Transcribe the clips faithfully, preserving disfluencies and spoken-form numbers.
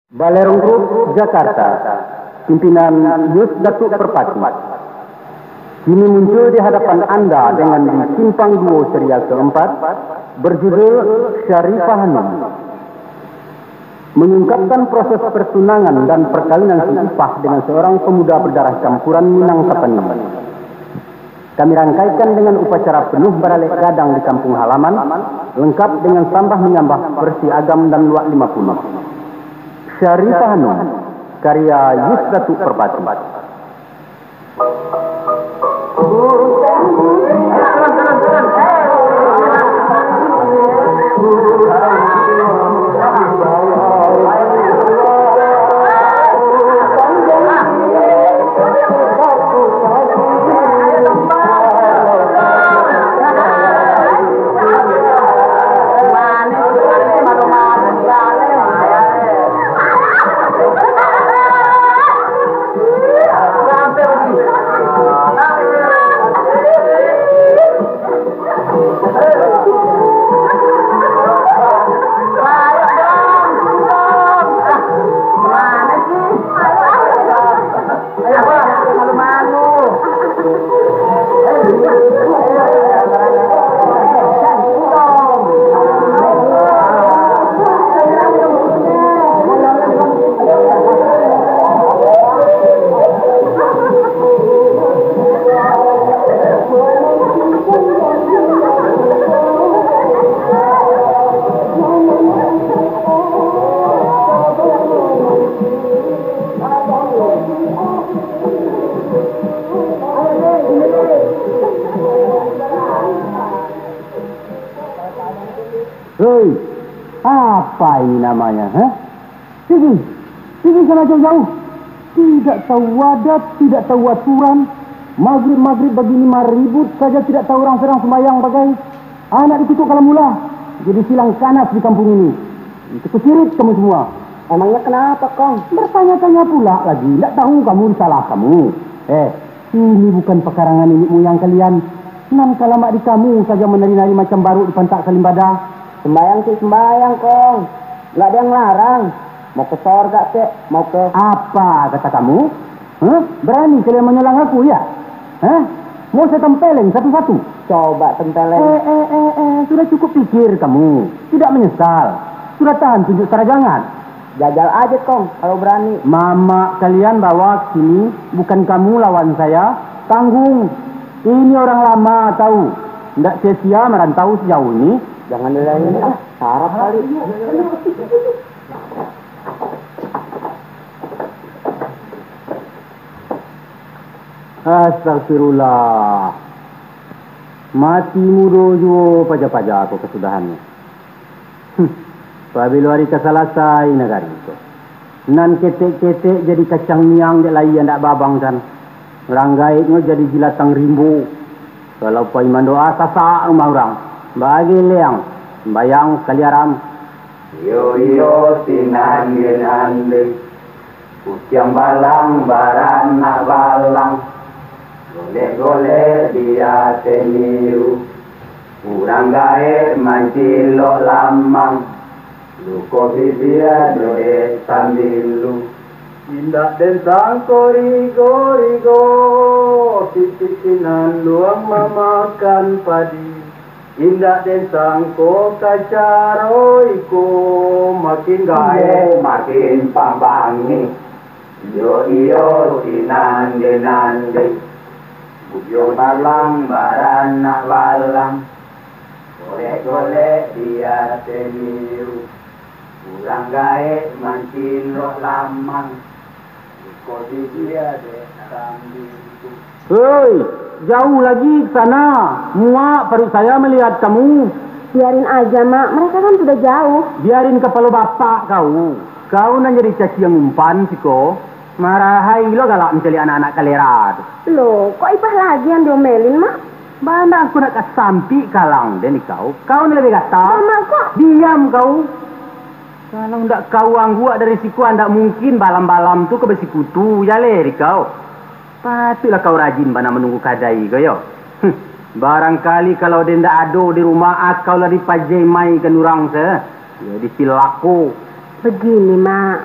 Balerong Group, Jakarta. Pimpinan Yus Datuk Perpati. Kini muncul di hadapan anda dengan di simpang duo serial keempat, berjudul Syarifah Hanum. Mengungkapkan proses pertunangan dan perkawinan si Ipah dengan seorang pemuda berdarah campuran Minangkabau ini. Kami rangkaikan dengan upacara penuh baralek gadang di kampung halaman, lengkap dengan sambah manyambah versi Agam dan Luak Lima Puluh. Syarifah Hanum, karya Yus Datuk Perpati. Hei, apa ini namanya, ha? Pigi, pigi sana jauh-jauh. Tidak tahu adat, tidak tahu aturan. Magrib-magrib bagini maribut saja, tidak tahu urang sadang sumbayang bagai. Anak dikutuk kalambulah, jadi silang kanas di kampung ini. Itu kusirit kamu semua. Emangnya kenapa, Kong? Bertanya-tanya pula lagi, ndak tahu kamu disalah kamu. Eh, ini bukan pakarangan nenek moyang kalian. Nan ka lamak di kamu saja manari-nari macam baruk di pantak salimbada. Sembayang tu sembayang, Kong. Nggak ada yang larang. Mau ke sorga kek, mau ke... Apa kata kamu? Hah? Berani kalian menyerang aku, ya? Hah? Mau saya tempeleng satu-satu? Coba tempeleng. Eh, eh, eh, eh, sudah cukup pikir kamu. Tidak menyesal. Sudah tahan tunjuk saragangan. Jajal aja, Kong, kalau berani. Mamak kalian bawa ke sini, bukan kamu lawan saya. Tanggung. Ini orang lama, tahu. Ndak sia-sia merantau sejauh ini. Jangan dirayu, ah, sarap kali. Astagfirullah. Mati mudo juo paja-paja ko kasudahannyo. Huh, pabilo ari ka salasai nagari ko. Nan ketek-ketek jadi kacang miang dek lai andak babang kan. Urang gaeknyo jadi jilatang rimbo. Kalau pai mandoa sasak rumah urang. Bageleang, sembayang sakali aram. Iyo, iyo, sinan den andeh. Kuciang balang baranak balang, golek-golek di ateh miru. Urang gaek mancilok lamang, luko bibia dodek sambilu. Indak den sangko rigo-rigo, sitik sinan luang mamakan padi. Indak den sangko ka caro iko, makin gaek makin pambangih. Iyo, iyo, sinan den andeh. Bujang balang baranak balang, golek-golek di ateh miru. Urang gaek mancilok lamang, iko di dia dek sambilu. Hei, jauh lagi ke sana. Muak paruik saya melihat kamu. Biarin aja, Mak. Mereka kan sudah jauh. Biarin kapalo bapak kau. Kau nan jadi caciang umpan siko. Marahai lo galak mancaliak anak-anak kalera tu. Loh, kok Ipah lagi yang diomelin, Mak? Bana aku nak kasampik kalang den ikau. Kau ni lebih gatal. Mak, kok? Diam kau. Kalau ndak kau angguak dari siko, ndak mungkin balam-balam tu ka basikutu jaleh di kau. Patuiklah kau rajin bana manunggu kadai ko yo. Huh, barangkali kalau den ndak ado di rumah, akau lah dipajemaikan urang se, yo, dicilako. Begini, Mak.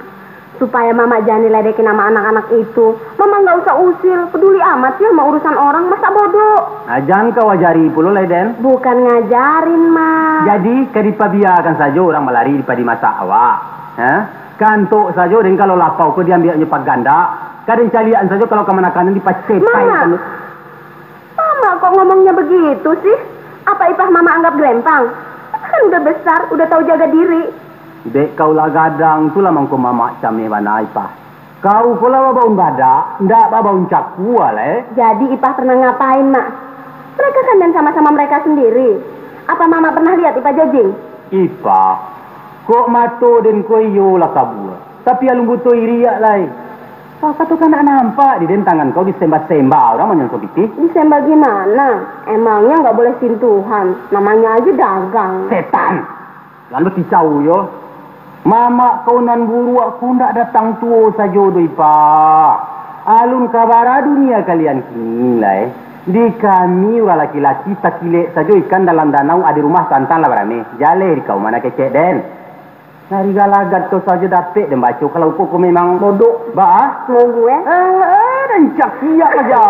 Supaya Mamak jan diledekin sama anak-anak itu. Mamak nggak usah usil, peduli amat sih sama urusan orang, masa bodoh. Nah, jan kau ajari pulo lai, Den. Bukan ngajarin, Mak. Jadi, ka dipabiakan sajo urang balari dipadi masak awak? Ha? Kantok sajo, Den, kalau lapau ko diambiaknyo pagandak, ka den caliakan sajo kalau kamanakan dipacepai. Mak! Mamak kok ngomongnya begitu sih? Apa Ipah Mamak anggap gelempang? Ipah kan udah besar, udah tahu jaga diri. Dek kau lah gadang, tu lah mangko Mamak cameh bana, Ipah. Kau ko lah babaun badak, ndak babaun cakua lai. Jadi Ipah pernah ngapain, Mak? Mereka kan dan sama-sama mereka sendiri. Apa Mamak pernah lihat Ipah jajing? Ipah, kok mato den ko iyo lah kabua, tapi alun buto iriak lai. Kau kato kan ndak nampak di den tangan kau disembah-sembah urang manyonso pitih? Disembah gimana? Emangnya nggak boleh sintuhan? Namanya aja dagang. Setan! Lalu kicau yo. Mamak kau nan buruak ko ndak datang tuo sajo doh, Ipah. Alun ka bara dunia kalian kini lai. Di kami urang laki-laki takilek sajo ikan dalam danau ado rumah santan lah barameh. Jaleh di kau ma nan kecek den. Nari galagat kau sajo dapek den baco kalau kau ko memang bodoh. Ba ah? Mogu, eh? Eh, eh, rancak siap aja.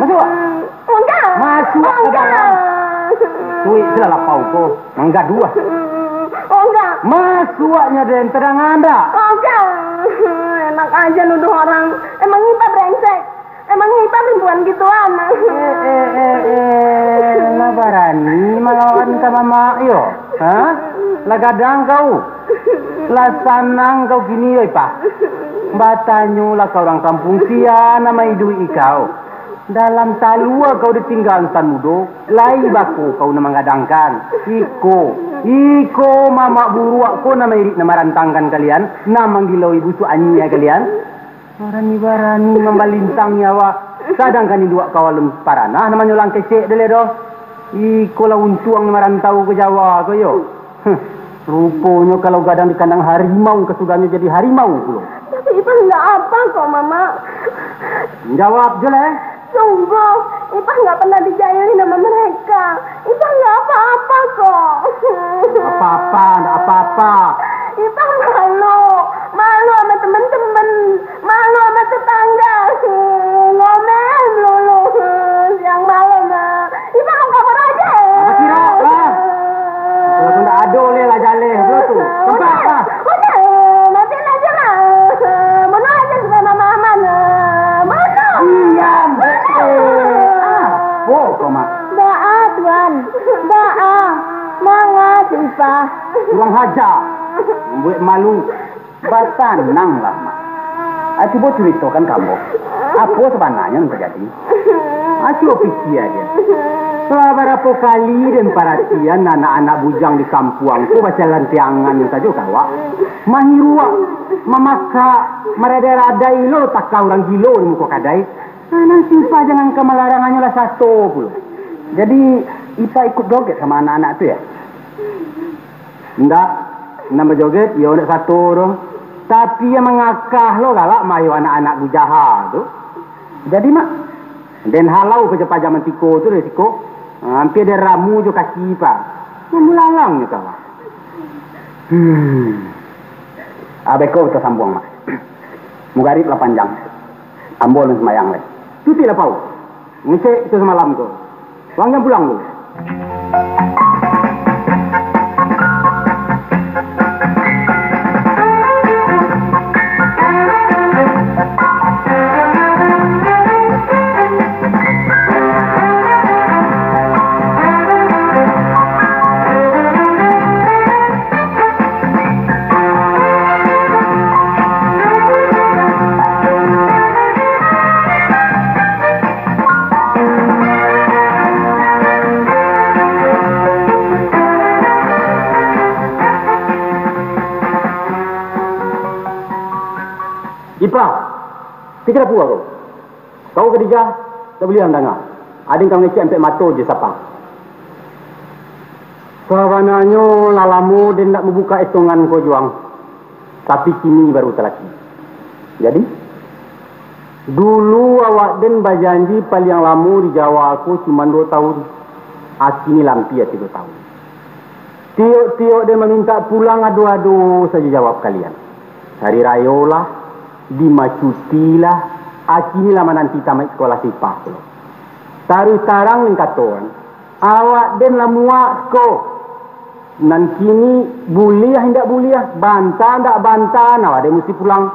Masuk, ah? Enggak. Masuk ke dalam. Tuik sudah lapau ko. Manggaduah. Enggak. Masuaknya den, terang anda. Enggak. Enak aja nuduh orang. Emang Ipah brengsek. Emang Ipah perempuan gituan. Eh, eh, eh, eh, lah barani malawan ka mamak yo? Ha? Lah gadang kau? Lah sanang kau kini yo, Ipah? Batanyolah ka urang kampuang, sia nan maiduik-i kau. Dalam talua kau ditingga insan mudo, lai bako kau nan manggadangkan. Iko, iko mamak buruak ko nan mairik nan marantangkan kalian, nan manggilaui busuak anyia kalian. Barani-barani mambalintangi awak, sadangkan induak kau alun paranah namonyo lah kecek dek lai doh. Iko lah untuang marantau ka Jawa ko yo. Huh, ruponyo kalau gadang di kandang harimau, kasudahnyo jadi harimau pulo. Tapi Ipah ndak apa kok, Mamak. Jawab jo lah, eh. Sungguh, Ipah nggak pernah dijailin sama mereka. Ipah nggak apa-apa kok. Apa-apa, ndak apa-apa. Ipah malu, malu sama temen-temen, malu sama tetangga. Ngomel melulu, siang malam, ah. Ipah mau kabur aja. Apa sih, Rok, lah? Kalau tu ndak ado leh lah jaleh, bro, tu. Tempat, ah. Udah, mati aja lah. Bunuh aja supaya mama aman. Bunuh. Diam, Dek. Eh, apo kau, Mak? Baa, Tuan. Baa. Manga si Ipah. Kurang haja. Mambuek malu. Batananglah, Mak. Ah, cubo curitokan ka ambo. Apo sabananyo nan tajadi? Ah, cubo pikia den. Sabarapo kali den paratian anak-anak bujang di kampuang ko bacalantiangan sajo ka awak. Mahiruak, mamakak, maradai-radai lo takah urang gilo di muko kadai. Nah, nan si Ipah jangankan malarang, hanyolah sato pulo. Jadi, Ipah ikut joget sama anak-anak tu, ya? Ndak, nan bajoget, iyo ndak sato tu. Tapi, yang mangakah lo galak mah, iyo anak-anak bujaha tu. Jadi, Mak, den halau ka jo paja mantiko tu dari siko. Ha, ampia den ramu jo kaki Ipah. Mamulalangnyo ka awak. Hmm. Ah, beko kito sambuang, Mak. Mugarib lah panjang. Ambo alun sumbayang lai. Cuti lapau. Ngecek kito samalam ko. Pulang jam pulang ko. Ipah, pikir apo kau? Kau Khadijah, tak buliah mandanga. Aden ka mangecek ampek mato jo sapang. Sabananyo lah lamo den ndak mambukak etongan ko juo, tapi kini baru talaki. Jadi, dulu awak den bajanji paliang lamo di Jawa ko cuman duo taun. Ah, kini lah ampia tigo taun. Tiok-tiok den mamintak pulang, ado-ado sajo jawab kalian. Hari rayo lah, dima cuti lah, a kini lah mananti tamaik sikolah Sipah pulo. Taruih tarang den katoan, awak den lah muak ko. Nan kini buliah indak buliah, banta indak banta, awak den musti pulang.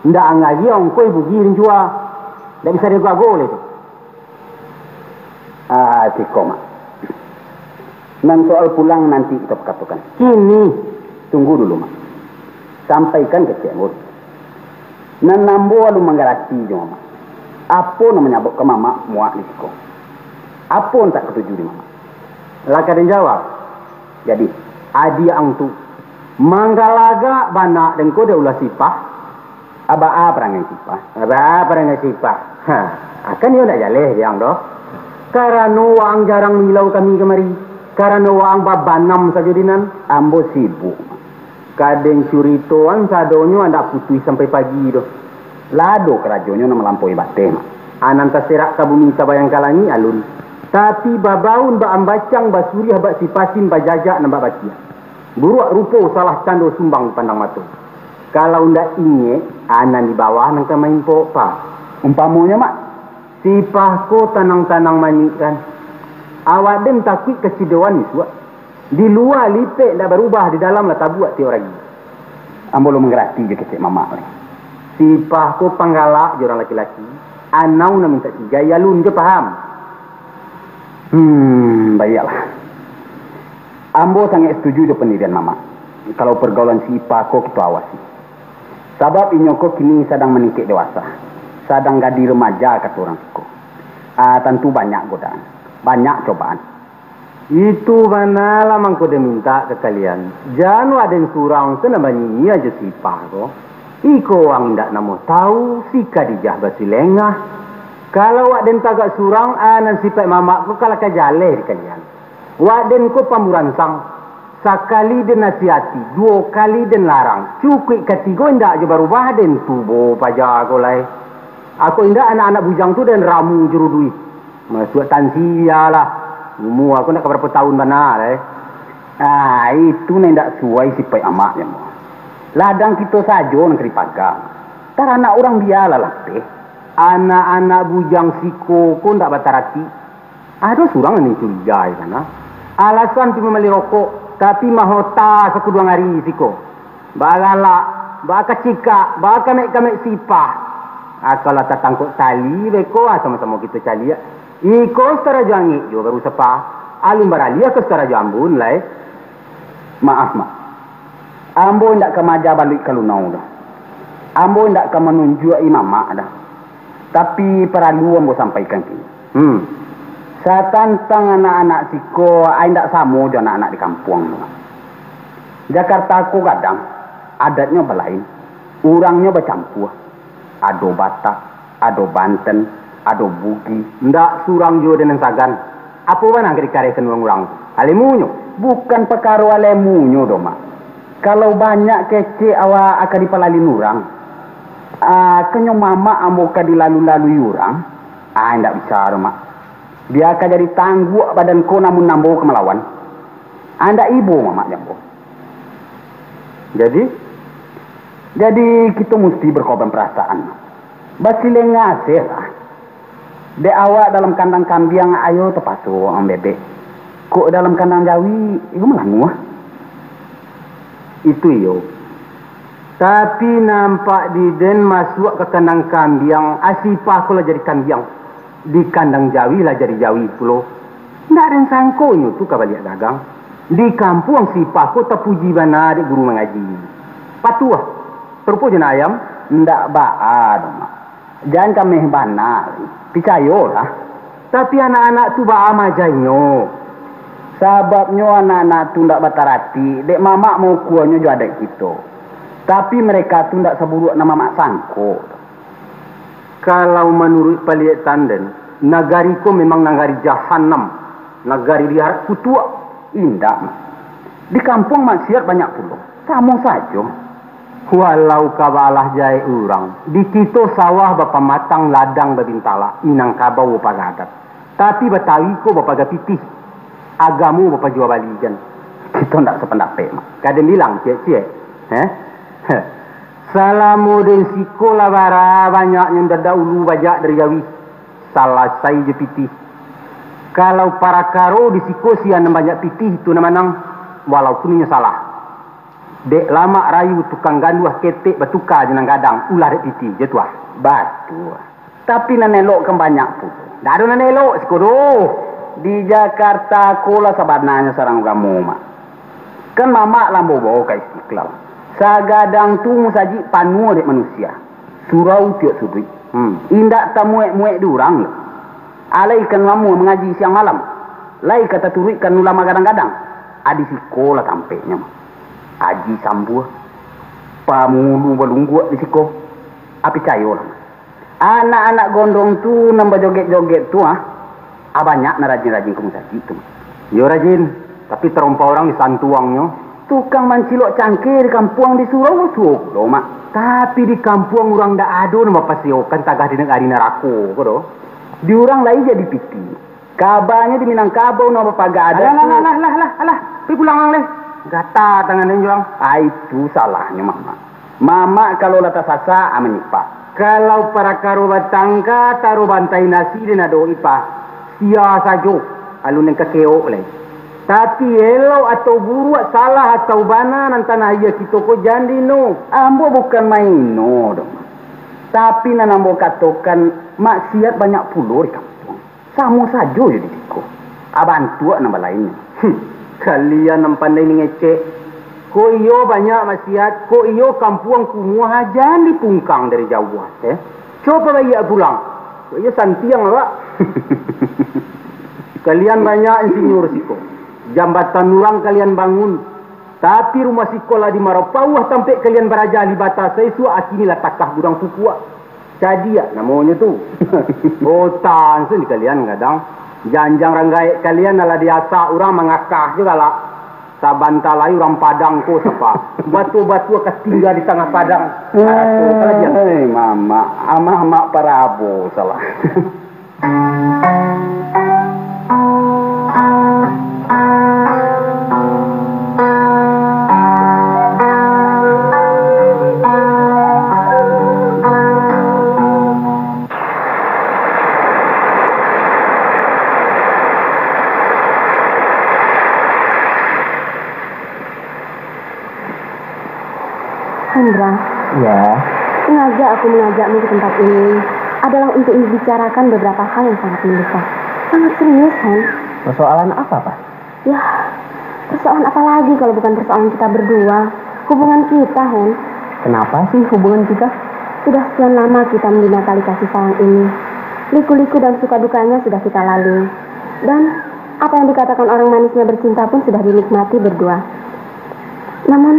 Indak anggaji ongkoih bugi den jua. Indak bisa diago-ago lai tu. Ah, siko, Mak. Nan soal pulang nanti kito pakatokan. Kini, tunggu dulu, Mak. Sampaikan kecek Anggun. Nan ambo alun manggarati jo Mamak. Apo nan manyababkan Mamak muak di siko? Apo nan tak katuju di Mamak? Lah ka den jawab. Jadi, adiak ang tu manggalagak bana den ko dek ulah Sipah. Baa parangai Sipah? Baa parangai Sipah? Ha, akan iyo ndak jaleh di ang doh. Karano waang jarang mangilau kami kamari. Karano waang babanam sajo di nan. Ambo sibuk. Ka den curitoan sadonyo andak putuih sampai pagi doh. Lah ado karajonyo nan malampaui bateh, Mak. Anan taserak ka bumi tabayang ka langik alun. Tapi babaun bak ambacang, basuriah bak sipasin, bajajak nan bak bakiak. Buruak rupo salah cando sumbang dipandang mato. Kalau ndak ingek, anan di bawah nan ka maimpok, pa. Umpamonyo, Mak? Sipah ko tanang-tanang manyik kan. Awak den takuik kasidoan isuak. Di lua lipek ndak barubah, di dalam lah tabuak tiok ragi. Ambo lo mangarati jo kecek Mamak lai. Sipah ko panggalak jo urang laki-laki, anau nan mintak sigai alun jo paham. Hmm, baiaklah. Ambo sangaik satuju jo pandirian Mamak. Kalau pargaulan si Ipah ko kito awasi. Sabab inyo ko kini sadang maningkek dewasa, sadang gadih remaja kato urang siko. Ah, tantu banyak godaan, banyak cobaan. Itu bana lah mangko den mintak ka kalian. Jan wak den surang tu nan banyia jo si Ipah ko. Iko wang indak namuah tahu, si Kadijah basilengah. Kalau wak den tagak surang, a nan sipaik Mamak ko ka lah ka jaleh di kalian. Wak den ko pamuransang, sakali den nasihati, duo kali den larang, cukuik katigo indak jo barubah den tubo paja ko lai. Ako indak anak-anak bujang tu den ramu juruduih. Masuak tansia lah. Umua ko ndak ka barapo taun bana lai. Ah, itu nan indak suai sipaik Mamak nyo. Ladang kito sajo nan ka dipaga. Taranak urang bia lah lapeh. Anak-anak bujang siko ko ndak bataratik. Ado surang nan curigai bana. Alasan pi mambali rokok, tapi mahota sakuduang ari siko. Bagalak, bakacikak, bakamek-kamek si Ipah. Ah, kalau tatangkok tali beko, ah, samo-samo kito caliak. Iko sutarajo angek juo baru sapa. Alun baraliah ka sutarajo ambun lai. Maaf, Mak. Ambo indak ka maaja baluik ka lunau doh. Ambo indak ka manunjuak-i Mamak doh. Tapi paralu ambo sampaikan kini. Hmm. Satantang anak-anak siko, a indak samo jo anak-anak di kampuang tu. Jakarta ko gadang, adatnyo balain, urangnyo bacampua. Ado Batak, ado Banten, ado Bugih. Ndak surang juo den nan sagan. Apo bana ka dikarehkan urang-urang tu? Alemunyo. Bukan pakaro alemunyo doh, Mak. Kalau banyak kecek awak akan dipalalin urang. Ah, kanyo Mamak ambo ka dilalu-lalui urang. Ah, indak bisa doh, Mak. Bia ka jadi tangguak badan ko, namun ambo ka malawan. Ah, indak ibo Mamak jo ambo. Jadi, jadi kito musti bakorban parasaan. Basilengah aseh lah. Dek awak dalam kandang kambiang, ayo tapaso ang bebek. Kok dalam kandang jawi, iyo malanguah. Itu iyo. Tapi nampak di den masuak ka kandang kambiang, a si Ipah ko lah jadi kambiang. Di kandang jawi lah jadi jawi pulo. Ndak den sangko inyo tu ka baliak dagang. Di kampuang si Ipah ko tapuji bana dek guru mangaji. Patuah, sarupo jo nan ayam. Ndak baa doh, Mak. Jan kameh bana, picayolah. Tapi anak-anak tu baa maaja inyo? Sababnyo anak-anak tu ndak bataratik, dek Mamak maukuanyo jo adaik kito. Tapi mereka tu ndak saburuak nan Mamak sangko. Kalau manuruik paliek tanden, nagari ko memang nagari jahanam, nagari diarak kutuak. Indak, Mak. Di kampuang maksiat banyak pulo. Samo sajo. Walau ka baalah jahek urang, di kito sawah bapamatang, ladang babintalak, Minangkabau bapagadat, tapi Batawi ko bapaga pitih, agamo bapajua balikan. Kito ndak sapandapek, Mak. Ka den bilang ciek-ciek, eh? Heh. Salamo den siko lah bara banyaknyo dadak ulu bajak dari jawi. Salasai jo pitih. Kalau parakaro di siko sia nan banyak pitih itu nan manang, walaupun inyo salah. Dek lamak rayu tukang ganduah ketek batuka jo nan gadang, ulah dek pitih, jo tu ah. Batua. Tapi nan elok kan banyak pulo. Ndak ado nan elok siko doh. Di Jakarta ko lah sabananyo sarang ugamo, Mak. Kan mamak lah mambawo ka Istiqlal. Sagadang tu musajik panuah dek manusia. Surau tiok suduik. Hmm. Indak tamuek-muek di urang doh. Alai kan ulamo mangaji siang malam. Lai ka taturuikkan ulama gadang-gadang. Adi siko lah tampeknyo, Mak. Aji Sambuah. Pamulu balungguak di siko. Ah, picayolah, Mak. Anak-anak gondrong tu nan bajoget-joget tu, ah, ah, banyak nan rajin-rajin ka musajik tu. Iyo rajin, tapi tarompah urang disantuangnyo. Tukang mancilok cangkeh di kampuang di surau suo pulo, Mak. Tapi di kampuang urang ndak ado nan bapaseokan tagah di nagari narako ko doh. Di urang lai jadi pitih. Kabanyo di Minangkabau nan bapagak adat. Alah, alah, tu. Alah, alah, alah, alah. Pai pulang ang leh. Gata tangan den juang. Ah, itu salahnyo, Mamak. Mamak kalau lah tasasak, ah, manyipak. Kalau parakaro batangka, taruh bantai nasi den ado ipah. Sia sajo, alun den kakeok lai. Tapi elok atau buruak, salah atau bana, nan tanah aia kito ko jan dino. Ambo bukan maino doh, Mak. Tapi nan ambo katokan, maksiat banyak pulo di kampuang. Samo sajo jo di siko. Ah, bantuak nan balain. Hmm. Kalian nan pandai mangecek. Kok iyo banyak maksiat, kok iyo kampuang kumuah, jan dipungkang dari jauah, eh. Cubo baiak pulang. Kok iyo santiang awak. Kalian banyak insinyur siko. Jambatan urang kalian bangun. Tapi rumah siko lah di Marapauah tampek kalian baraja alih bata, saisuak akini lah takah gudang pukuak. Cadiak namonyo tu. Otan sen di kalian gadang. Janjang rang gaek kalian alah diasak urang mangakah jo galak. Sabanta lai urang Padang ko sapa. Batua-batua ka tingga di tangah padang. Arato kalajian. Hei, mamak, amah mak parabo salah. Hendra, Ya, sengaja aku mengajakmu ke tempat ini adalah untuk membicarakan beberapa hal yang sangat mendesak. Sangat serius, Hen. Persoalan apa, Pak? Ya, persoalan apa lagi kalau bukan persoalan kita berdua? Hubungan kita, Hen. Kenapa sih hubungan kita? Sudah sekian lama kita membina tali kasih sayang ini. Liku-liku dan suka dukanya sudah kita lalui. Dan apa yang dikatakan orang manisnya bercinta pun sudah dinikmati berdua. Namun,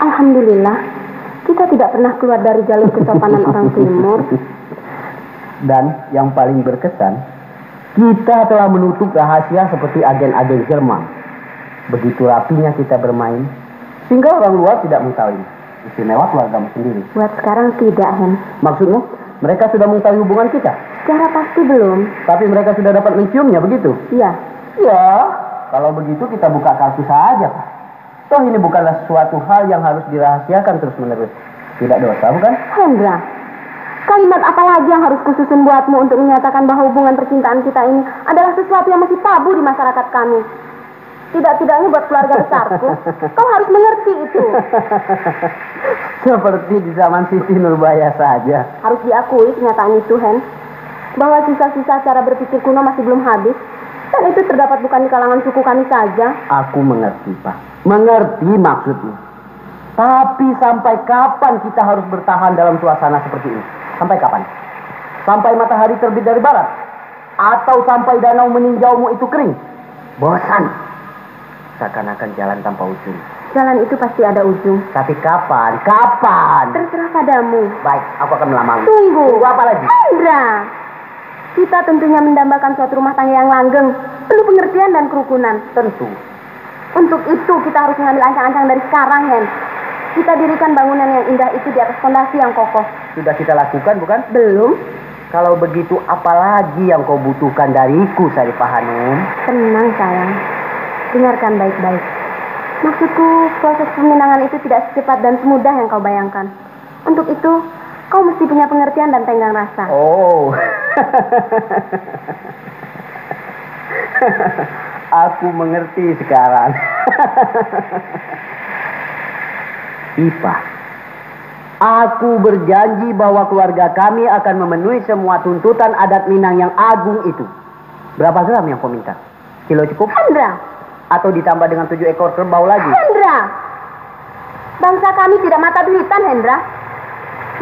alhamdulillah, kita tidak pernah keluar dari jalur kesopanan orang timur. Dan yang paling berkesan, kita telah menutup rahasia seperti agen-agen Jerman. Begitu rapinya kita bermain, sehingga orang luar tidak mengetahui. Istimewa keluargamu sendiri. Buat sekarang tidak, Hen. Maksudmu, mereka sudah mengetahui hubungan kita? Secara pasti belum. Tapi mereka sudah dapat menciumnya, begitu? Iya. Ya, kalau begitu kita buka kartu saja, Pak. Toh ini bukanlah suatu hal yang harus dirahasiakan terus-menerus. Tidak dosa, bukan? Hendra, kalimat apa lagi yang harus kususun buatmu untuk menyatakan bahwa hubungan percintaan kita ini adalah sesuatu yang masih tabu di masyarakat kami? Tidak-tidaknya buat keluarga besarku, kau harus mengerti itu. Seperti di zaman Siti Nurbaya saja. Harus diakui kenyataan itu, Hen, bahwa sisa-sisa cara berpikir kuno masih belum habis, dan itu terdapat bukan di kalangan suku kami saja. Aku mengerti, Pak. Mengerti maksudmu. Tapi sampai kapan kita harus bertahan dalam suasana seperti ini? Sampai kapan? Sampai matahari terbit dari barat? Atau sampai danau meninjaumu itu kering? Bosan. Seakan-akan jalan tanpa ujung. Jalan itu pasti ada ujung. Tapi kapan? Kapan? Terserah padamu. Baik, aku akan melamar. Tunggu. Tunggu apa lagi? Hendra! Kita tentunya mendambakan suatu rumah tangga yang langgeng, penuh pengertian dan kerukunan. Tentu. Untuk itu, kita harus mengambil ancang-ancang dari sekarang, Hen. Kita dirikan bangunan yang indah itu di atas fondasi yang kokoh. Sudah kita lakukan, bukan? Belum. Kalau begitu, apa lagi yang kau butuhkan dariku, Saripah Hanum? Tenang, sayang. Dengarkan baik-baik. Maksudku, proses peminangan itu tidak secepat dan semudah yang kau bayangkan. Untuk itu, kau mesti punya pengertian dan tenggang rasa. Oh. Aku mengerti sekarang. Ipa, aku berjanji bahwa keluarga kami akan memenuhi semua tuntutan adat Minang yang agung itu. Berapa gram yang kau minta? Kilo cukup? Hendra! Atau ditambah dengan tujuh ekor kerbau lagi? Hendra! Bangsa kami tidak mata duitan, Hendra.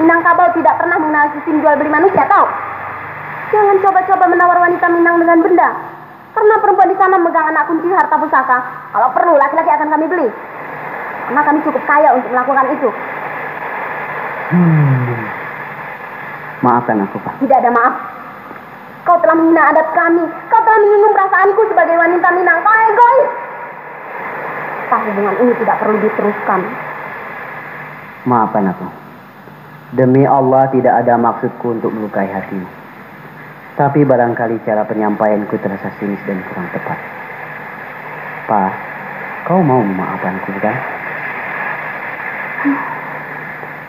Minangkabau tidak pernah mengenal sistem jual beli manusia, tau? Jangan coba-coba menawar wanita Minang dengan benda. Karena perempuan di sana memegang anak kunci harta pusaka. Kalau perlu, laki-laki akan kami beli. Karena kami cukup kaya untuk melakukan itu. Hmm. Maafkan aku, Pak. Tidak ada maaf. Kau telah menghina adat kami. Kau telah menyinggung perasaanku sebagai wanita Minang. Kau egois. Entah, hubungan ini tidak perlu diteruskan. Maafkan aku. Demi Allah, tidak ada maksudku untuk melukai hatimu. Tapi barangkali cara penyampaianku terasa sinis dan kurang tepat. Pak, kau mau memaafkanku, bukan?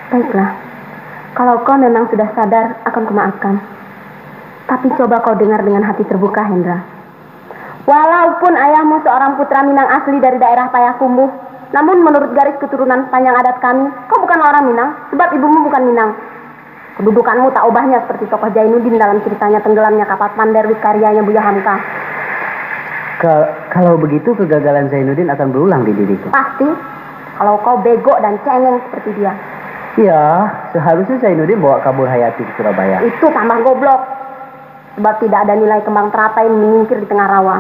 Baiklah, kalau kau memang sudah sadar, akan kumaafkan. Tapi coba kau dengar dengan hati terbuka, Hendra. Walaupun ayahmu seorang putra Minang asli dari daerah Payakumbuh, namun menurut garis keturunan sepanjang adat kami, kau bukanlah orang Minang, sebab ibumu bukan Minang. Kedudukanmu tak ubahnya seperti tokoh Jainuddin dalam ceritanya tenggelamnya kapal Panderwi karyanya Buya Hamka. Ka-, kalau begitu, kegagalan Zainuddin akan berulang di diriku. Pasti, kalau kau bego dan cengeng seperti dia. Ya, seharusnya Zainuddin bawa kabur Hayati ke Surabaya. Itu tambah goblok. Sebab tidak ada nilai kembang teratai menyingkir di tengah rawa.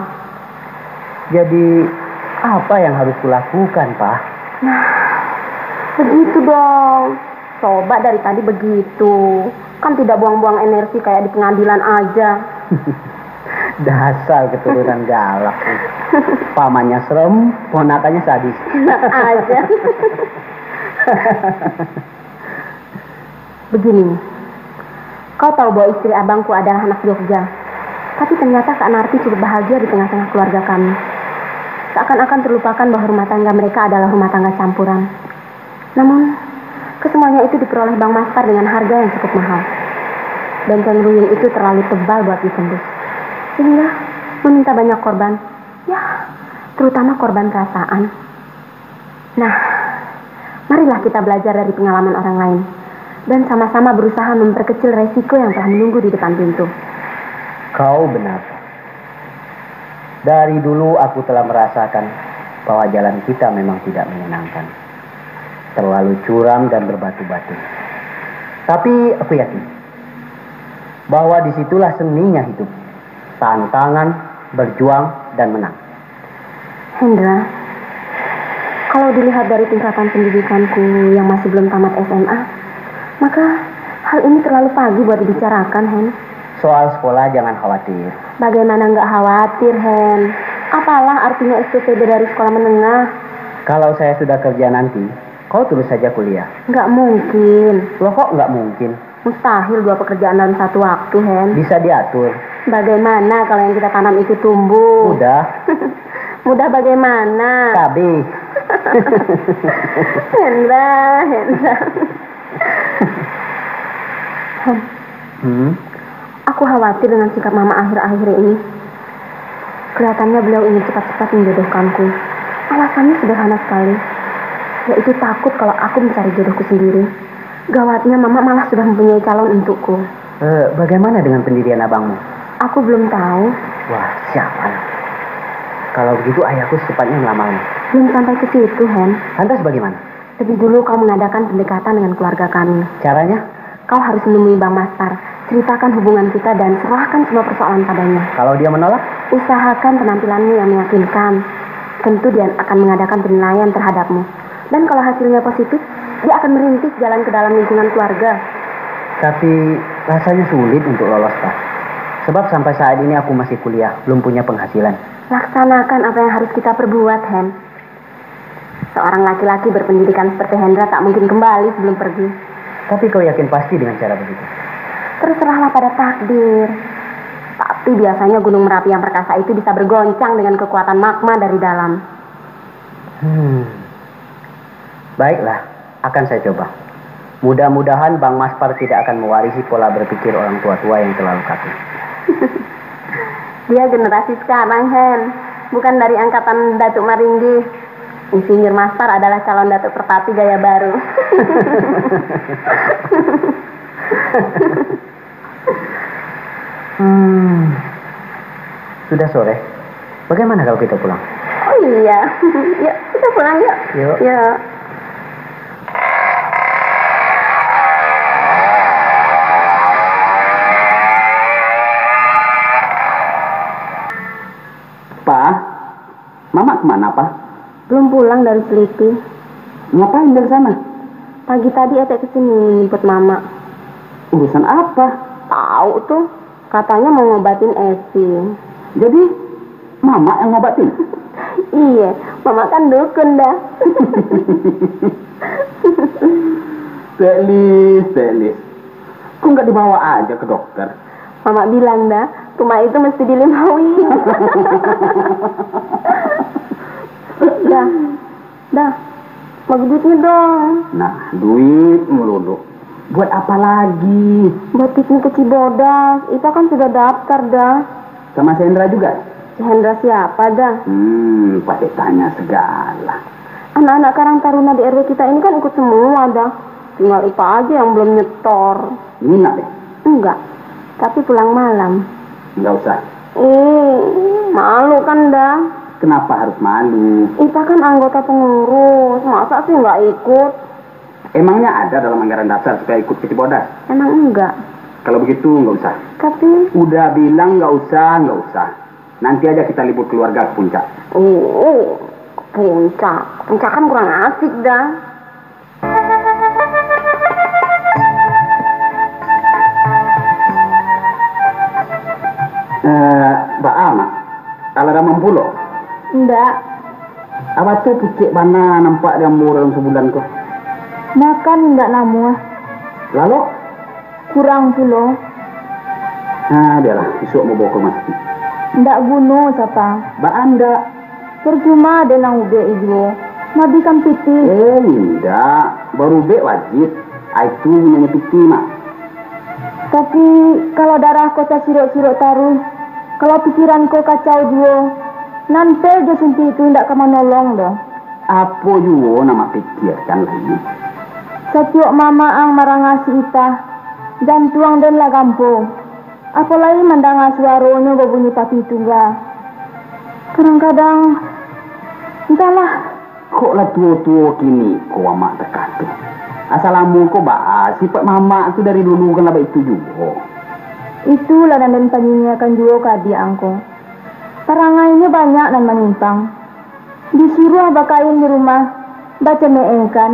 Jadi, apa yang harus kulakukan, Pak? Nah, begitu dong. Coba dari tadi begitu. Kan tidak buang-buang energi kayak di pengadilan aja. Dasar keturunan galak. Pamannya serem, ponakannya sadis. Enak aja. Begini, kau tahu bahwa istri abangku adalah anak Jogja, tapi ternyata Kak Narti cukup bahagia di tengah-tengah keluarga kami. Seakan-akan terlupakan bahwa rumah tangga mereka adalah rumah tangga campuran. Namun, kesemuanya itu diperoleh Bang Maspar dengan harga yang cukup mahal. Benteng ruyung itu terlalu tebal buat ditembus, sehingga meminta banyak korban, ya, terutama korban perasaan. Nah, marilah kita belajar dari pengalaman orang lain, dan sama-sama berusaha memperkecil resiko yang telah menunggu di depan pintu. Kau benar. Dari dulu aku telah merasakan bahwa jalan kita memang tidak menyenangkan. Terlalu curam dan berbatu-batu. Tapi aku yakin bahwa disitulah seninya hidup. Tantangan, berjuang, dan menang. Hendra, kalau dilihat dari tingkatan pendidikanku yang masih belum tamat S M A, maka hal ini terlalu pagi buat dibicarakan, Hen. Soal sekolah jangan khawatir. Bagaimana nggak khawatir, Hen? Apalah artinya S P P B dari sekolah menengah? Kalau saya sudah kerja nanti, kau terus saja kuliah. Nggak mungkin. Loh, kok nggak mungkin? Mustahil dua pekerjaan dalam satu waktu, Hen. Bisa diatur. Bagaimana kalau yang kita tanam itu tumbuh? Mudah. Mudah bagaimana? Cabe. Hendra, Hendra. Hen, hmm? Aku khawatir dengan sikap Mama akhir-akhir ini. Kelihatannya beliau ingin cepat-cepat menjodohkanku. Alasannya sederhana sekali, yaitu takut kalau aku mencari jodohku sendiri. Gawatnya, Mama malah sudah mempunyai calon untukku. Eh, bagaimana dengan pendirian abangmu? Aku belum tahu. Wah, siapa? Kalau begitu, ayahku secepatnya melamarmu. Belum sampai ke situ, Hen. Lantas bagaimana? Lebih dulu kau mengadakan pendekatan dengan keluarga kami. Caranya? Kau harus menemui Bang Maspar, ceritakan hubungan kita dan serahkan semua persoalan padanya. Kalau dia menolak? Usahakan penampilanmu yang meyakinkan. Tentu dia akan mengadakan penilaian terhadapmu. Dan kalau hasilnya positif, dia akan merintis jalan ke dalam lingkungan keluarga. Tapi rasanya sulit untuk lolos, Pak. Sebab sampai saat ini aku masih kuliah, belum punya penghasilan. Laksanakan apa yang harus kita perbuat, Hen. Seorang laki-laki berpendidikan seperti Hendra tak mungkin kembali sebelum pergi. Tapi kau yakin pasti dengan cara begitu? Terserahlah pada takdir. Tapi biasanya gunung Merapi yang perkasa itu bisa bergoncang dengan kekuatan magma dari dalam. Hmm. Baiklah, akan saya coba. Mudah-mudahan Bang Maspar tidak akan mewarisi pola berpikir orang tua-tua yang terlalu kaku. Dia generasi sekarang, Hen. Bukan dari angkatan Datuk Maringgih. Insinyur Maspar adalah calon Datuk Pertapi gaya baru. Hmm, sudah sore. Bagaimana kalau kita pulang? Oh iya, yuk kita pulang yuk. Yuk. Yuk. Pa, Mamak kemana, Pa? Belum pulang dari Selipi. Ngapain dari sana? Pagi tadi Etek ke sini menjemput Mamak. Urusan apa? Tahu tuh, katanya mau ngobatin Esi. Jadi, Mamak yang ngobatin? Iya, Mamak kan dukun dah. Teklis, teklis. Kok nggak dibawa aja ke dokter? Mamak bilang dah, rumah itu mesti dilimaui. Dah, dah, bagi duitnya dong. Nah, duit melulu. Buat apa lagi? Buat piknik ke Cibodas. Ipa kan sudah daftar dah. Sama si Hendra juga? Si Hendra siapa dah? Hmm, pakai tanya segala. Anak-anak Karang Taruna di R W kita ini kan ikut semua dah. Tinggal Ipa aja yang belum nyetor. Nginap ya? Enggak, tapi pulang malam. Enggak usah. Eh, malu kan dah? Kenapa harus malu? Ipa kan anggota pengurus, masa sih nggak ikut? Emangnya ada dalam anggaran dasar supaya ikut ke Cibodas? Emang enggak. Kalau begitu, nggak usah. Tapi udah bilang nggak usah, nggak usah. Nanti aja kita libur keluarga ke puncak. Oh, ke puncak. Ke puncak kan kurang asik dah. Eh, baa, Mak? Alah damam pulo? Indak. Abah tu pucek bana nampak di ambo dalam sabulan ko. Makan indak namuah. Lalu? Kurang pulo. Nah, bialah, isuak ambo bawa ka rumah sakik. Indak guno, Sapa. Baa indak? Percuma den nan ubek juo, mabikan pitih. Eh, indak. Barubek wajib. Ai tu gunonyo pitih, Mak. Tapi, kalau darah ko tasirok-sirok taruih, kalau pikiran ko kacau juo, nan pil jo suntik tu indak ka manolong doh. Apo juo nan Mak pikirkan lai? Satiok Mamak ang marangah si Ipah, jantuang den lah gampo. Apolai mandanga suaronyo babunyi pati tungga. Kadang-kadang, antahlah. Kok lah tuo-tuo kini ko Amak takah tu? Asa lamo ko baa, sipaik Mamak tu dari dulu kan lah baitu juo. Itulah nan den panyanyiakan juo ka adiak ang ko. Parangainyo banyak nan manyimpang. Disuruah bakain di rumah, bacemeehkan,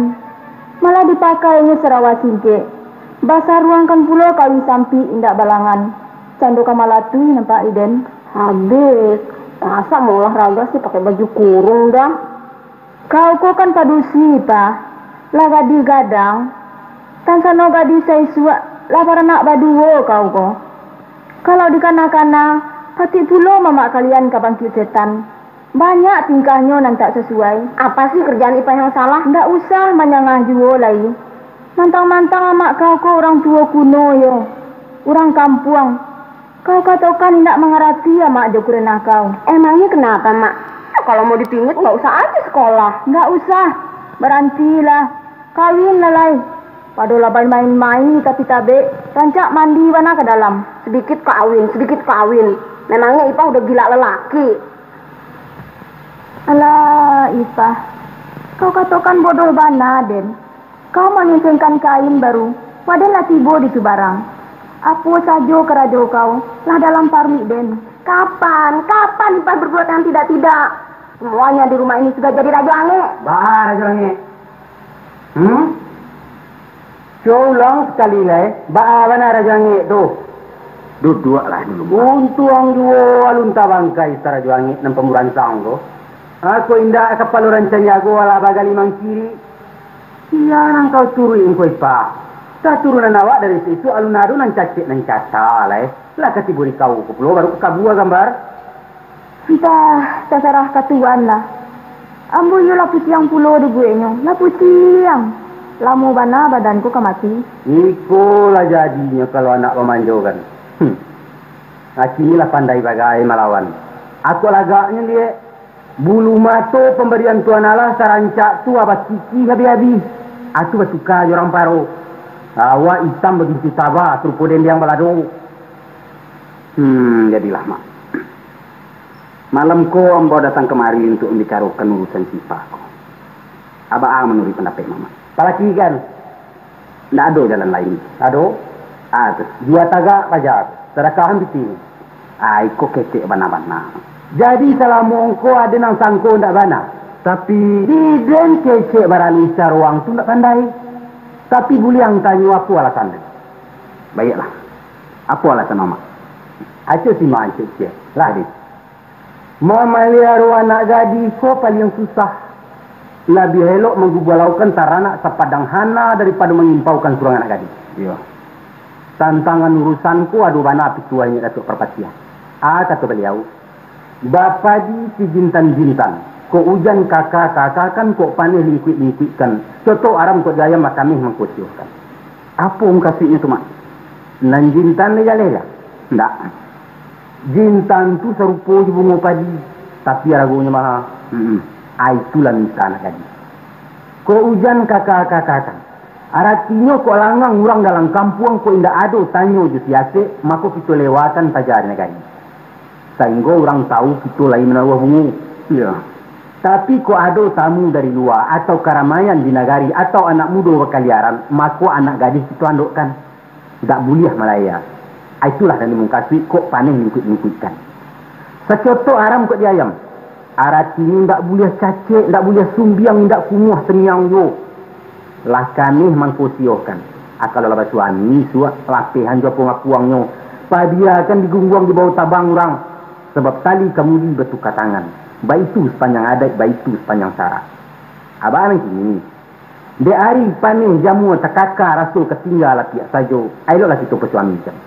malah dipakainyo sarawa singkek, basaruangkan pulo kawi sampik indak balangan, cando ka malatuih nampak i den. Habis, masa mau olahraga sih pakai baju kurung dah? Kau ko kan padusi, Pah, lah gadih gadang, tansano gadih saisuak lah baranak baduo kau ko. Kalau dikana-kana, patik pulo mamak kalian ka bangkik setan. Banyak tingkahnyo nan tak sasuai. Apa sih kerjaan Ipah yang salah? Ndak usah manyangah juo lai. Mantang-mantang amak kau ko urang tuo kuno yo, urang kampuang. Kau katokan indak mangarati amak jo kurenah kau. Emangnya kenapa, Mak? Kalau mau dipingut, nggak usah aja sekolah. Nggak usah. Barantilah. Kawin lah lai. Pado lah bamain-main di tapi tabek, rancak mandi bana ka dalam. Sedikit kawin, sedikit kawin. Memangnya Ipah udah gila lelaki? Alah, Ipah. Kau katokan bodoh bana, den. Kau manginsengkan kain baru, waden lah tibo di subarang. Apo sajo karajo kau, lah dalam paruik den. Kapan, kapan Ipah berbuat yang tidak-tidak? Semuanya di rumah ini sudah jadi rajo angek. Bah, rajo angek. Hmm? Cubo ulang sakali lai, baa bana rajo angek tu? Duduaklah dulu, Mak. Untuang juo alun tabangkai si rajo angek nan pamburansang tu. Ako indak kapalo rancak jago alah bagali mangkiri. Sia nan kau turuik ko, Ipah. Katurunan awak dari situ alun ado nan cacek nan cata lai. Lah ka tibo di kau ko pulo baru ka kabua gambar. Entah, tasarah ka Tuan lah. Ambo iyo lah putiang pulo dibueknyo, lah putiang. Lamo bana badan ko ka mati. Iko lah jadinyo kalau anak pamanjokan. Hmm. Aki ni lah pandai bagai malawan. Akok lagaknyo liek. Bulu mato pambarian Tuhan Allah sarancak tu abah kikih abih-abih. Atu batuka jo urang paro. Awak itam bagincu taba, sarupo dendiang balado. Hmm, jadilah, Mak. Malam ko ambo datang kamari untuak mambicarokan urusan si Ipah ko. Abah manuruik pandapek Mamak. Palaki kan? Ndak ado jalan lain. Ado? Ah, tu. Jua tagak paja tu. Sadakahan pitih. Ah, iko kecek bana-bana. Jadi, salamo ko ado nan sangko ndak bana. Tapi, di den kecek baralu saruang tu ndak pandai. Tapi, buliah ang tanyo apo alasan den? Baiaklah. Apo alasan Mamak? Acok simak, Acok Ciek. Lah, Dek. Mamaliaro anak gadih ko paliang susah. Labiah elok manggubalaukan taranak sapadang hana daripado mangimpaukan surang anak gadih. Iyo. Tantangan urusan ko ado bana pituahnyo Datuak Parpatiah. A, kato baliau, bapadi si jintan-jintan, kok ujan kaka-kakakan, kok paneh lingkuik-lingkuikkan, cotok aram kok di ayam, bakameh mangkosiokan. Apo mukasuiknyo tu, Mak? Nan jintan lega-lega? Ndak. Jintan tu sarupo jo bungo padi, tapi aragonyo maha. Mm-mm. Ah, itulah misa anak gadih. Kok ujan kaka-kakakan. Aratinyo kok langang urang dalam kampuang, kok indak ado tanyo jo siasek, mako kito lewakan paja di nagari. Sainggo urang tahu kito lai manaruah bungo. Iyo. Tapi kok ado tamu dari lua, atau karamaian di nagari, atau anak mudo bakaliaran, mako anak gadih kito andokkan. Indak buliah malaya. Itulah nan dimukasuik kok paneh lingkuik-lingkuikkan. Sacotok aram kok di ayam. Aratinyo indak buliah cacek, indak buliah sumbiang, indak kumuah saniang juo. Lah kaneh mangkosiokan. Ah, kalau lah basuami, suak lapehan jo apuang-apuangnyo. Padiakan digungguang di bawah tabang urang. Sabab tali kamudi batuka tangan. Baitu sapanjang adaik, baitu sapanjang sarak. Abah nan kini. Dek ari paneh jamua takaka raso ka tingga lapiak sajo, eloklah kito basuami kan.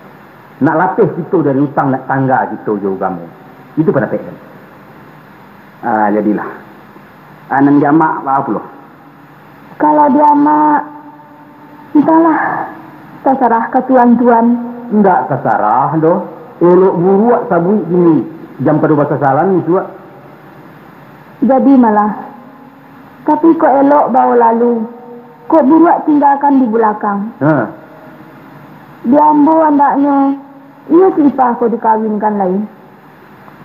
Nak lapeh kito dari utang, nak tangga kito jo ugamo. Itu pandapek den. Ah, jadilah. Ah, nan di amak, baa pulo? Kalau di amak, entahlah, tasarah ka tuan-tuan. Indak tasarah doh. Elok buruak sabuik kini, jan pado basasalan isuak. Jadi malah. Tapi kok elok bawo lalu, kok buruak tinggakan di bulakang. Ha. Di ambo andaknyo, iyo si Ipah ko dikawinkan lai.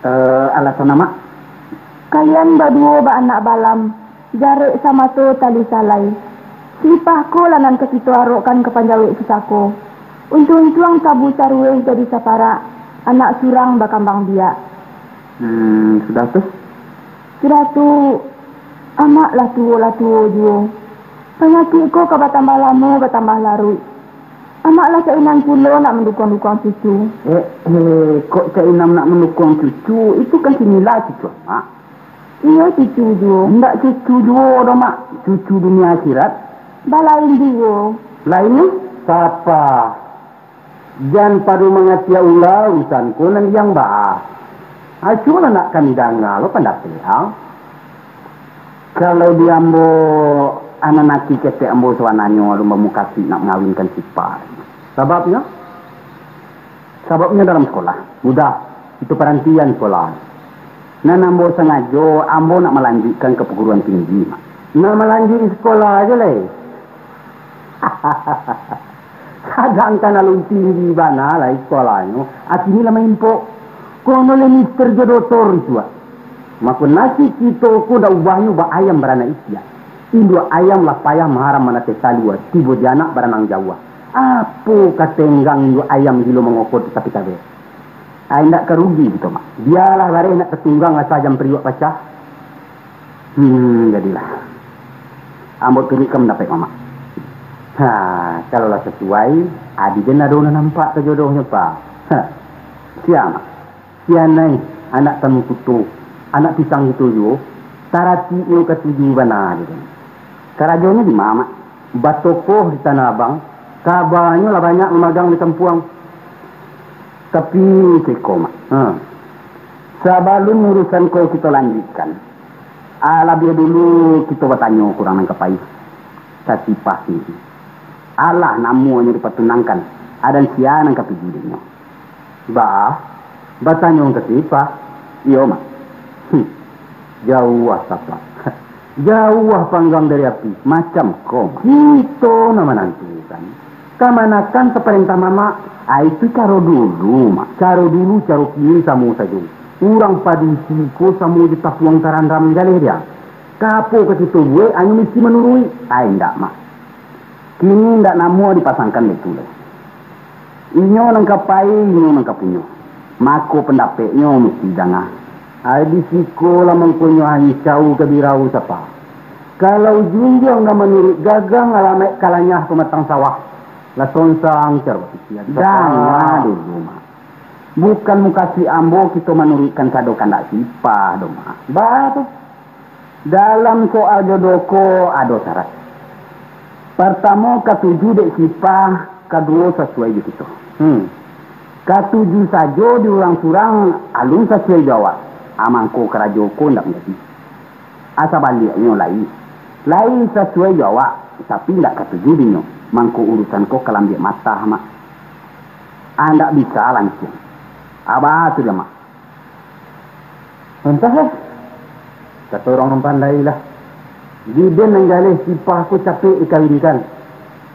Eh, alasan amak? Kalian baduo baanak balam, jarek samato tali salai. Si Ipah ko lah nan ka kito arokkan ka panjawek pusako. Untuang-untuang tabu sarueh jadi saparak, anak surang bakambang biak. Hmm, sudah tu? Sudah tu, amak lah tuo, lah tuo juo. Panyakik ko ka batambah lamo, batambah laruik. Amak lah cak inam pulo nak mandukuang-dukuang cucu. Eh, eh, kok cak inam nak mandukuang cucu? Itu kan si Mila cucu amak. Iyo, cucu juo. Indak cucu juo doh, Mak. Cucu dunia akhirat. Balain juo. Lainnyo? Sapa? Jan pado mangatiak ula urusan ko nan diang baa. Aculah nak kami danga lo pandapek ang. Kalau di ambo, anak laki ketek ambo sabananyo alun bamukasuik nak mangawinkan si Ipah. Sababnyo? Sababnyo dalam sekolah. Mudah, itu parantian sekolah. Nan ambo sangajo, ambo nak malanjuikkan ka paguruan tinggi, Mak. Nak malanjuik sekolah ajo lai. Sadangkan alun tinggi bana lai sekolahnyo, atini lah maimpok. Kono lai mister jo dotor isuak. Mako nasib kito ko ndak ubahnyo bak ayam baranak itiak. Induak ayam lah payah maharam manateh talua, tibo di anak baranang jauah. Apo ka tenggang induak ayam gilo mangokot di tapi tabek? Ai, indak ka rugi kito, Mak. Bialah bareh nak tatunggang asa jam pariuak pacah. Hmm, jadilah. Ambo turuikkan pandapek Mamak. Ha, kalau lah sasuai, adi den ado nan nampak ka jodohnyo, Pa. Ha, sia, Mak. Si Anai, anak Tanu Kuto, anak pisang kito juo, taratiknyo katuju bana jo den. Karajonyo di ma, Mak? Batokoh di Tanah Abang, kabanyo lah banyak mamagang di kampuang. Tapi, ceko, Mak. Ha. Sabalun urusan ko kito lanjuikkan, Ah, labiah dulu kito batanyo ka urang nan ka pai, ka Sipah sandiri. Alah namonyo dipatunangkan, adan sia nan katuju dek nyo. Bah, batanyo ka Sipah? Iyo, Mak. Hmm. Jauah sapak. Jauah panggang dari api, macam ko, Mak. Kito nan manantukan. Kamanakan saparentah Mamak, ah, itu caro dulu, Mak. Caro dulu, caro kini samo sajo. Urang padusi ko samo jo tapuang tarandam jaleh dia. Ka apo ka kito buek, hanyo musti manuruik. Ai, indak, Mak. Kini indak namuah dipasangkan baitu lai. Inyo nan ka pai, inyo nan ka punyo. Mako, pandapeknyo musti danga. Ai, di siko lah mangkonyo hancau ka birau sapa. Kalau junjuang nan manuruik gagang, alamaik kalanyah pamatang sawah. Lah sonsang caro bapikia. Danga dulu, Mak. Bukan mukasuik ambo kito manuruikkan sado kandak Sipah doh, Mak. Baa tu? Dalam soal jodoh ko ado syarat. Partamo, katuju dek Sipah, kaduo, sasuai jo kito. Hmm. Katuju sajo di urang surang, alun sasuai jo awak, a mangko karajo ko indak manjadi. A sabaliaknyo lai, lai sasuai jo awak, tapi indak katuju dinyo, mangko urusan ko ka lambiak matah, Mak. A, indak bisa lansuang. A baa tu dia, Mak. Entahlah. Kato urang nan pandai lah. Di den nan jaleh Sipah ko capek dikawinkan.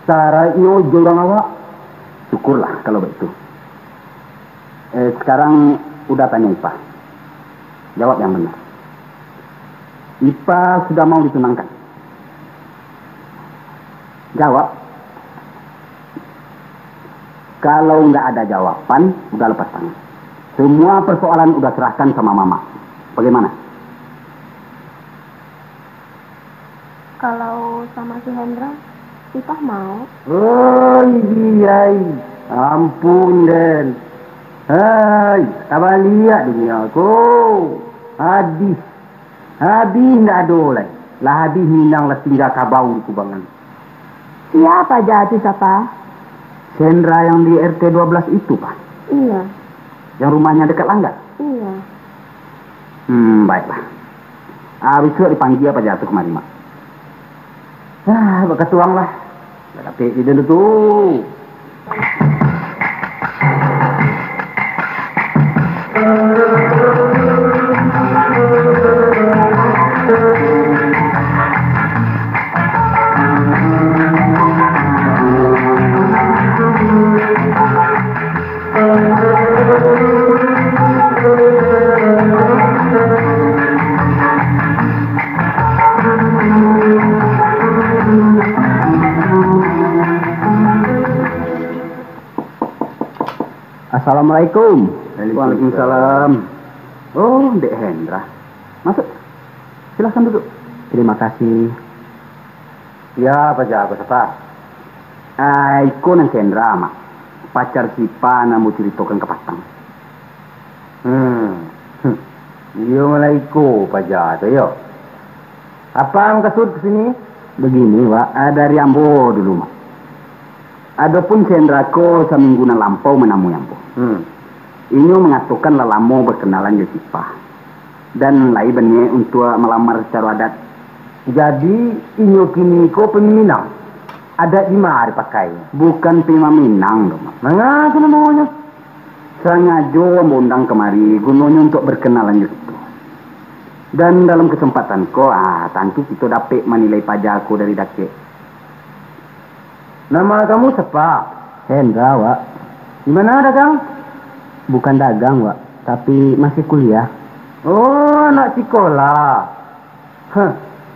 Saraiknyo jo urang awak. Syukurlah kalau baitu. Eh, sekarang Uda tanyo Ipah. Jawab yang benar. Ipah sudah mau ditunangkan? Jawab. Kalau nggak ada jawaban, udah lepas tangan. Semua persoalan udah serahkan sama Mamak. Bagaimana? Kalau sama si Hendra, Sipah mau. Oi, ai. Ampun, Den. Hai, tabaliak dunia ko. Habis. Habis ndak ado lai. Lah habis Minang, lah tingga kabau di kubangan. Siapa aja tu, Sapa? Sendra yang di R T dua belas itu, Pak? Iya. Yang rumahnya dekat langgar? Iya. Hmm, baiklah. Ah, besok dipanggil apa jatuh kemari, Mak? Ah, bakatuang lah. Dah dapik ide tu. Assalamualaikum. Waalaikumsalam. Oh, Dek Hendra. Masuk. Silahkan duduk. Terima kasih. Ya, paja ko, Sapa? Ah, iko nan si Hendra, Mak. Pacar Sipa nan ambo curitokan kapatang. Hmm. Hmm. Iyo, malah iko paja tu, yo. Apa mukasuik ka sini? Begini, Wak. Ah, dari ambo dulu, Mak. Adopun si Hendra ko saminggu nan lampau manamui ambo. Hmm. Inyo mangatokan lah lamo bakenalan jo Sipa, dan lai baniaik untuak malamar sacaro adat. Jadi, inyo kini ko paminang? Adat di ma dipakai? Bukan paminang doh, Mak. Manga tu namonyo? Sangajo ambo undang kamari, gunonyo untuak bakenalan jo kito. Dan dalam kasempatan ko, ah, tantu kito dapek manilai paja ko dari dakek. Nama kamu siapa? Hendra, Wak. Di mana dagang? Bukan dagang, Wak, tapi masih kuliah. Oh, anak sikolah. Hah,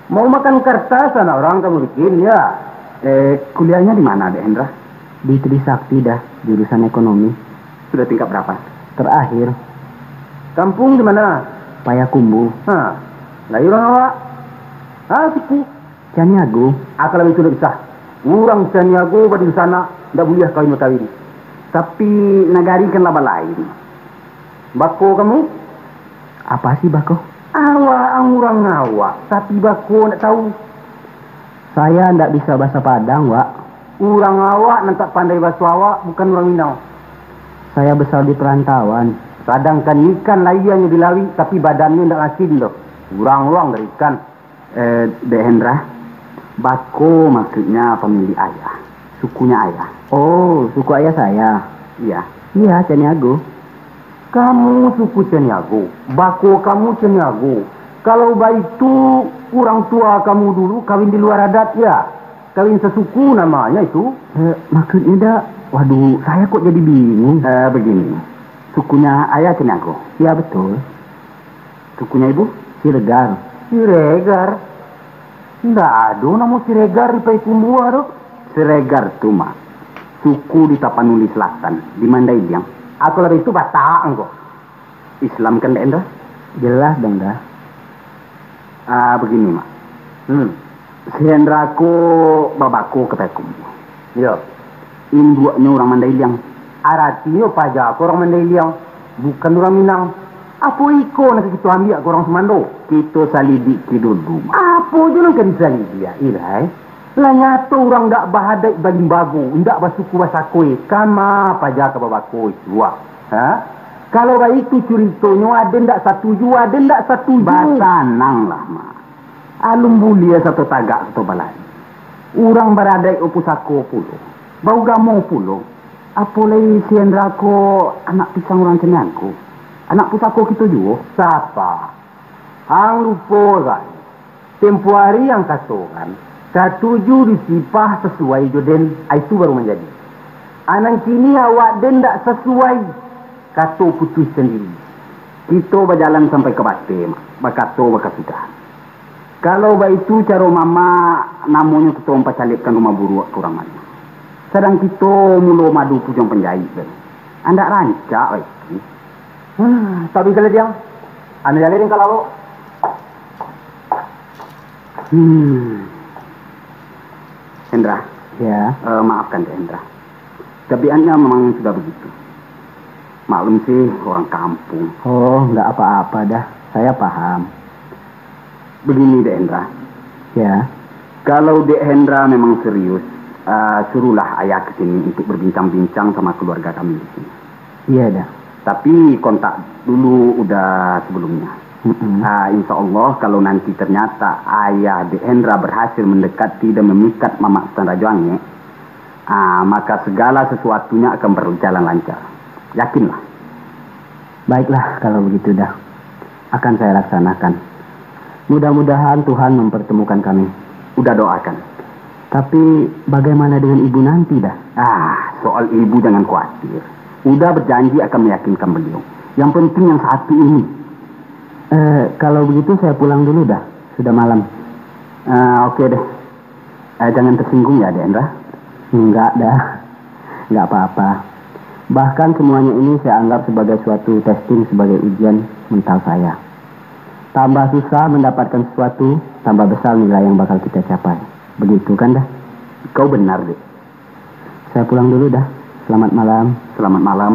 mau makan kartas anak orang kamu bikin, ya? Eh, kuliahnya di mana, Dek Hendra? Di Trisakti dah, jurusan ekonomi. Sudah tingkat berapa? Terakhir. Kampung di mana? Payakumbuh. Hah, lai urang awak? Ah, suku? Caniago. Ah, kalau itu ndak bisa. Urang Caniago badunsanak, ndak buliah kawin-kawin. Tapi nagari kan lah balain. Bako kamu? Apa sih bako? Awak ang urang awak, tapi bako ndak tahu. Saya ndak bisa bahasa Padang, Wak. Urang awak nan tak pandai baso awak bukan urang Minang. Saya besar di perantauan. Sadangkan ikan lahianyo di lawik, tapi badannyo ndak asin doh. Urang luang dari ikan. Eh, Dek Hendra, bako maksudnya pamilik ayah, sukunya ayah. Oh, suku ayah saya. Iya. Iya, Caniago. Kamu suku Caniago, bako kamu Caniago. Kalau baitu, urang tua kamu dulu kawin di luar adat, ya? Kawin sasuku namanya itu. Eh, maksudnya, Dak? Waduh, saya kok jadi bingung. Eh, begini, sukunya ayah Caniago? Ya, betul. Sukunya ibu? Siregar. Siregar? Ndak ado namo Siregar di Payakumbuah tu. Siregar tu, Mak, suku di Tapanuli Selatan, di Mandailiang. Atau labiah itu Batak angko. Islam kan, Dek Hendra? Jelas dong, Dah. Ah, begini, Mak. Hmm. Si Hendra ko babako ka Payakumbuah. Iyo. Induaknyo urang Mandailiang. Aratinyo paja ko urang Mandailiang, bukan urang Minang. Apo iko nan ka kito ambiak ka urang sumando? Kito salidiak dulu, Mak. Apo juo nan ka disalidiak, Irai? Lah nyato urang ndak baadaik balimbago, ndak basuku basako, kama paja ka babako itu, ah. Ha? Kalau baitu curitonyo, aden ndak satuju, aden ndak satuju. Batananglah, Mak. Alun buliah sato tagak sato balari. Urang baradaik pusako pulo, baugamo pulo. Apo lai si Hendra ko anak pisang urang Caniago, anak pusako kito juo. Sapa? Ang lupo gai. Tempo ari ang katokan, satuju disipah sasuai jo den, a itu baru manjadi. A nan kini awak den ndak sasuai, kato putuih sandiri. Kito bajalan sampai ka bateh, Mak, bakato bakasudahan. Kalau baitu caro Mamak, namonyo kito mampacaliakkan rumah buruak ka urang banyak. Sadang kito mulo madu pujuang panjaik, kan? Andak rancak baitu. Hmm, tapi kalau diang, anu jaleh ding kalau. Hmm. Hendra. Ya. Eh, maafkan, Dek Hendra. Tabiatnya memang sudah begitu. Maklum sih, orang kampung. Oh, nggak apa-apa dah. Saya paham. Begini, Dek Hendra. Ya. Kalau Dek Hendra memang serius, ah, suruhlah ayah ke sini untuk berbincang-bincang sama keluarga kami di sini. Iya, dah. Tapi kontak dulu udah sebelumnya. Mm-mm. Ah, insya Allah, kalau nanti ternyata ayah Dek Hendra berhasil mendekati dan memikat Mamak Sutan Rajo Angek, ah, maka segala sesuatunya akan berjalan lancar. Yakinlah. Baiklah, kalau begitu, dah. Akan saya laksanakan. Mudah-mudahan Tuhan mempertemukan kami. Udah doakan. Tapi bagaimana dengan ibu nanti, dah? Ah, soal ibu jangan khawatir. Udah berjanji akan meyakinkan beliau. Yang penting yang satu ini. Eh, kalau begitu saya pulang dulu, dah. Sudah malam. Ah, oke deh. Eh, jangan tersinggung ya, Dek Hendra. Enggak, dah. Enggak apa-apa. Bahkan semuanya ini saya anggap sebagai suatu testing, sebagai ujian mental saya. Tambah susah mendapatkan sesuatu, tambah besar nilai yang bakal kita capai. Begitu kan, dah? Kau benar, Dek. Saya pulang dulu, dah. Selamat malam. Selamat malam.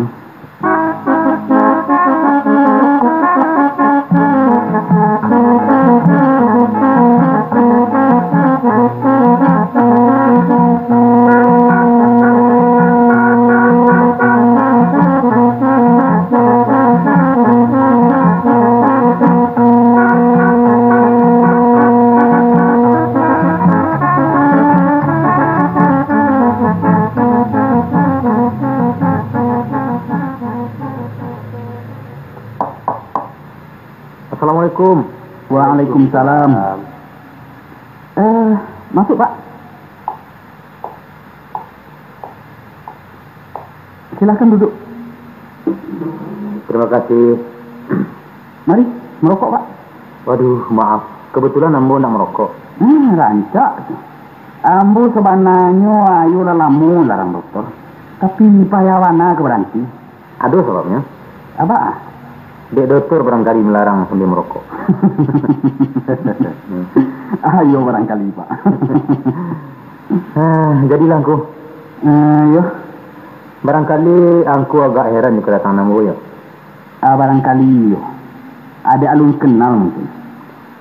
Assalamualaikum. Waalaikumsalam. Eh, masuk, Pak. Silahkan duduk. Terima kasih. Mari, merokok, Pak. Waduh, maaf. Kebetulan ambo nak merokok. Hmm, rancak. Ambo sabananyo ayo lah lamo larang dokter. Tapi payah bana ka baranti. Ado sababnyo. Apa? Dek dokter barangkali melarang sambil merokok. Ayo barangkali, Pak. Ah, jadilah angku. Eh, yo. Barangkali angku agak heran jo kedatangan ambo, yo? Ah, barangkali, yo. Ado alun kenal mungkin.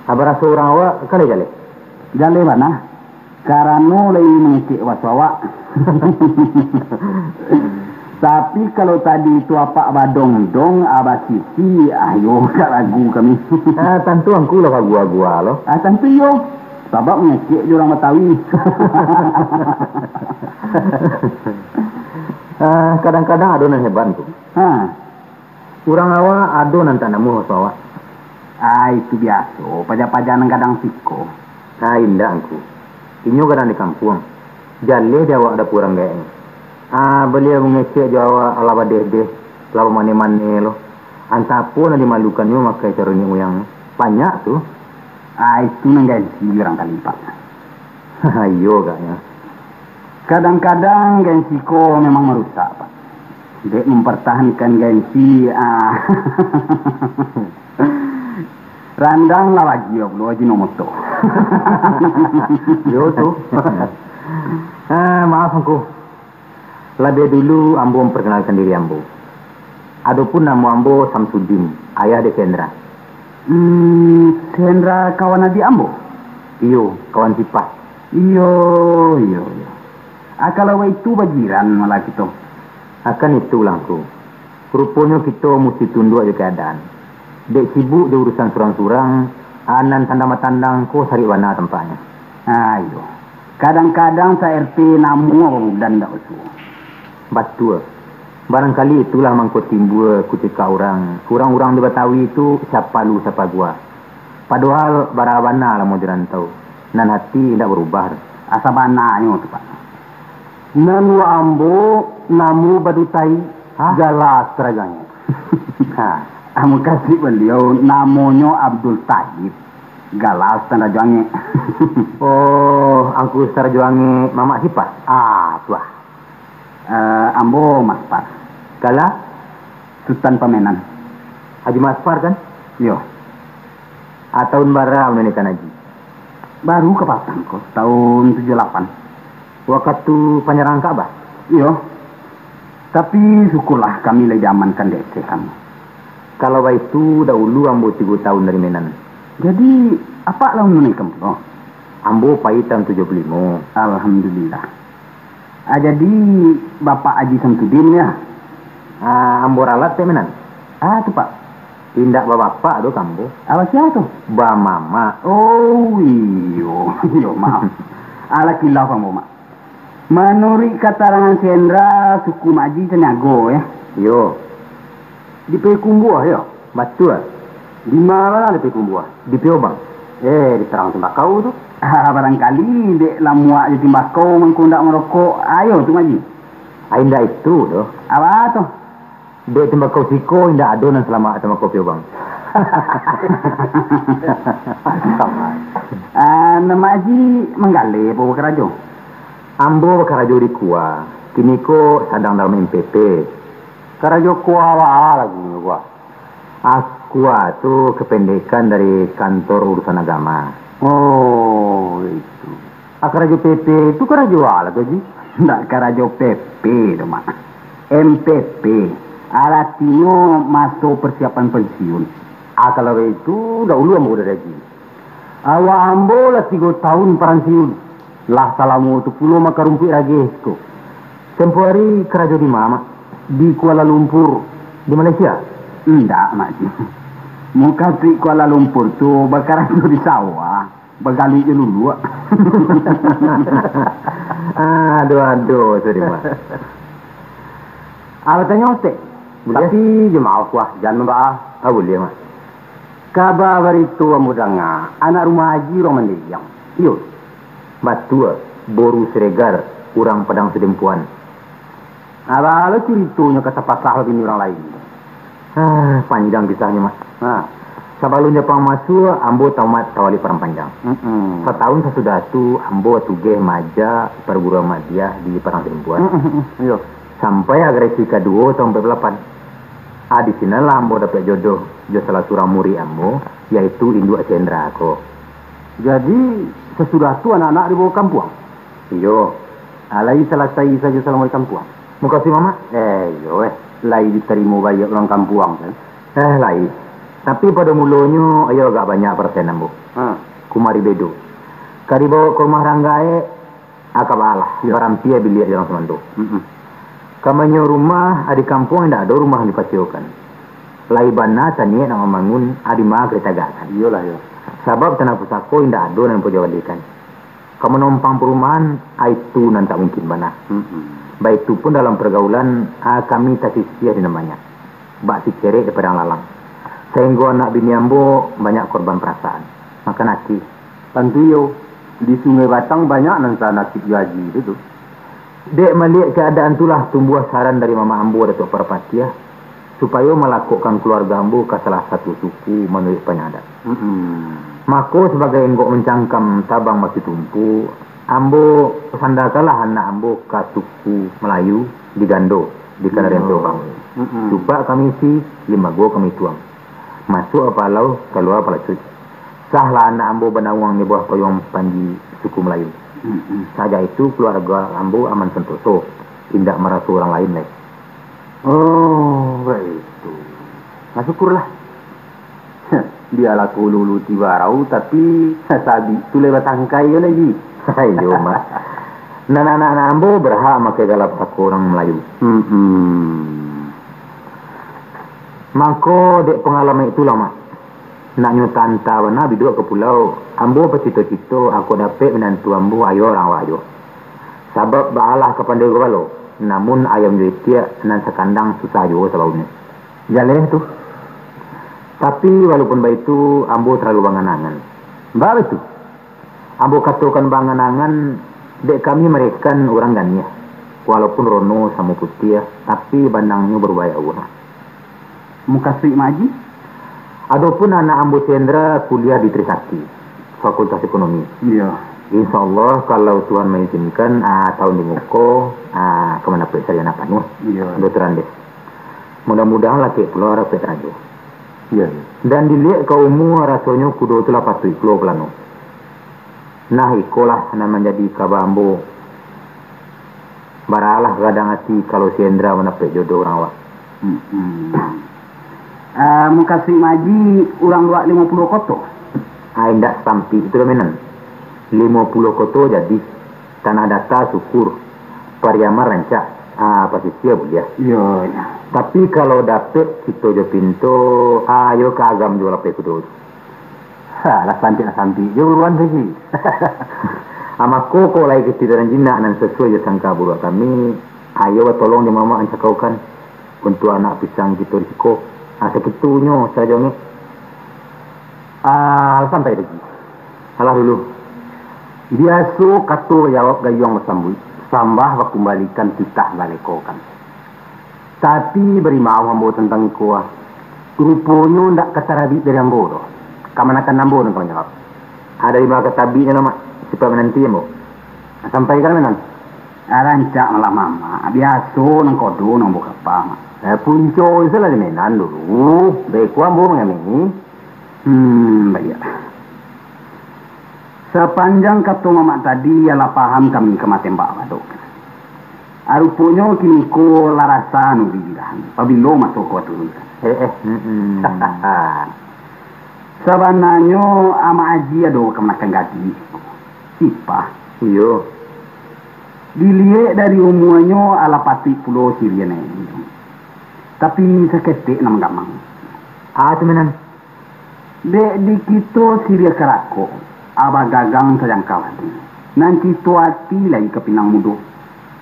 Ah, baraso urang awak ka lai jaleh? Jaleh bana. Karano lai mangecek baso awak. Tapi kalau tadi tu apak badongdong, ah, basisi, ah, iyo, agak ragu kami. Ah, tantu angku lah bagua-gua lo. Ah, tantu iyo. Sabab ngecek jo urang Batawi. Ah, kadang-kadang ado nan hebat tu. Ha. Urang awak ado nan tak namuah maso awak. Ah, itu biaso, paja-paja nan gadang siko. Ah, indak, angku. Inyo gadang di kampuang. Jaleh di awak dapua urang gaeknyo. Ah, baliau mangecek jo awak alah badeh-deh, alah bamaneh-maneh lo. Antah apo nan dimalukannyo makai caro niniak muyang. Banyak tu. Ah, itu nan gengsi urang tadi, Pak. Iyo agaknyo. Kadang-kadang gengsi ko memang marusak, Pak. Dek mempertahankan gengsi, ah, randang lah bagia pulo Ajinomoto. Iyo tu. Ah, maaf angku. Labiah dulu ambo memperkenalkan diri ambo. Adopun namo ambo Samsudin, ayah dek Sendra. Hmm, Sendra kawan adiak ambo? Iyo, kawan Sipah. Iyo, iyo, iyo. Ah, kalau baitu bajiran malah kito. Akan itulah, Angku. Ruponyo kito musti tunduak jo kaadaan. Dek sibuk jo urusan surang-surang, a nan tandang-matandang ko sarik bana tampaknyo. Ah, iyo. Kadang-kadang sa-R T namuah babulan ndak basuo. Batua. Barangkali itulah mangko timbua kutika urang, urang-urang di Batawi tu siapa lu siapa gua. Padohal bara bana lamo di rantau, nan hati indak barubah. Asa bananyo tu, Pak. Nan wa ambo namo Badutai. Hah? Galas tarajuangnyo. Ha, amu kasih baliau namonyo Abdul Taib. Galas tarajuangnyo. Oh, angku tarajuangnyo Mamak Sipah? Ah, tuah. Eh, ambo Maspar. Kala? Sutan Pamenan. Haji Maspar, kan? Iyo. Ah, tahun bara manunaikan haji? Baru kapatang ko, tahun tujuah lapan. Wakatu panyarangan Ka'bah? Iyo. Tapi, syukurlah kami lah diamankan dek Syekh kami. Kalau baitu, dahulu ambo tigo tahun dari Menan. Jadi, apak lah manunaikan pulo? Ambo pai tahun tujuah puluah limo. Alhamdulillah. Ah, jadi, Bapak Haji Samsudin, ya? Ah, ambo ralat, Tek Menan. Ah, tu, Pak. Indak babapak tu ka ambo. Alah, sia tu? Bamamak. Oh, iyo. Iyo, maaf. Alah, kilaf ambo, Mak. Manuruik katarangan Sendra, suku Mak Haji Caniago, ya? Iyo. Di Payakumbuah, yo? Batua. Di ma lah di Payakumbuah? Di Piobang. Eh, di tarang timbakau tu. Ah, barangkali dek lamuak jo timbakau mangko ndak marokok, ayo tu, Mak Haji. Ah, indak itu doh. Apo tu? Dek timbakau siko indak ado nan salamak timbakau Piobang. Ah, nan Mak Haji manggaleh apo bakarajo? Ambo bakarajo di KUA, kiniko sadang dalam M P P. Karajo KUA baa lagunyo, KUA? Ah, KUA tu kependekan dari Kantor Urusan Agama. Oh, itu. Ah, karajo P P tu karajo a lah tu, Ji? Ndak karajo P P tu, Mak. M P P. Aratinyo maso persiapan pensiun. Ah, kalau itu, dahulu ambo udah gaji. Awak ambo lah tigo tahun paransiun. Lah salamo tu pulo makarumpuik rageh ko. Tempo hari karajo di ma, Mak? Di Kuala Lumpur, di Malaysia? Indak, Mak Ji. Mukasuik Kuala Lumpur tu bakarajo di sawah, bagaluik jo luluak. Aduh, aduh, sorry, Mak. Alah tanyo, Tek. Buliah. Tapi jo maaf, wah, jan mambahas. Ah, buliah, Mak. Kaba barito ambo danga, anak rumah Haji urang Mandiriang. Iyo. Batua, boru Siregar, urang Padang Sidempuan. Alah, lo curitonyo ka tapasah bini urang lain. Ah, panjang kisahnyo, Mak. Ha. Sabalun Japang masuak, ambo tamat tawalib Padang Panjang. Mm-mm. Satahun sasudah tu, ambo batugeh maajak parguruan Madiyah di Padang Sidempuan. Mm-mm, mm-mm. Iyo. Sampai agresi kaduo tahun ampek puluah lapan. Ah, di sinanlah ambo dapek jodoh jo salah surang murid ambo, yaitu induak Sendra ko. Jadi, sasudah tu anak-anak dibawa ka kampuang? Iyo. Ah, lai salasai sajo salamo di kampuang? Mukasuik Mamak? Eh, iyo, eh. Lai ditarimo baiak urang kampuang, kan? Eh, lai. Tapi pado mulonyo, iyo agak banyak parasaik ambo. Ha. Kumari bedo. Ka dibawa ka rumah urang gaek, ah, ka baa lah, iyo, barampia biliak jo urang sumando. Mm-mm. Ka manyewa rumah, a di kampuang indak ado rumah nan dipasewokan. Lai bana taniek nak mambangun, a di ma ka ditagakkan. Iyolah, iyo. Sabab tanah pusako indak ado nan dipajuwalikan. Ka manompang parumahan, a itu nan tak mungkin bana. Mm-mm. Baitu pun dalam pargaulan, a kami tasisiah di nan banyak. Bak sikerek di padang lalang. Sainggo anak bini ambo banyak korban parasaan. Makan ati. Tantu iyo, di Sungai Batang banyak nan sanasib jo Aji tu, tu. Dek maliek kaadaan tu lah tumbuah saran dari mamak ambo Datuak Parpatiah, supayo malakokkan kaluarga ambo ka salah satu suku manuruik panyadat. Mm-mm. Mako, sabagai enggok mancangkam tabang basitumpu, ambo sandakanlah anak ambo ka suku Malayu di Gando, di Kanarian Iyo. Sorang. Mm-mm. Cupak kami isi, limago kami tuang. Masuak palau, kalua palacuik. Sahlah anak ambo banawang di bawah payuang panji suku Malayu. Mm-mm. Sajak itu, kaluarga ambo aman santoso, indak maraso urang lain lai. Oh, baitu. Nah, syukurlah. Bialah ka ulu-ulu tibarau, tapi sabik tu lai batangkai kan, Aji? Iyo, Mak. Nan anak-anak ambo barhak makai gala pusako urang Malayu. Mm-mm. Mangko, dek pangalaman itulah, Mak, nak nyo tanta bana biduak ka pulau, ambo bacito-cito angkok dapek minantu ambo ayo urang awak juo. Sabab baalah ka pandai gabalo, namun ayam jo itiak nan sakandang susah juo sabaunyo. Jaleh tu. Tapi, walaupun baitu, ambo talalu bangan-angan. Baa baitu? Ambo katokan bangan-angan, dek kami mareka urang ganiah. Walaupun rono samo putiah, tapi banangnyo barubah jauah. Mukasuik Mak Aji? Adopun anak ambo si Hendra kuliah di Trisakti, Fakultas Ekonomi. Iyo. Insya Allah, kalau Tuhan maizinkan, ah, tahun di muko, ah, ka mandapek sarjana panuah. Iyo. Doktorandus. Mudah-mudahan lakek pulo dapek karajo. Iyo, iyo. Dan diliek ka umua, rasonyo kudo tu lah patuik pulo ka lano. Nah, ikolah nan manjadi kaba ambo. Baralah gadang ati kalau si Hendra mandapek jodoh urang awak. Hmm. Ah, mukasuik Mak Aji urang luak limo puluah koto? Ah, indak sampik itu doh, Minan. Limo puluah koto jadi, Tanah Data syukur, Pariaman rancak, ah, pasisia buliah. Iyo, iyo. Tapi kalau dapek cito jo pinto, ah, iyo ka agam juo lapeh kudo tu. Ha, lah santiak, lah santiak jo buruan tu, Ji. Ah, mako, kok lai katidaran jinak nan sasuai jo sangka buruak kami, ayo batolong jo mamak mancakaukan untuak anak pisang kito di siko. Ah, sakitunyo sajo, Ngek. Ah, lah sampai tu, Ji. Alah dulu. Biaso kato bajawab gayuang basambuik, sambah bakumbalikan titah balekokan. Tapi, bari maoh ambo tantang iko, ah. Ruponyo ndak ka tarabik dari ambo doh. Kamanakan ambo nan ka manjawab. Ah, dari ma ka tabiknyo lah, Mak? Sipaik mananti ambo. Ah, sampaikan, Minan. Ah, rancak malah mamak. Biaso nan kodo nan ambo kapa, Mak. Eh, punco se lah di Minan dulu. Beko ambo mangani. Hmm, baiak. Sapanjang kato mamak tadi, alah paham kami ka matembak badok. Ah, ruponyo kini ko lah rasa anu di lidah, pabilo mato ko turun. Eh, eh. Mm-mm. Sabananyo, Amak Aji ado kamanakan gadih, Sipah. Iyo. Diliek dari umuanyo, alah patuik pulo siriah naiak. Tapi saketek nan manggamang. Ah, tu, Minan. Dek di kito siriah karakok, abah gagang tajangkau ati. Nan cito ati lai ka pinang mudo,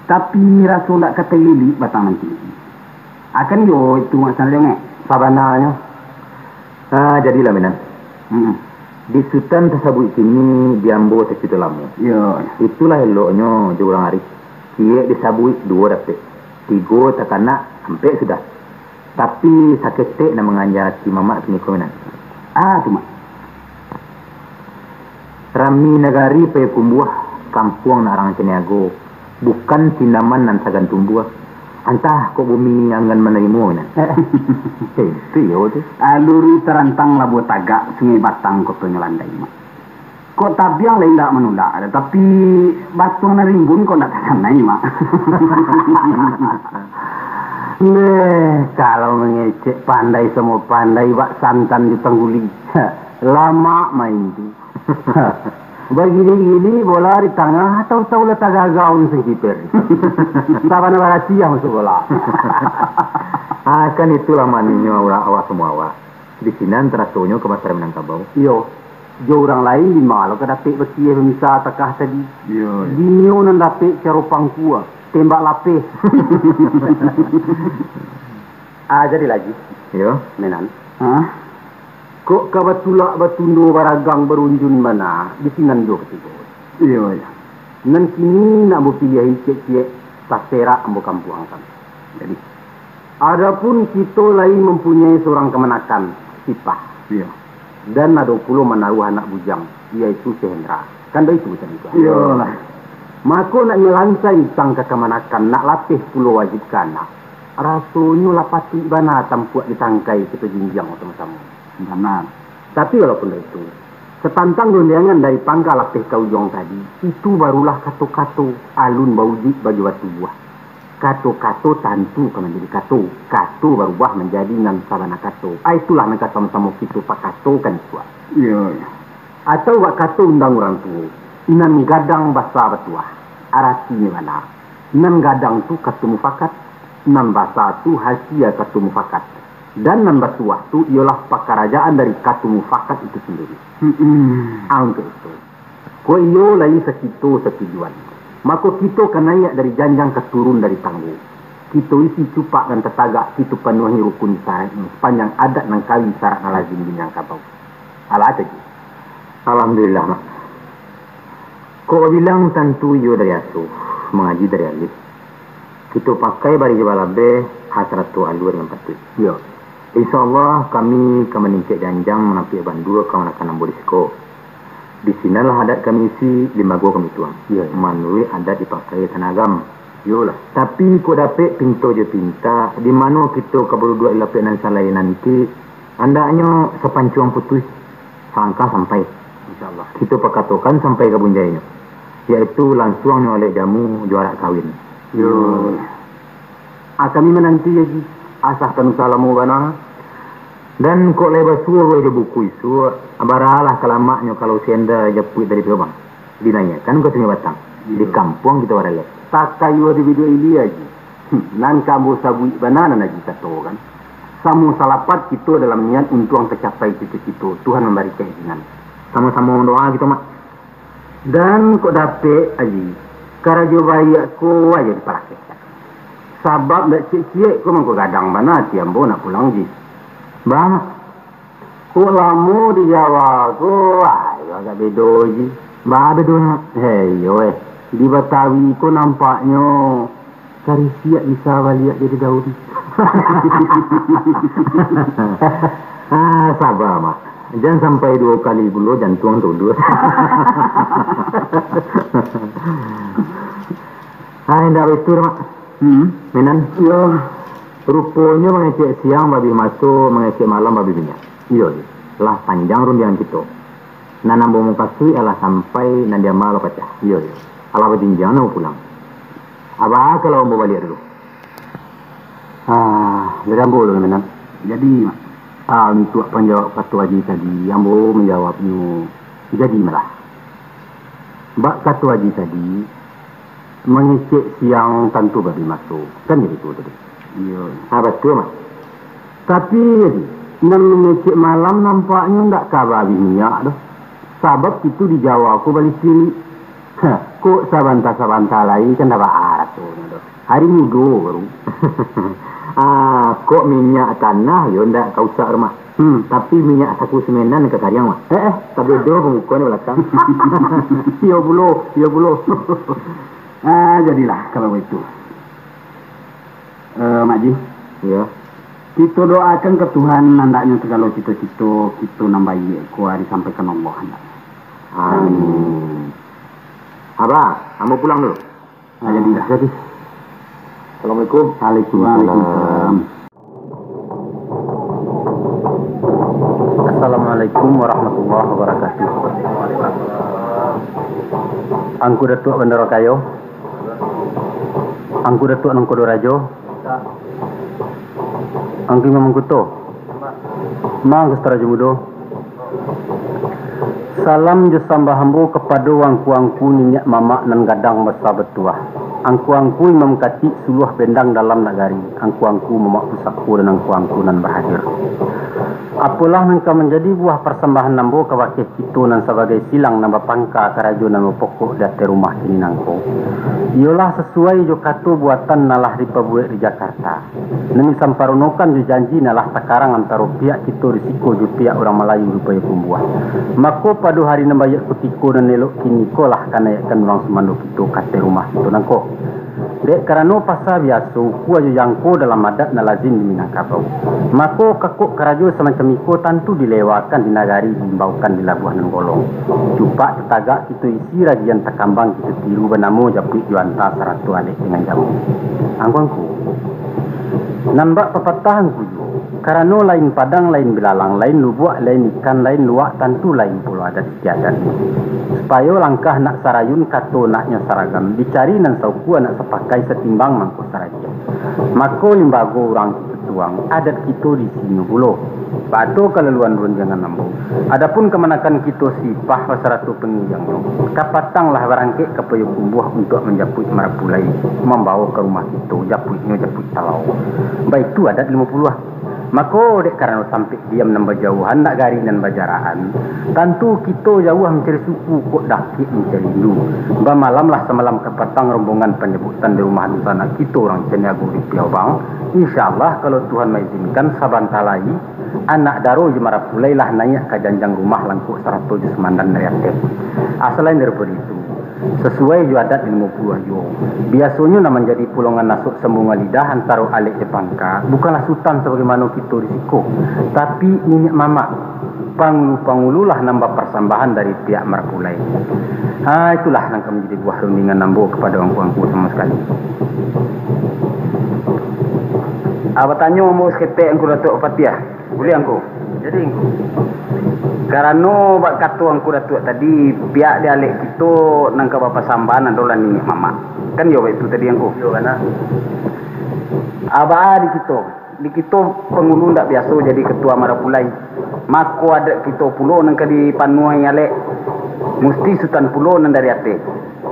tapi raso ndak ka talilik batang nan tinggi. Akan iyo itu maksudnyo, Ngek? Sabananyo, ah, jadilah, Minan. Mm-mm. Di Sutan tasabuik kini, di ambo tacito lamo. Iyo. Itulah eloknyo jo urang arif. Ciek disabuik, duo dapek. Tigo takanak, ampek sudah. Tapi, saketek nan manganja ati mamak kiniko, Minan. Ah, tu, Mak. Rami nagari Payakumbuah, kampuang nak rang caniago, bukan tanaman nan sagan tumbuah. Antah kok bumi anggan manarimo, Minan. Eh, itu iyo tu. Aluri tarantang labuah tagak, Sungai Batang kotonyo landai, Mak. Kok tabiang lah indak manulak, tapi batuang nan rimbun kok ndak takanai, Mak. Neh, kalau mangecek pandai samo pandai bak santan di tangguli. Lamak main tu. Bagili-gili bola di tangah, tau-tau lah tagagau mesin kiper. Sabana barasiah masuk bola. Ah, kan itulah manisnyo awak, awak samua awak. Di sinan tarasonyo kabasaran Minangkabau. Iyo, jo urang lain di ma lo ka dapek bakiah bamisa takah tadi. Iyo, iyo. Dinyo nan dapek caro pangkua, tembak lapeh. Ah, jadi lagi. Iyo. Menan. Hah? Kok ka batulak batundo baragang barunjun bana, di sinan juo katibo. Iyo, iyo. Nan kini nak ambo piliahi ciek-ciek, taserak ambo kampuangkan. Jadi, adapun kito lai mampunyai surang kamanakan, Sipah. Iyo. Dan ado pulo manaruah anak bujang, yaitu si Hendra. Kan baitu tadi tu? Iyolah. Mako nak nyalansai utang ka kamanakan, nak lapeh pulo wajib ka anak. Rasonyo lah patuik bana tampuak di tangkai kito jinjiang samo-samo. Bana. Tapi walaupun baitu, satantang rundiangan dari pangka lapeh ka ujuang tadi, itu barulah kato-kato alun baujuik bagi batubuah. Kato-kato tantu ka manjadi kato, kato barubah manjadi nan sabana kato. Ah, itulah nan ka samo-samo kito pakatokan isuak. Iyo, iyo. Atau bak kato undang urang tuo, nan gadang basa batuah. Aratinyo bana, nan gadang tu kato mufakat, nan basa tu hasia kato mufakat, dan nan batuah tu iyolah pakarajaan dari kato mufakat itu sandiri. Mm-mm. Ah, untuak itu, kok iyo lai sakito satujuan, mako kito ka naiak dari janjang ka turun dari tanggo. Kito isi cupak nan tatagak, kito panuahi rukun saraiknyo sapanjang adat nan kawi sarak nan lazim di Minangkabau. Alah, Haji. Alhamdulillah, Mak. Kok babilang tantu iyo dari asuh, mangaji dari alif. Kito pakai bari jo balabeh, asarato alua dengan patuik. Iyo. Insya Allah, kami ka maningkek janjang manampuak bandua kamanakan ambo di siko. Di sinanlah adat kami isi, limbago kami tuang. Iyo, iyo. Manuruik adat dipakai tanah agam. Iyolah. Tapi, kok dapek pinto jo pintak, di mano kito ka baduduak di lapek nan salain nanti, andaknyo sapancuang putuih, salangkah sampai. Insya Allah. Kito pakatokan sampai ka bunjainyo, yaitu lansuang nyo alek jamu jo arak kawin. Yo. Ah, kami mananti, Haji. Asah tanusa lamo bana. Dan kok lai basuo ruweh jo buku isuak, baralah ka lamaknyo kalau si Enda japuik dari Piobang. Dinaiakkan ka Sungai Batang. Iyo. Di kampuang kito baralek. Takayuah di biduak ilia, Ji. Hmm, nan ka ambo sabuik bana nan Aji katokan. Samo salapat kito dalam niat untuang tacapai cito-cito, Tuhan mambari kaizinan. Samo-samo mandoa kito, Mak. Dan kok dapek, Aji, karajo baiak ko ajo dipalakehkan. Sabab ndak ciek-ciek ko mangko gadang bana ati ambo nak pulang, Ji. Baa, Mak? Kok lamo di Jawa ko, ah, iyo agak bedo, Ji. Baa bedonyo? Heh, iyo, eh. Di Batawi ko nampaknyo karisiak bisa baliak jadi daun. Ah, saba, Mak. Jan sampai duo kali pulo jantuang tulua. Ah, indak baitu doh, Mak. Hmm? Minan? Iyo. Ruponyo mangecek siang babih maso, mangecek malam babih minyak. Iyo, Ji. Lah panjang rundiangan kito. Nan ambo mukasuik alah sampai, nan di ama alah pacah. Iyo, iyo. Alah bajinjiang nan ambo pulang. Abah, kalau ambo baliak dulu. Ah, dari ambo dulu, Minan. Jadi, ah, untuak panjawab kato Aji tadi, ambo manjawabnyo jadi malah. Bak kato Aji tadi, mangecek siang tantu babih maso. Kan jadi tu tadi. Iyo. Ah, batua, Mak. Tapi, Aji, nan mangecek malam nampaknyo ndak ka babih minyak doh. Sabab kito di Jawa ko bali silik. Hah, kok sabanta-sabanta lai kan ndak baa rasonyo doh. Hari mudo baru. Ah, kok minyak tanah yo ndak ka usak, Mak. Hmm. Tapi minyak saku semenan ka kariang, Mak. Eh, eh. Tabedo pamukoan di balakang. Iyo pulo, iyo pulo. Ah, jadilah kalau baitu. Eh, Mak Ji. Iyo. Kito doakan ka Tuhan, andaknyo sagalo cito-cito kito nan baiak ko disampaikan Allah, andak. Amin. Abah, ambo pulang dulu. Ah, jadi dah. Jadi. Assalamualaikum. Waalaikumsalam. Waalaikumsalam. Assalamualaikum warahmatullahi wabarakatuh. Angku Datuak Bandaro Kayo, Angku Datuak Nangkodo Rajo, Angku Imam Mangkuto, Mang Kustarajo Mudo, Salam jo sambah ambo kapado angku-angku niniak mamak nan gadang basa batuah, angku-angku imam katik suluah bendang dalam nagari, angku-angku mamak pusako dan angku-angku nan bahadir. Apolah nan ka manjadi buah parsambahan ambo kabake kito nan sabagai silang nan bapangka karajo nan bapokok di ateh rumah kini nangko, iyolah sasuai jo kato buatan nan lah dipabuwek di Jakarta, nan disamparonokan jo janji nan lah takarang antaro pihak kito di siko jo pihak urang Malayu di Payakumbuah. Mako, pado hari nan baiak kutiko nan elok kiniko lah ka nayiakkan urang sumando kito ka ateh rumah kito nangko. Dek karano pasa biaso, ukua jo jangko dalam adat nan lazim di Minangkabau. Mako, kakok karajo samacam iko tantu dilewakan di nagari, diimbaukan di labuah nan golong. Cupak tatagak kito isi, ragian takambang kito tiru, banamo japuik jo anta sarato alek dengan jamu. Angku-angku, nan bak papatah angku juo, karano lain padang, lain bilalang, lain lubuak, lain ikan, lain luak, tantu lain pulo adat istiadatnyo. Supayo langkah nak sarayun, kato naknyo saragam, dicari nan saukua, nak sapakai, satimbang mangko saragiah. Mako, limbago urang kito tuang, adat kito di siko pulo. Bak tu kalaluan rundiangan ambo. Adapun kamanakan kito sipah basarato pangijangnyo, kapatang lah barangkek ka Payakumbuah untuak manjapuik marapulai, mambawo ka rumah kito, japuiknyo japuik talau. Baitu adat limo puluah. Mako, dek karano tampek diam nan bajauhan, nagari nan bajarakan, tantu kito jauah mancari suku, kok dakek mancari indu. Bamalamlah samalam kapatang rombongan panjabutan di rumah dunsanak kito urang Caniago di Piaubang. Insya Allah, kalau Tuhan maizinkan, sabanta lai, anak daro jo marapulai lah naiak ka janjang rumah langkok sarato jo sumandan dari ateh. A, salain daripado itu, sasuai jo adat limo puluah juo, biasonyo nan manjadi pulongan nasok sambungan lidah antaro alek jo pangka, bukanlah sutan sabagaimano kito di siko, tapi niniak mamak, pangulu-pangulu lah nan baparsambahan dari pihak marapulai. Ha, itulah nan ka manjadi buah rundingan ambo kapado angku-angku samo sakali. A, batanyo ambo saketek, Angku Datuak Patiah. Buliah, Angku? Jadi, Angku. Karano bak kato Angku Datuak tadi, pihak di alek kito nan ka bapasambahan adolah niniak mamak. Kan iyo baitu tadi, Angku? Iyo, bana. A, baa di kito. Di kito pangulu ndak biaso jadi katua marapulai. Mako, adat kito pulo nan ka dipanuahi alek. Musti sutan pulo nan dari ateh.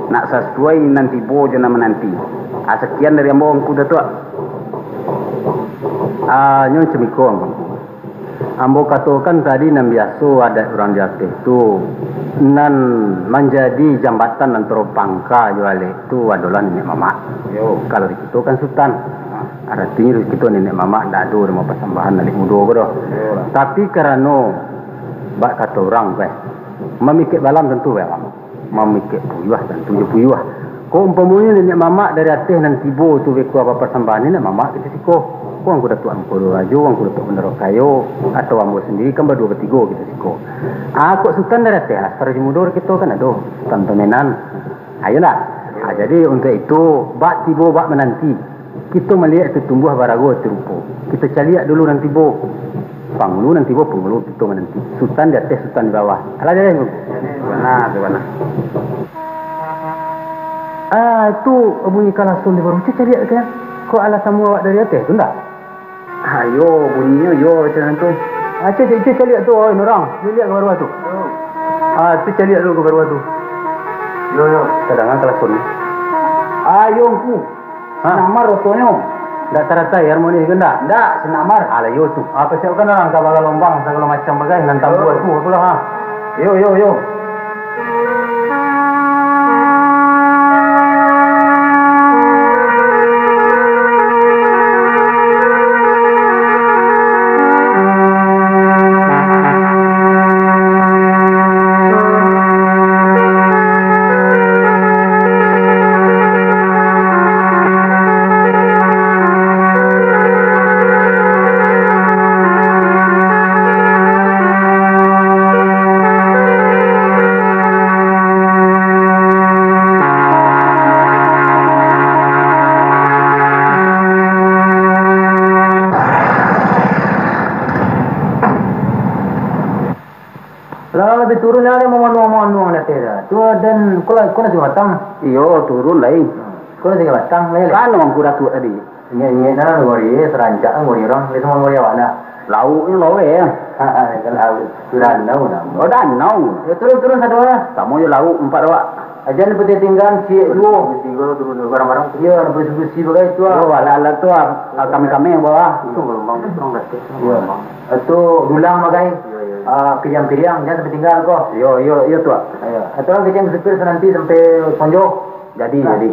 Nak sasuai nan tibo jo nan mananti. A, sakian dari ambo, Angku Datuak. A, nyo cemiko, Angku. Ambo katokan tadi, nan biaso adat urang di ateh tu, nan manjadi jambatan antaro pangka jo alek tu adolah niniak mamak. Yo. Kalau di kito kan sutan. Aratinyo di kito niniak mamak ndak ado dek bapasambahan alek mudo ko doh. Yo lah. Tapi karano bak kato urang, eh, mamikek balam tantu balam. Mamikek puyuah, tantu jo puyuah. Kok umpamonyo niniak mamak dari ateh nan tibo tu beko bapasambahan niniak mamak kito siko. Kok Angku Datuak Angku Rajo, Angku Datuak Bandaro Kayo, atau ambo sandiri kan baduo batigo kito siko. A, kok sutan dari ateh lah, sarajo mudo kito kan ado, sutan pamenan. Ayolah. A, jadi untuak itu, bak tibo, bak mananti. Kito maliek tu tumbuah barago tu rupo. Kito caliak dulu nan tibo. Pangulu nan tibo, pangulu kito mananti. Sutan di ateh, sutan di bawah. Alah, jaleh, Angku. Bana, tu bana. A, tu bunyi kalason di baruca caliak tu, kan? Kok alah tamu awak dari ateh tu, ndak? Ayo, bunyinyo yo macam tu. A, cek, cek, cek, caliak tu, oi, urang. Caliak ka baruah tu. A, tu caliak dulu ka baruah tu. Yo, yo. Tadanga kalason. Ayo, Angku. Ha? Sinamar otonyo. Ndak taratai harmoni ko ndak? Ndak, sinamar. Alah, iyo tu. Apa siapkan urang ka bagalombang, sagalo macam bagai, nan tambuah tu, apolah, ha. Yo, yo, yo. Lah, labiah turun lah, dia mamanuang-manuang di ateh dah. Tu, dan, kau lah, kau nasi batang? Iyo, turun lai. Kau nasi batang, lai, lai. Kan Angku Datuak tadi. Ingek-ingek nah, gori, serancak, gori urang, dia semua gori awak nah. Lauknyo laweh, yo. Ha, ha, kan lauk. Itu danau namo. Oh, danau. Yo, turun, turun sado lah. Samo jo lauk, ampek awak. Ajan putih tinggal, ciek duo. Tinggal turun barang-barang. Yo, bersih-bersih bagai tu, ah. Yo, alat-alat tu, ah, kami-kami yang bawa. Itu gelombang, gelombang. Yo. Itu dulang bagai. Yo, yo, yo. Ah, piriang-piriang, jan sampai tinggal ko. Yo, yo, yo, tu, ah. Yo. Itu urang kecek supir sananti sampai Ponjo. Jadi, jadi.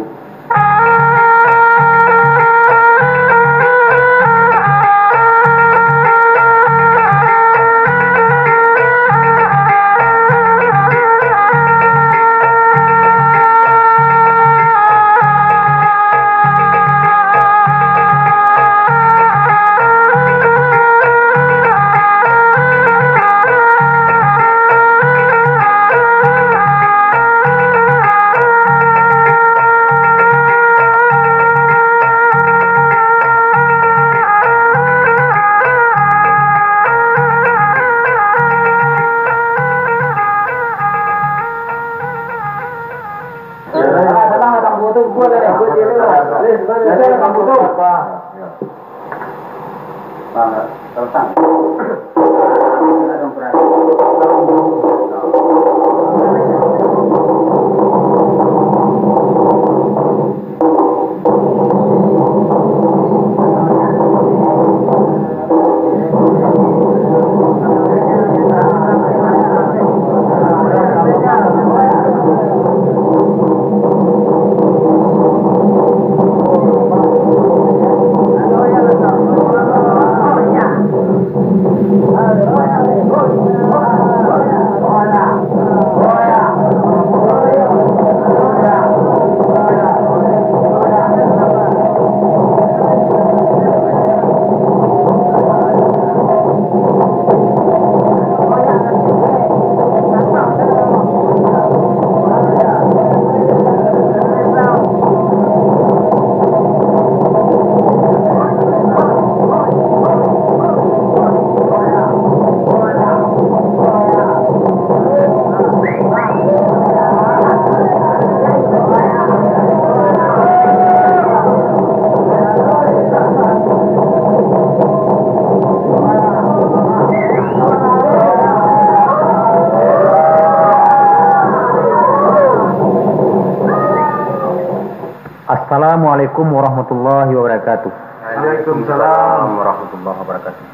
Assalamualaikum warahmatullahi wabarakatuh. Waalaikumsalam warahmatullahi wabarakatuh.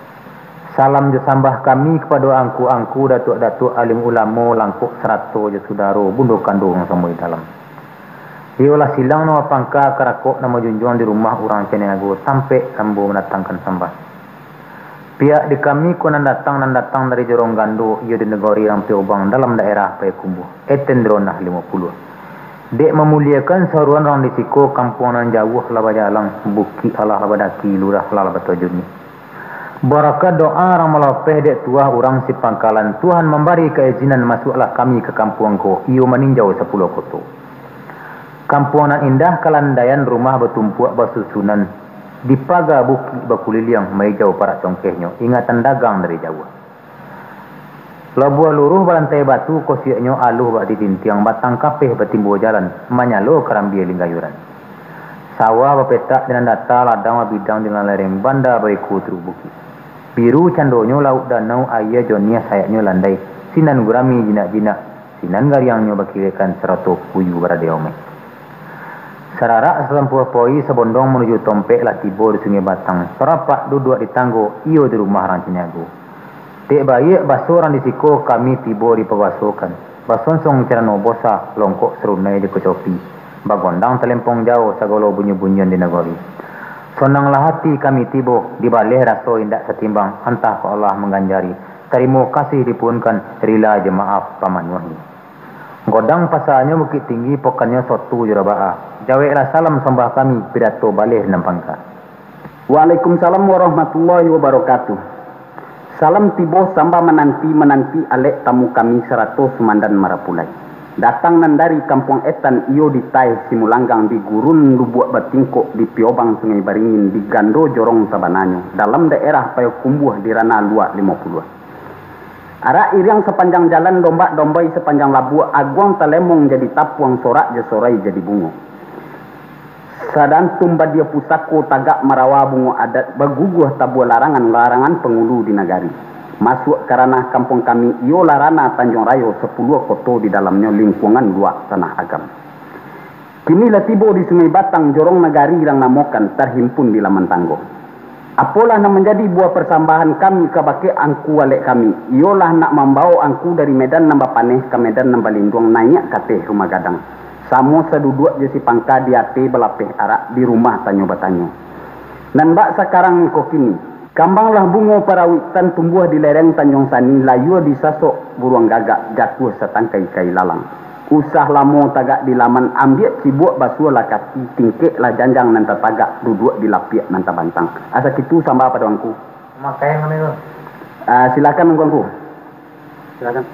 Salam jo sambah kami kapado angku-angku, datuak-datuak, alim ulamo, langkok sarato jo sudaro, bundo kanduang nan samo di dalam. Iyolah silang nan bapangka, karakok nan bajunjuang di rumah urang Caniago, tampek ambo mandatangkan sambah. Pihak di kami ko nan datang, nan datang dari Jorong Gando, iyo di nagori Rampia Ubang, dalam daerah Payakumbuah, Eten Dronah limo puluah. Dek mamuliekan saruan urang di siko, kampuang nan jauah lah bajalang, bukik alah lah badaki, lurah alah lah batojuni. Barakat doa urang malopeh dek tuah urang sipangkalan, Tuhan mambari kaizinan, masuaklah kami ka kampuang ko, iyo maninjau sapuluah koto. Kampuang nan indah kalandaian, rumah batumpuak basusunan, di paga bukik bakuliliang, maijau parak congkehnyo, ingatan dagang dari jauah. Labuah luruih balantai batu, kosiaknyo aluih bak ditintiang, batang kapeh batimbo jalan, manyalo karambia linggayuran. Sawah bapetak di nan data, ladang babidang di nan lereng, banda baiko turuk bukik. Biru candonyo lauik danau, aia joniah sayaknyo landai, sinan gurami jinak-jinak, sinan gariangnyo bakilekkan, sarato kuyu baradai omeh. Sararak salampuah poi, sabondong manuju tompek, lah tibo di Sungai Batang, sarapak duduak di tanggo, iyo di rumah urang Caniago. Dek baiak baso urang di siko, kami tibo dipabasokan. Basonsong carano bosa, longkok sarunai jo kacopi, bagondang talempong jao, sagalo bunyi-bunyian di nagori. Sonanglah ati kami tibo, dibaleh raso indak satimbang, antah kok Allah mangganjari, tarimo kasih dipuhunkan, rila jo maaf pamanuahi. Godang pasanyo Bukik Tinggi, pokannyo soto jo rabaa. Jaweklah salam sambah kami, pidato baleh nan pangka. Waalaikumsalam warahmatullahi wabarakatuh. Salam tibo sambah mananti, mananti alek tamu kami sarato sumandan marapulai. Datang nan dari Kampuang Etan, iyo di Taeh Simulanggang, di Gurun Lubuak Batingkok, di Piobang Sungai Baringin, di Gando Jorong Sabananyo, dalam daerah Payokumbuah, di Ranah Luak limo puluah. Arak iriang sapanjang jalan, dombak dombai sapanjang labuak, aguang talemong jadi tapuang, sorak jo sorai jadi bungo. Sadantum badia pusako tagak marawa bungo adat, baguguah tabua larangan, larangan pangulu di nagari. Masuak ka ranah kampuang kami, iyolah ranah Tanjuang Rayo, sapuluah koto di dalamnyo, lingkuangan luak Tanah Agam. Kini lah tibo di Sungai Batang, jorong nagari rang namokan, tarhimpun di laman tanggo. Apolah nan manjadi buah parsambahan kami kabake angku alek kami, iyolah nak mambao angku dari medan nan bapaneh ka medan nan balinduang, naiak ka ateh rumah gadang. Samo saduduak jo si pangka di ateh balapeh arak di rumah tanyo batanyo. Nan bak sakarang ko kini, kambanglah bungo parawiktan tumbuah di lereng Tanjuang Sani, layua disasok buruang gagak, jatuah satangkai kai lalang. Usah lamo tagak di laman, ambiak cibuak basuahlah kaki, tingkeklah janjang nan tatagak, duduak di lapiak nan tabantang. Asa kitu samba pado angku. Makai mano itu? Ah, silakan angku-angku. Silakan.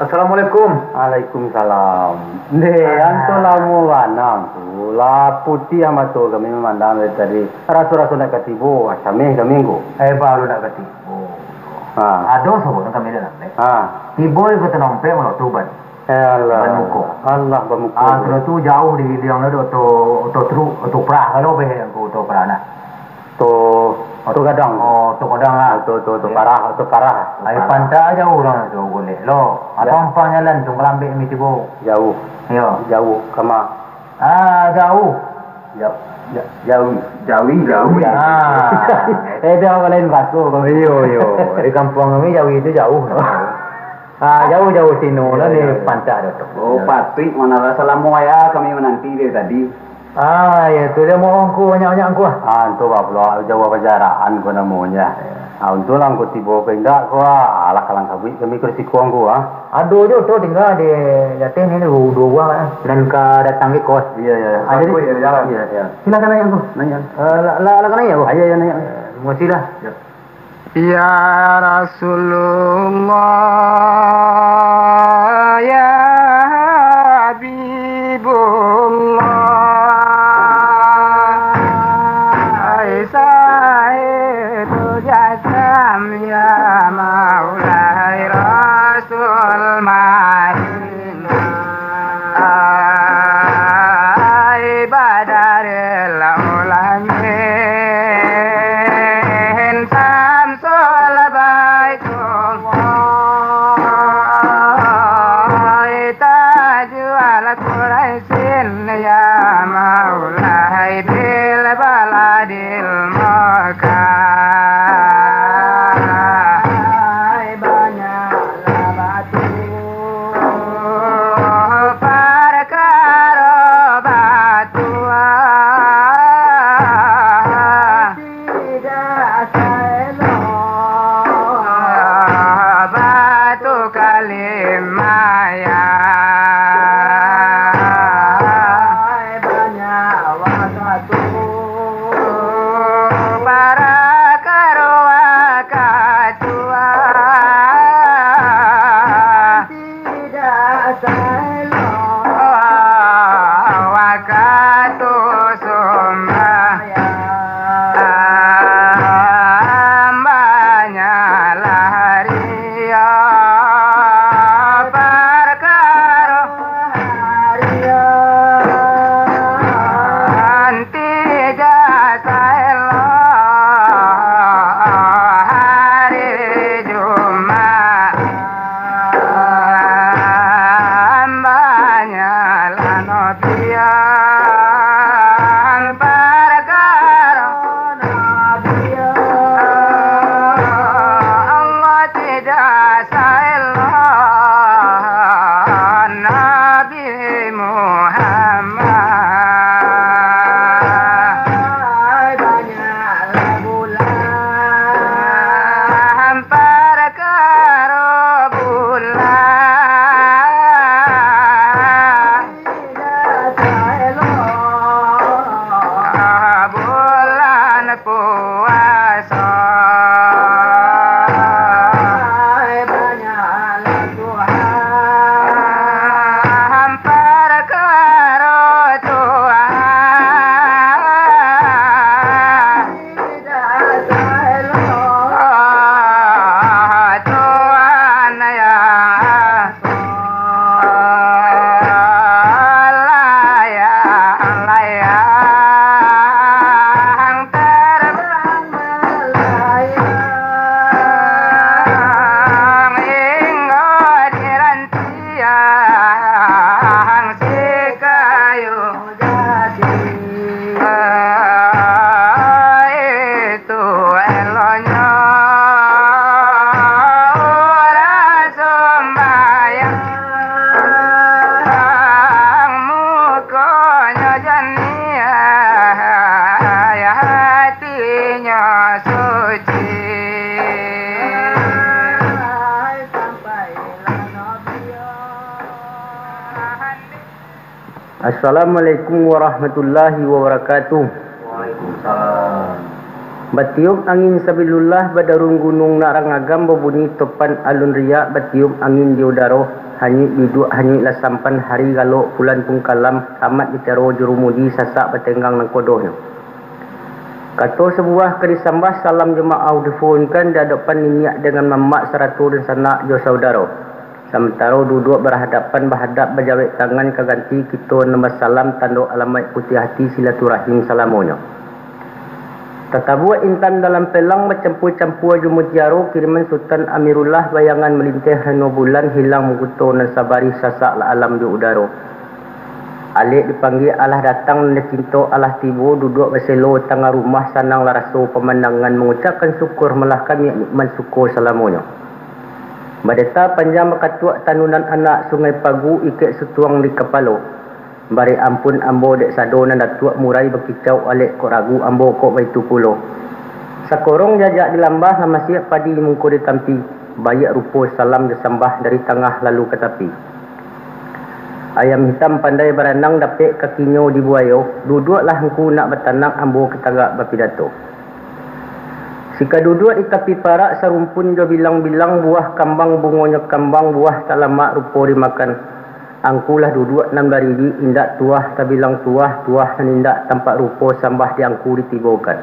Assalamualaikum. Waalaikumsalam. Ndeh, ah, antu lamo bana tu. Lah putiah mato kami mamandang dari tadi. Raso-raso nak ka tibo, ah, sameh kami ko. Eh, baru nak ka tibo. Ha. Ado sabuik nan kami dak sampai. Ha. Tibo di Kota Nompek malam tu ban. Alah. Ban muko. Alah, bamuko. Ah, sudah tu jauh di hiliang tu, oto, oto truk, oto prah, kalau beh yang ko oto prah nak. Oto, oto gadang. Oh, oto gadang lah. Oto, oto, oto parah, oto parah. Ai, pantak jauh lah tu golek lo. Ya. Atau ampang jalan tu kalambek mi tibo. Jauh. Iyo. Jauh, kama? Ah, jauh. Ja-, ja-, jawi. Jawi, jawi. Ah. Eh, dah lain baso kami. Iyo, iyo. Di kampuang kami jawi tu jauh. Ah, jauh-jauh sino lah ni. Iyo, iyo. Pantak dah tu. Oh, patuik, mana rasa lamo ya kami menanti dari tadi. Ah, ya tu dia mau angku, banyak-banyak angku ah. Ah, tu bah pulo jauh pajaraan ko namonyo. Iyo. Ah, untuang lah angku tibo ko indak ko ah. Alah, kalang kabuik kami ko risiko angku ah. Ado jo tu tingga di ateh ni, duo, duo buah ah. Nan ka datang ke kos. Iyo, iyo. Ah, jadi, iyo, iyo. Silakan naik angku. Naik. Eh, la, la, la ka naik angku? Ah, iyo, iyo, naik. Eh, terima kasih lah. Iyo. Ya Rasulullah, ya Habibullah, ai Sahibul Jasam, ya Maulai Rasul Madinah. Ai Badaril Ulamin, Samsul Baitullah, ai Tajul Quraisyin, ya Maulai bil baladil Makkah. Ai banyak Parkaro batua, tidak saelo. Batu kalimaya. Banyak wakatu. Parkaro wakatua. Tidak saelo. Wakatu sumbayang, banyak lari parkaro. Tidak saelo hari Jumaat. Banyaklah nobian parkaro nobian. Allah tidak saelo Nabi Muhammad. Banyaklah bulan parkaro bulan. Bulan puaso. Banyak Assalamualaikum warahmatullahi wabarakatuh. Waalaikumsalam. Batiup angin sabilullah, badarun gunung nak rangagam, babunyi topan alun riak, batiup angin di udaro, hanyuik duduak, hanyuik lah sampan, hari galok, bulan pun kalam, tamat bicaro jurumudi, sasak batenggang nangkodohnyo. Kato sabuah ka disambah, salam jo maaf dipuhunkan di adapan niniak dengan mamak, sarato dunsanak jo saudaro. Samantaro duduak barhadapan, bahadap bajawek tangan, ka ganti kito nan basalam, tando alamaik putiah ati, silaturahim salamonyo. Tatabuak intan dalam pelang, bacampua-campua jo mutiaro, kiriman Sutan Amirullah, bayangan malinteh reno bulan, hilang mangkuto nan sabarih, sasak lah alam jo udaro. Alek dipanggia alah datang, nan dicinto alah tibo, duduak baselo tangah rumah, sanang lah raso pamandangan, mangucapkan syukur, malah kami nikmat suko salamonyo. Badeta panjang bakatuak, tanunan anak Sungai Pagu, ikek sutuang di kapalo. Barek ampun ambo dek sado nan datuak, murai bakicau alek kok ragu ambo kok baitu pulo. Sakorong jajak di lambah, lamasiak padi mungko ditampi, baiak rupo salam disambah, dari tangah lalu ka tapi. Ayam hitam pandai baranang, dapek kakinyo di buayo, duduaklah angku nak batanang, ambo ka tagak bapidato. Sika duduak di tapi parak, sarumpun jo bilang-bilang, buah kambang bungonyo kambang, buah talamak rupo dimakan. Angku lah duduak nan bariri, indak tuah tabilang tuah, tuah nan indak tampak rupo, sambah di angku ditibokan.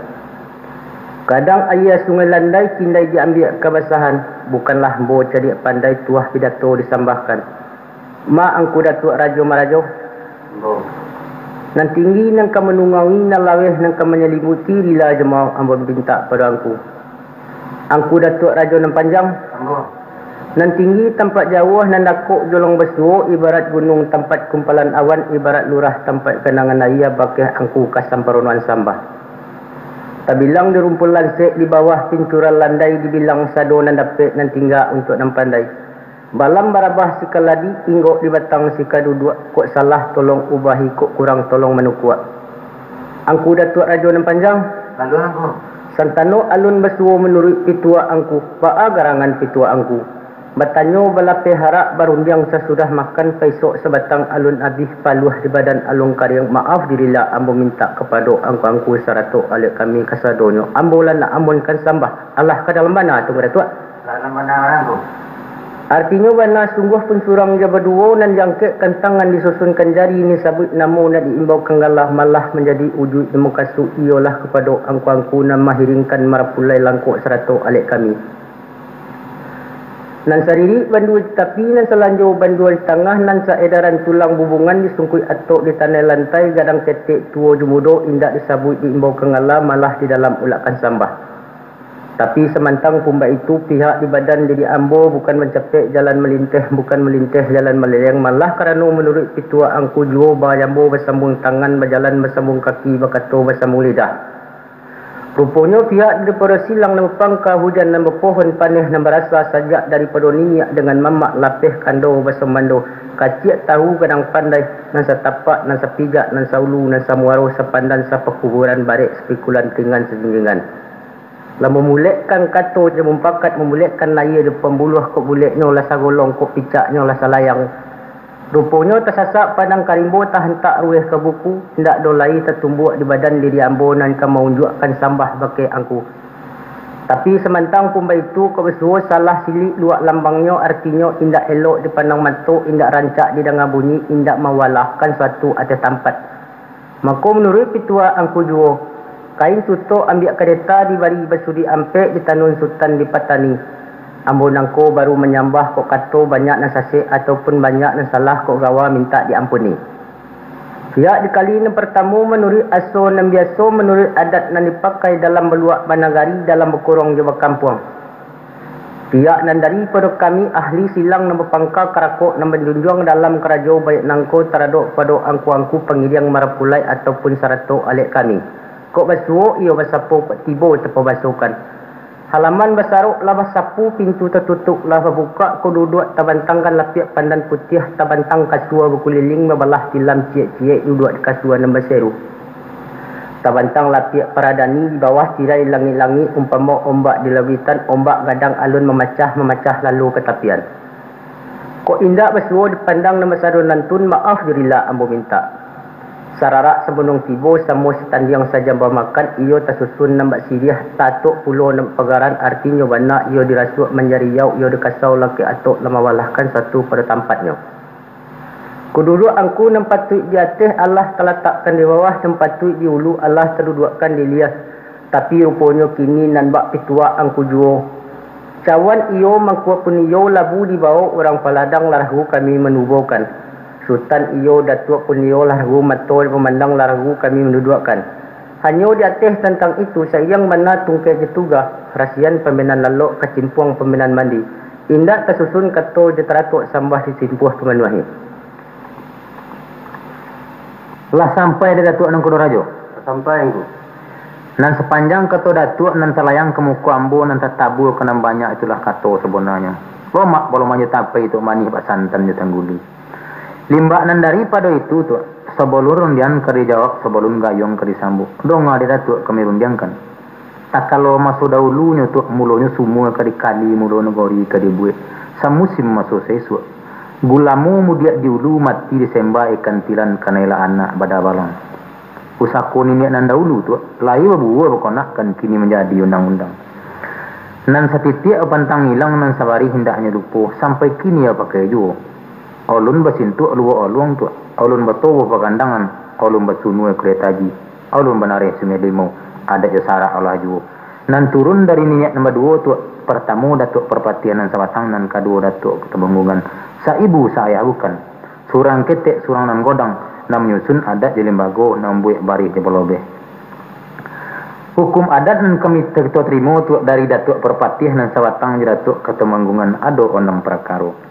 Gadang aia Sungai Landai, kindai diambiak kabasahan, bukanlah ambo cadiak pandai, tuah pidato disambahkan. Ma angku Datuak Rajo Marajo. Ambo. Nan tinggi nan ka manungawi, nan laweh nan ka manyalimuti, rila jo maaf ambo mintak pado angku. Angku Datuak Rajo Nan Panjang. Ambo. Nan tinggi tampak jauah, nan dakok jolong basuo, ibarat gunung tampat kumpalan awan, ibarat lurah tampat ganangan aia, bakeh angku ka samparonoan sambah. Tabilang di rumpun lansek, di bawah pincuran landai, dibilang sado nan dapek, nan tingga untuak nan pandai. Balam barabah sika ladi, inggok di batang sika duduak, kok salah tolong ubahi, kok kurang tolong manukuak. Angku Datuak Rajo Nan Panjang. Lalu angku. Santano alun basuo manuruik pituah angku, baa garangan pituah angku. Batanyo balapeh arak, barundiang sasudah makan, paisok sabatang alun abih, paluah di badan alun kariang, maaf dirila ambo mintak kapado angku-angku sarato alek kami kasadonyo, ambo lah nak amonkan sambah, alah ka dalam bana tu, Datuak. Lah nan bana urang ko. Artinyo bana sungguah pun surang jo baduo, nan diangkekkan tangan disusunkan jari, nan disabuik namo nak diimbaukan galah, malah manjadi ujuik nan mukasuik, iyolah kapado angku-angku nan mahiringkan marapulai langkok sarato alek kami. Nan saririk bandua di tapi, nan salanjo bandua di tangah, nan saedaran tulang bubungan, disungkuik atok di tanai lantai, gadang ketek tuo jo mudo, indak disabuik diimbaukan galah, malah di dalam ulakkan sambah. Tapi samantang pun baitu, pihak di badan diri ambo bukan mancapek jalan malinteh, bukan malinteh jalan maleleng, malah karano manuruik pituah angku juo, bajambo basambuang tangan, bajalan basambuang kaki, bakato basambuang lidah. Ruponyo pihak daripado silang nan bapangka, hujan nan bapohon, paneh nan barasa sajak daripado niniak dengan mamak, lapeh kando basambando, kaciak tahu gadang pandai, nan satapak, nan sapijak, nan saulu, nan samuaro, sapandan, sapakuburan, barek sapikulan, ringan sajinjingan. Lah mamulekkan kato jo mumpakat, mamulekkan layia jo pambuluah, kok buleknyo lah sagolong, kok picaknyo lah salayang. Ruponyo tasasak padang ka rimbo, tahantak ruweh ka buku, indak doh lai tatumbuak di badan diri ambo nan ka maunjuakkan sambah bakeh angku. Tapi samantang pun baitu, kok basuo salah silik luak lambangnyo, artinyo indak elok dipandang mato, indak rancak didanga bunyi, indak mawalahkan suatu ateh tampat. Mako, manuruik pituah angku juo, kain sutok ambiak kadeta, dibari basudi ampek, ditanun sutan dipatani. Ambo nangko baru manyambah, kok kato banyak nan sasek ataupun banyak nan salah, kok gawa mintak diampuni. Pihak di kali nan partamo, manuruik aso nan biaso, manuruik adat nan dipakai dalam baluak banagari, dalam bakurong jo bakampuang. Pihak nan daripado kami, ahli silang nan bapangka, karakok nan manjunjuang dalam karajo, baiak nangko taradok pado angku-angku pangiriang marapulai ataupun sarato alek kami. Kok basuo iyo basapo, kok tibo tapabasokan. Halaman basarok lah basapu, pintu tatutuik lah babukak, kok duduak tabantangkan lapiak pandan putiah, tabantang kasua bakuliling, babalah tilam ciek-ciek, duduak di kasua nan baseru. Tabantang lapiak paradani, di bawah tirai langik-langik, umpamo ombak di lauitan, ombak gadang alun mamacah, mamacah lalu ka tapian. Kok indak basuo dipandang nan basado nantun, maaf jo rila ambo mintak. Sararak sabunuang tibo, samo satandiang sajam bamakan, iyo tasusun nan bak siriah, tatok pulo nan bak pagaran, artinyo bana, iyo dirasuak manjadi yauk, iyo dikasau lakek atok, lah mawalahkan satu pado tampatnyo. Kududuak angku nan patuik di ateh, alah talatakkan di bawah, nan patuik di ulu, alah taduduakkan di liah. Tapi ruponyo kini nan bak pituak angku juo. Cawan iyo, mangkuak pun iyo, labu dibawok urang paladang, lah ragu kami manubokan. Sutan iyo, datuak pun iyo, lah ragu mato pamandang, lah ragu kami manduduakkan. Hanyo di ateh tantang itu, sairiang bana tungkek jo tugah, rasian pambenan lalok, kacimpuang pambenan mandi. Indak tasusun kato jo taratok, sambah disimpuah pamanuahi. Lah sampai di Datuak Nangkodo Rajo? Sampai, Angku. Nan sapanjang kato Datuak nan talayang ka muko ambo, nan tatabua ka nan banyak, itulah kato sabonanyo. Lomak balomanyo tapai tu, manih bak santan jo tangguli. Limbak nan daripado itu, Tuak, sabalun rundiang ka dijawab, sabalun gayuang ka disambuik, donga di Datuak kami rundiangkan. Takalo maso dahulunyo tu, mulonyo sumua ka dikali, mulo nagori ka dibuek, samusim maso saisuak. Gulamo mudiak di ulu, mati disemba ikan tilan, kanailah anak badabalang. Pusako niniak nan dahulu tu, lai babuah bakonak, kan kini manjadi undang-undang. Nan satitiak bapantang ilang, nan sabarih hendaknyo lupo, sampai kini bapakai juo. Alun basintuak luo aluang tu, alun batoboh pagandangan, alun basunua kuliah taji, alun banareh Sungai Limau, adat jo sarak alah juo. Nan turun dari niniak nan baduo tu, partamo Datuak Parpatiah nan Sabatang, nan kaduo Datuak Katumanggungan, saibu saayah bukan. Surang ketek, surang nan godang, nan manyusun adat jo limbago, nan mambuek barih jo balobeh. Hukum adat nan kami kito tarimo tu dari Datuak Parpatiah nan Sabatang jo Datuak Katumanggungan ado onam parakaro.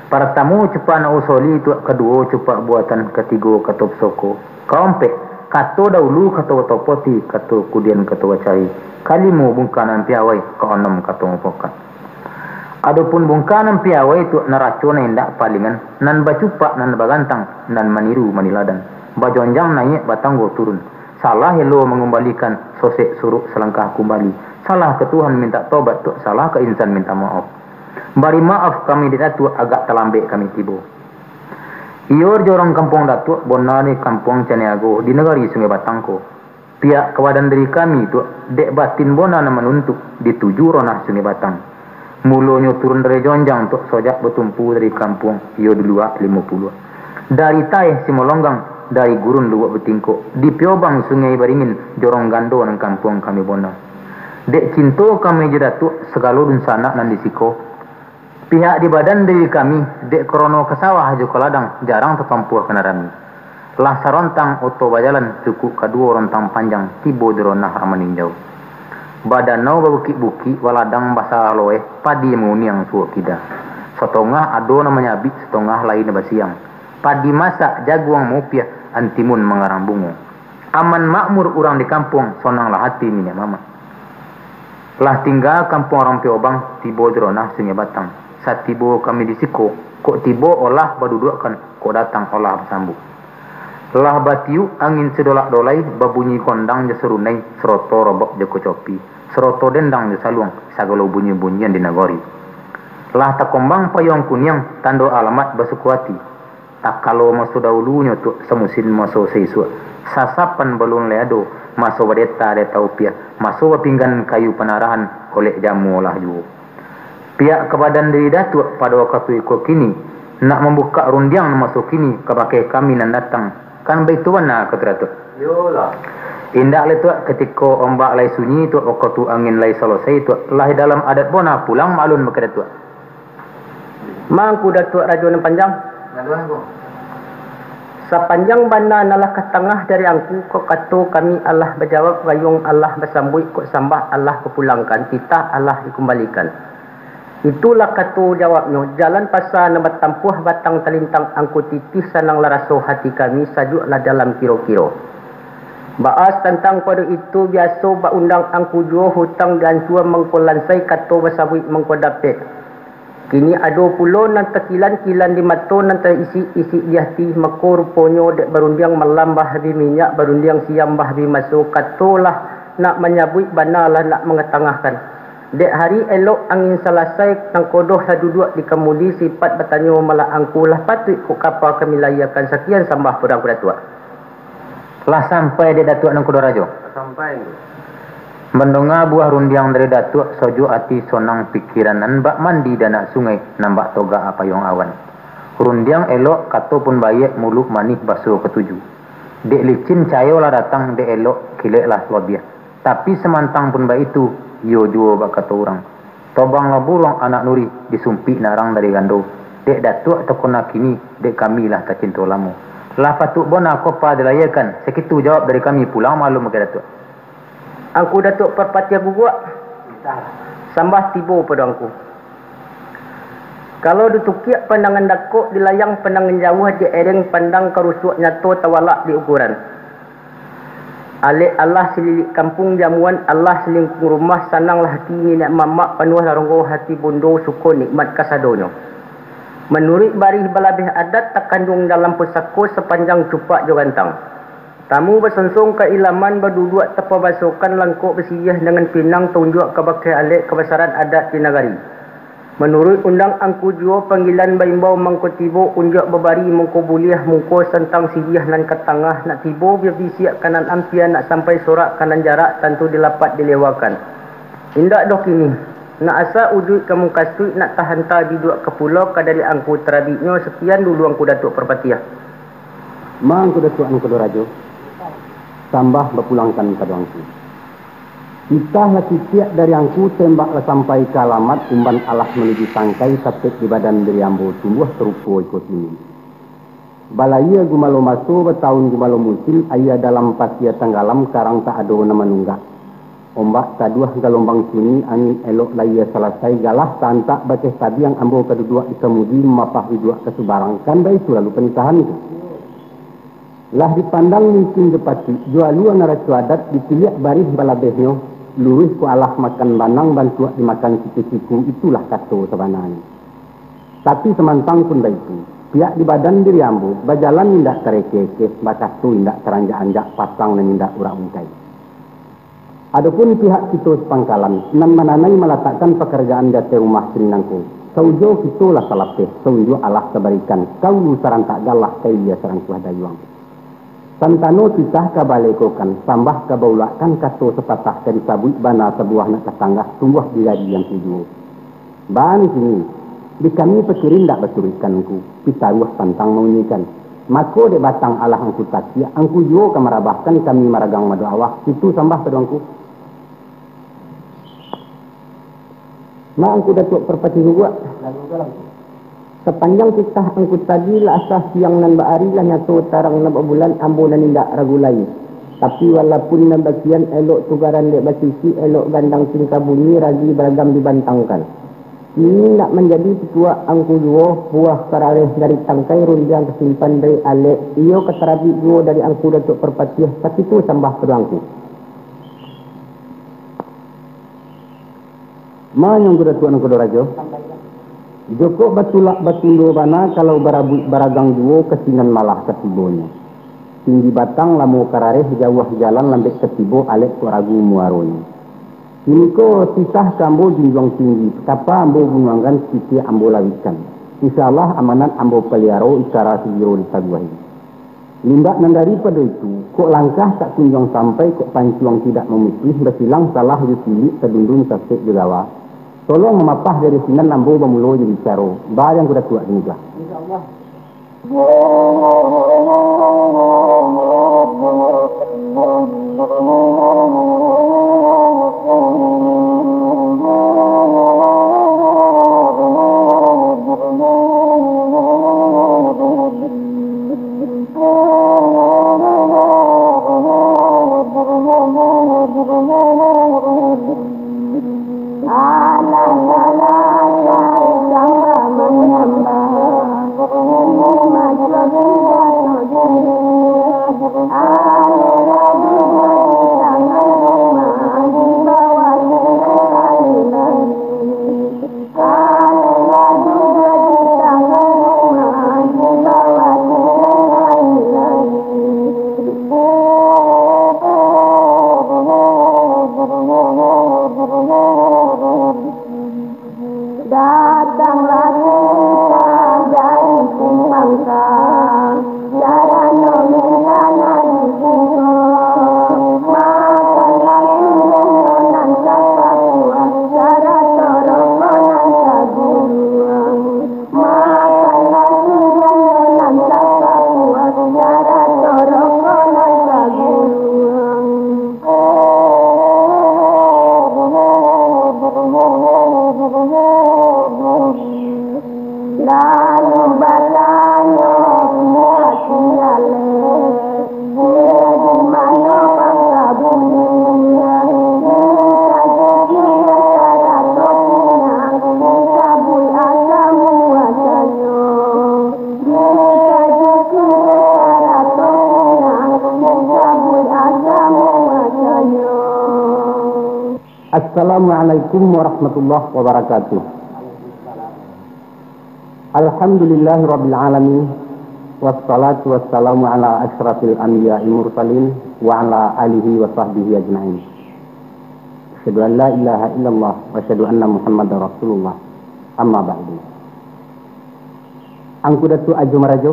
Partamo, cupak nak usoli, tuak, kaduo, cupak buatan, katigo, kato pusoko, kaompek, kato dahulu, kato batopoti, kato kudian, kato bacari, kalimo, bungka nan piawai, kaonom, kato mupokat. Adopun bungka nan piawai tu, naraco nan indak palingan, nan bacupak, nan bagantang, nan maniru maniladan, bajonjang naiak, batanggo turun, salah elo mangumbalikan, sosek suruk salangkah kumbali, salah ka Tuhan mintak tobat, tuak, salah ka insan mintak maof. Bari maaf kami dek Datuak, agak talambek kami tibo. Iyo jorong kampuang Datuak, bona di kampuang Caniago, di nagari Sungai Batang ko. Pihak ka badan diri kami tu, dek batin bona nan manuntuk, dituju ranah Sungai Batang. Mulonyo turun dari jonjang tu, sojak batumpu dari kampuang, iyo di Luak Limo Puluah. Dari Taeh Simolonggang, dari Gurun Lubuak Batingkok, di Piobang Sungai Baringin, jorong gando nan kampuang kami bona. Dek cinto kami jo Datuak, sagalo dunsanak nan di siko. Pihak di badan diri kami, dek karono ka sawah jo ka ladang, jarang tatompuah ka nan rami. Lah sarontang oto bajalan, cukuik kaduo rontang panjang, tibo di ranah Ramaninjau. Badanau babukik-bukik, baladang basaloeh, padi manguniang suok kida. Satongah ado nan manyabik, satongah lai nan basiang. Padi masak, jaguang maupiah, antimun mangarang bungo. Aman makmur urang di kampuang, sonanglah hati niniak mamak. Lah tingga kampuang urang Piobang, tibo di ranah Sungai Batang. Satibo kami di siko, kok tibo olah baduduakkan, kok datang olah basambuik. Lah batiuk angin sidolak-dolai, babunyi gondang jo sarunai, saroto robok jo kacopi, saroto dendang jo saluang, sagalo bunyi-bunyian di nagori. Lah takombang payuang kuniang, tando alamat basuko ati. Takalo maso dahulunyo tu, samusin maso saisuak, sasapan balun lai ado, maso badeta-deta upiah, maso bapinggan kayu panarahan, kolek jamu lah juo. Pihak ka badan diri Datuak pado wakatu iko kini, nak mambukak rundiang nan maso kini, kabake kami nan datang, kan baitu bana ka tu, Datuak? Iyolah. Indak lai, Tuak, katiko ombak lai sunyi, Tuak, wakatu angin lai salosai, Tuak, lah dalam adat bona pulang maklun bakeh Datuak. Mangku Datuak Rajo nan Panjang. Sapanjang bana nan lah ka tangah dari angku, kok kato kami alah bajawab, gayuang alah basambuik, kok sambah alah bapulangkan, titah alah dikumbalikan. Itulah kato jawabnyo, jalan pasa nan batampuah, batang talintang angku titih, sananglah raso hati kami, sajuaklah dalam kiro-kiro. Baa satantang pado itu, biaso baundang angku juo, hutang diancua mangko lansai, kato basabuik mangko dapek. Kini ado pulo nan takilan-kilan di mato, nan taisik-isik di ati, mako ruponyo dek barundiang malam bah bi minyak, barundiang siang bah bi maso, katolah nak manyabuik, bana lah nak mangatangahkan. Dek hari elok angin salasai, nangkodo lah duduak di kamudi, sipat batanyo malah angku, lah patuik kok kapa kami layiakan, sakian sambah pado angku Datuak. Lah sampai dek Datuak Nangkodo Rajo? Sampai. Mandonga buah rundiang dari Datuak, sajuak ati, sonang pikiran, nan bak mandi di anak sungai, nan bak togak apayuang awan. Rundiang elok, kato pun baiak, muluik manih, baso katuju. Dek licin cayo lah datang, dek elok kilek lah lobiah. Tapi samantang pun baitu, iyo juo bak kato urang, tobanglah buruang anak nuri, disumpik narang dari rando. Dek Datuak takona kini, dek kami lah tacinto lamo. Lah patuik bona kopa dilayakan, sakitu jawab dari kami, pulang malum bakeh Datuak. Angku Datuak Parpatiah Guguak, sambah tibo pado angku. Kalau ditukiak pandangan dakok, dilayang pandangan jauah, diereng pandang karusuak, nyato tawalak di ukuran. Alek alah salilik kampuang, jamuan alah salingkuang rumah, sananglah hati niniak mamak, panuahlah ronggo hati bundo, suko nikmat kasadonyo. Manuruik barih balabeh adat, takanduang dalam pusako, sapanjang cupak jo gantang. Tamu basonsong ka ilaman, baduduak tapabasokan, langkok basiriah dangan pinang, taunjuak kabakeh alek kabasaran adat di nagari. Manuruik undang angku juo, panggilan baimbau mangko tibo, unjuak babari mangko buliah, muko santang siriah nan ka tangah, nak tibo babisiak ka nan ampia, nak sampai sorak ka nan jarak, tantu dilapat dilewakan. Indak doh kini, nak asa ujuik ka mukasuik, nak tahanta biduak ka pulo, ka dari angku tarabiknyo, sakian dulu Angku Datuak Parpatiah. Ma Angku Datuak Nangkodo Rajo, sambah bapulangkan pado angku. Pitah lah kitiak dari angku, tembak lah sampai ka alamat, umban alah manuju tangkai, satek di badan diri ambo tumbuah sarupo iko kini. Balayia gumalo maso, bataun gumalo musim, aia dalam pasia tanggalam, karang tak ado nan manunggak. Ombak taduah galombang sunyi, angin elok layia salasai, galah taantak bakeh tabiang, ambo ka duduak di kamudi, mamapah duduak ka subarang, kan baitu lalu panitahan tu. Lah dipandang mungkin jo patuik, jo alua naraco adat, ditiliak barih balabehnyo, luruih ko alah makan banang, bantuak dimakan siku-siku, itulah kato sabananyo. Tapi samantang pun baitu, pihak di badan diri ambo, bajalan indak tarekeh-ekeh, bakato indak taranjak-anjak, pasang nan indak urak ungkai. Adopun pihak kito sapangkalan, nan mananai malatakkan pakarajaan di ateh rumah kini nangko, saujo kito lah salapeh, saunjuak alah tabarikan, kaulu sarantak galah, kailia sarangkuah dayuang. Santano titah ka balekokan, sambah ka baulakkan, kato sapatah ka disabuik, bana sabuah nak tatanggah, tumbuah di ari angku juo. Baa nan kini, di kami pakirin indak baturuikkan angku, pitaruah pantang maunyikan. Mako dek batang alah angku takiak, angku juo ka marabahkan, kami maragang mado awak, itu sambah pado angku. Ma Angku Datuak Parpatiah Guguak. Sapanjang titah angku tadi lah asa siang nan baari, lah nyato tarang nan babulan, ambo nan indak ragu lai. Tapi walaupun nan bakian elok tugaran dek bacicik, elok gandang tingkah bunyi, ragi baragam dibantangkan. Kini nak manjadi pituah angku juo, buah karareh dari tangkai, rundiang kasimpan dari alek, iyo ka tarabik juo dari Angku Datuak Parpatiah, sakitu sambah pado angku. Ma Angku Datuak Nangkodo Rajo. Jokok batulak batundo bana, kalau barabuik baragang juo, ka sinan malah ka tibonyo. Tinggi batang lamo karareh, jauah jalan lambek ka tibo, alek kok ragu muaronyo. Kini ko titah ka ambo junjuang tinggi, kapa ambo bunuangkan, titiak ambo lawikkan. Insya Allah amanat ambo paliaro, ikara sugiro ditaguahi. Limbak nan daripado itu, kok langkah tak kunjuang sampai, kok pancuang tidak mamutuih, basilang salah jo cilik, tadundun sasek jo gawa. Tolong mamapah dari sinan, ambo bamulo jo bicaro. Baa Angku Datuak, Angku Datuak. Insyaallah. Lalu batanyo pulo si Alek, "Di mano pangkabun dunia ini? Kaji kiro sarato pinang, disabuik agamo ajanyo. Di kaji kiro sarato pinang, disabuik agamo ajanyo." Assalamualaikum warahmatullahi wabarakatuh. Alhamdulillahirabbil alamin. Wassalatu wassalamu ala asyrafil anbiya'i mursalin wa ala alihi wa sahbihi ajmain. Asyhadu an la ilaha illallah wa asyhadu anna Muhammadar Rasulullah. Amma ba'du. Angku Datuak Ajo Marajo,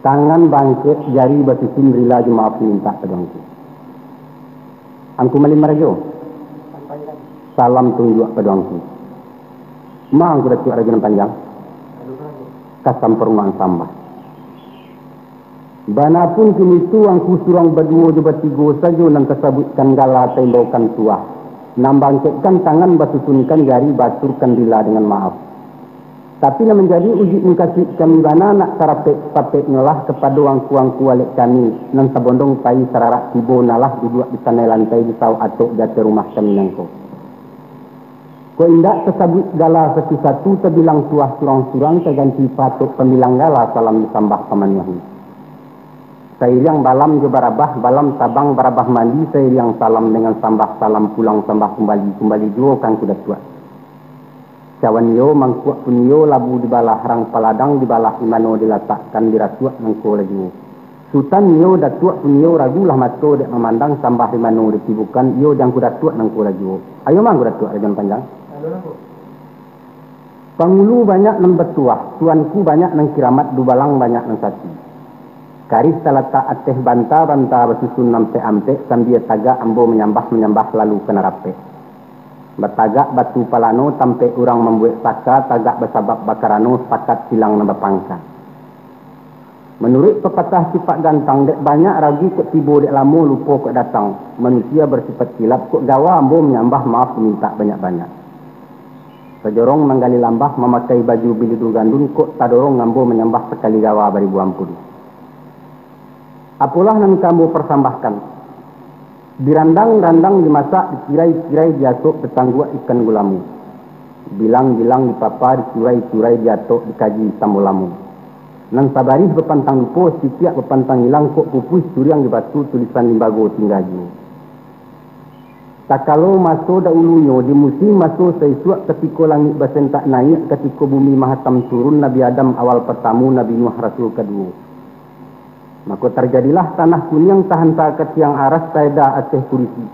tangan bangkek, jari basusun, rila jo maaf mintak pado Angku. Angku Malin Marajo, salam tunjuak pado Angku. Ma Angku Datuak Rajo nan Panjang, ka sampurnoan sambah. Bana pun kini tu Angku surang baduo jo batigo sajo nan tasabuikkan gala taimbaukan tuah, nan bangkekkan tangan basusunkan jari baaturkan rila dengan maaf. Tapi nan manjadi ujuik mukasuik kami bana nak tarapek-tapeknyo lah kapado angku-angku alek kami nan sabondong pai sararak tibo nalah duduak di tanai lantai di saok atok di ateh rumah kami nangko. Kok indak tasabuik gala satu-satu, tabilang tuah surang-surang, taganti patok pambilang gala salam disambah pamanuahnyo. Sairiang balam jo barabah, balam tabang barabah mandi, sairiang salam dengan sambah, salam pulang sambah kumbali, kumbali juo ka Angku Datuak. Cawan iyo, mangkuak pun iyo, labu dibalah rang paladang, dibalah di mano dilatakkan, dirasuak nangko lah juo. Sutan iyo, datuak pun iyo, ragu lah mato dek mamandang, sambah di mano ditibokan, iyo di Angku Datuak nangko lah juo. Ayo ma Angku Datuak Rajo nan Panjang. Pangulu banyak nan batuah, tuanku banyak nan kiramat, dubalang banyak nan sati. Karih talatak ateh banta, banta basusun ampek-ampek, sambia tagak ambo manyambah, manyambah lalu ka nan rapek. Batagak batu palano, tampek urang mambuek saka, tagak basabab bakarano, sakat silang nan bapangka. Manuruik papatah sipak gantang, dek banyak ragu kok tibo, dek lamo lupo kok datang. Manusia basipat kilap, kok gawa ambo manyambah, maaf mintak banyak-banyak. Sajorong manggali lambah, mamakai baju bilidu gandun, kok tadorong ambo manyambah, sakali gawa baribu ampun. Apolah nan ka ambo parsambahkan. Dirandang-randang dimasak, dikirai-kirai diasok, tatangguak ikan gulamo. Bilang-bilang dipapa, dicurai-curai diatok, dikaji sambo lamo. Nan sabarih bapantang lupo, sitiak bapantang ilang, kok pupuih curiang di batu, tulisan limbago tingga juo. Takalo maso daulunyo, di musim maso saisuak, katiko langik basentak naiak, katiko bumi mahatam turun, Nabi Adam awal partamo, Nabi Nuh rasul kaduo. Mako tarjadilah tanah kuniang, tahanta ka tiang aras, taeda ateh kurisi.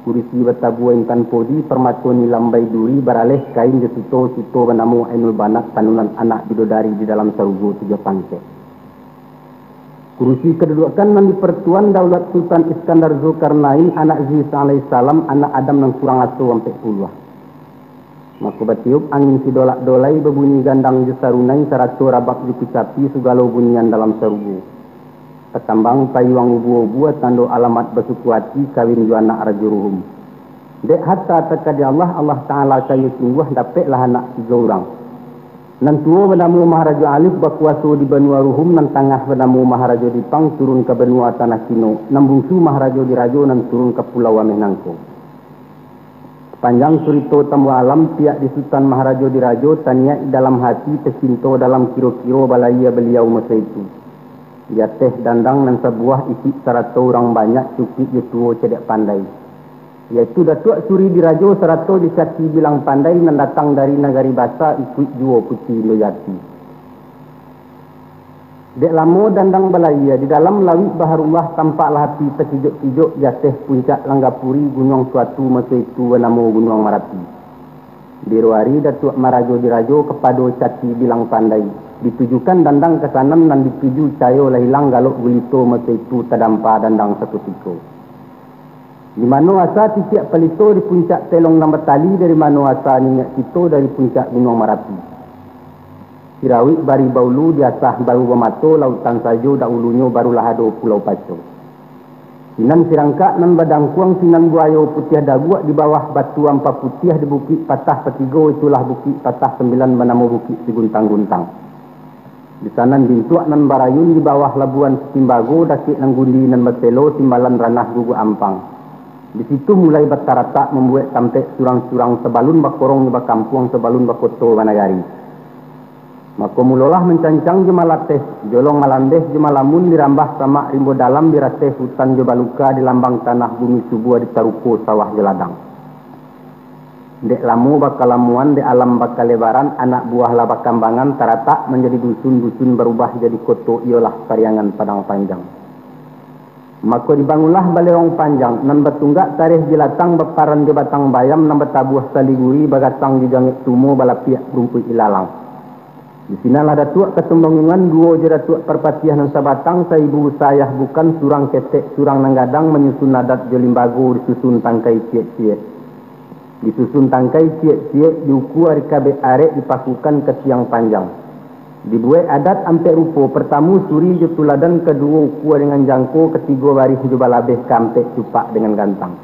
Kurisi batabua intan podi, parmato nilam baiduri, baraleh kain jo suto, suto banamo Ainul Banat, tanunan anak bidodari di dalam sarugo tujuah pangkek. Kurisi kaduduakan nan dipartuan daulat Sultan Iskandar Zulkarnain, anak Ziz alaihissalam, anak Adam nan kurang aso ampek puluah. Mako batiup angin sidolak-dolai, babunyi gandang jo sarunai, sarato rabab jo kucapi, sagalo bunyian dalam sarugo. Tatambang payuang ubua-ubua, tando alamat basuku ati, kawin jo anak Rajo Ruhum. Dek hata takadi Allah, Allah Ta'ala kayo sungguah, dapeklah anak tigo urang. Nan tuo banamo Maharajo Alif, bakuaso di banua Ruhum, nan tangah banamo Maharajo Dipang, turun ka banua Tanah Cino, nan bungsu Maharajo Dirajo, nan turun ka Pulau Ameh nangko. Panjang surito tambuah alam, pihak di Sutan Maharajo Dirajo, taniaik dalam hati, tacinto dalam kiro-kiro, balayia baliau maso itu. Di ateh dandang nan sabuah, isuak sarato urang banyak, cukuik jo tuo cadiak pandai. Yaitu Datuak Suri Dirajo sarato jo Cati Bilang Pandai nan datang dari Nagari Basa, ikuik juo Puti Indo Jati. Dek lamo dandang balayia, di dalam lauik baharullah, tampaklah api takijok-kijok di ateh puncak Langgapuri, gunuang suatu maso itu banamo Gunuang Marapi. Biro ari Datuak Marajo Dirajo kapado Cati Bilang Pandai, ditujukan dandang ka sanan, nan dituju cayo lah ilang, galok gulito maso itu tadampa dandang sakutiko. Di mano asa titiak palito di puncak telong nan batali, dari mano asa niniak kito dari puncak Gunuang Marapi. Sirawik bari baulu, di ateh baru bamato, lautan sajo daulunyo, barulah ado Pulau Paco. Sinan sirangkak nan badangkuang, sinan buayo putiah daguak di bawah batu ampa putiah di bukik patah patigo, itulah bukik patah sambilan banamo Bukik Siguntang-guntang. Di sanan bintuak nan barayun di bawah labuan Sitimbago, dakek nan gundi nan baselo timbalan ranah guguak ampang. Di situ mulai bataratak mambuek tampek surang-surang sabalun bakorong jo bakampuang, sabalun bakoto banagari. Mako mulolah mancancang jo malateh, jolong malambeh jo malamun, dirambah samak rimbo dalam, dirateh hutan jo baluka, dilambang tanah bumi subua, ditaruko sawah jo ladang. Dek lamo bakalamuan, dek alam bakalebaran, anak buah lah bakambangan, taratak manjadi dusun, dusun barubah jadi koto, iyolah Pariangan Padang Panjang. Mako dibangunlah balewang panjang, nan batunggak tareh jelatang, baparan jo batang bayam, nan batabuah saliguri, bagatang jo jangek tumo, balapiak rumpuik ilalang. Di sinanlah Datuak Katun Bangungan, duo jo Datuak Parpatiah nan sabatang, saibu sayah bukan, surang ketek surang nan gadang, manyusun adat jo limbago, disusun tangkai ciek-ciek. Disusun tangkai ciek-ciek, diukua dikabek arek, dipakukan ka tiang panjang. Dibuek adat ampek rupo, partamu suri jo tuladan, kaduo ukua dengan jangko, katigo barih jo balabeh, kaampek cupak dengan gantang.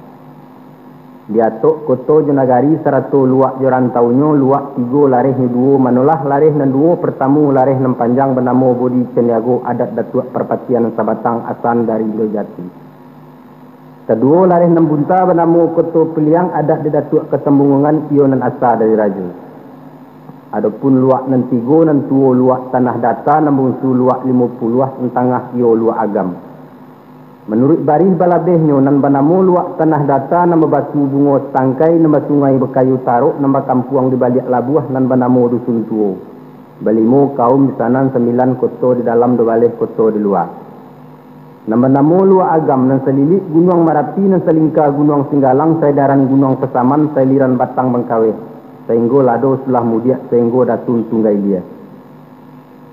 Di atok koto jo nagari sarato luak jo rantaunyo, luak tigo larehnyo duo, manolah lareh nan duo, partamu lareh nan panjang banamo Bodi Caniago, adat Datuak Parpatiah nan sabatang, asan dari Indo Jati. Kaduo lareh nan bunta banamo Koto Piliang, adat di Datuak Katun Bangungan, iyo nan asa dari rajo. Adopun luak nan tigo nan tuo, luak Tanah Data, nan bungsu luak Limo Puluah, nan tangah iyo luak Agam. Manuruik barih balabehnyo, nan banamo luak Tanah Data, nan babatu bungo satangkai, nan basungai bakayu tarok, nan bakampuang di baliak labuah, nan banamo Dusun Tuo. Balimo kaum di sanan, sambilan koto di dalam, duo baleh koto di lua. Nan banamo Luak Agam, nan salilik Gunuang Marapi, nan salingka Gunuang Singgalang, saedaran Gunuang Pasaman, sailiran Batang Bangkaweh, sainggo lado Sulah Mudiak, sainggo Dasun Tungga Ilia.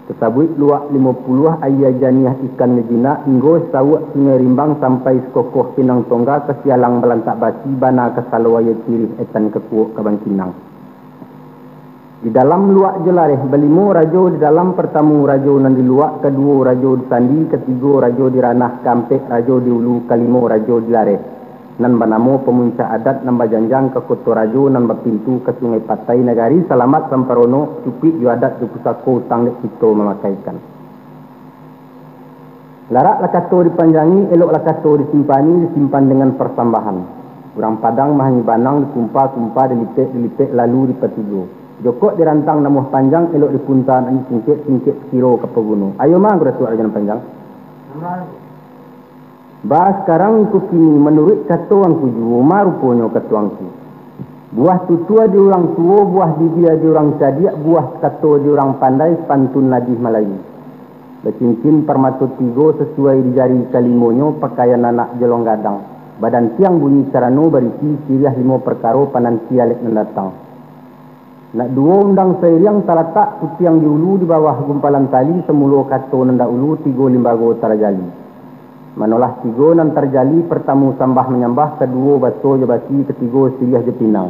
Tasabuik Luak Limo Puluah, aia janiah ikannyo jinak, inggo sauak Sungai Rimbang, sampai sakokoh Pinang Tongga, ka sialang Balantak Basi, bana ka salo aia cirih, etan ka kuok ka bangkinang. Di dalam luak jo lareh balimo rajo, di dalam partamu rajo nan di luak, kaduo rajo di sandi, katigo rajo di ranah, kaampek rajo di ulu, kalimo rajo di lareh, nan banamo pamuncak adat, nan bajanjang ka koto rajo, nan bapintu ka Sungai Patai, nagari Salamat Samparono, cukuik jo adat jo pusako, utang dek kito mamakaikan. Larak lah kato dipanjangi, elok lah kato disimpani, disimpan dengan parsambahan. Urang Padang mahangi banang, dikumpa-kumpa, dilipek-dilipek, lalu dipatigo. Jokok dirantang namuah panjang, elok dipunta nak disingkek-singkek, sakiro ka paguno. Ayo ma, Angku Datuak Rajo Nan Panjang. Ba sakarang Angku kini, manuruik kato Angku juo, ma ruponyo kato Angku. Buah tutua di urang tuo, buah bibia di urang cadiak, buah kato di urang pandai, pantun Najih Malayu. Bacincin parmato tigo, sasuai di jari kalimonyo, pakaian anak jolong gadang. Badantiang bunyi carano, barisi siriah limo parkaro, pananti alek nan datang. Nak duo undang sairiang, talatak putiang di ulu, di bawah gumpalan tali, samulo kato nan dahulu, tigo limbago tarajali. Manolah tigo nan tarjali, partamu sambah manyambah, kaduo baso jo basi, katigo siriah jo pinang.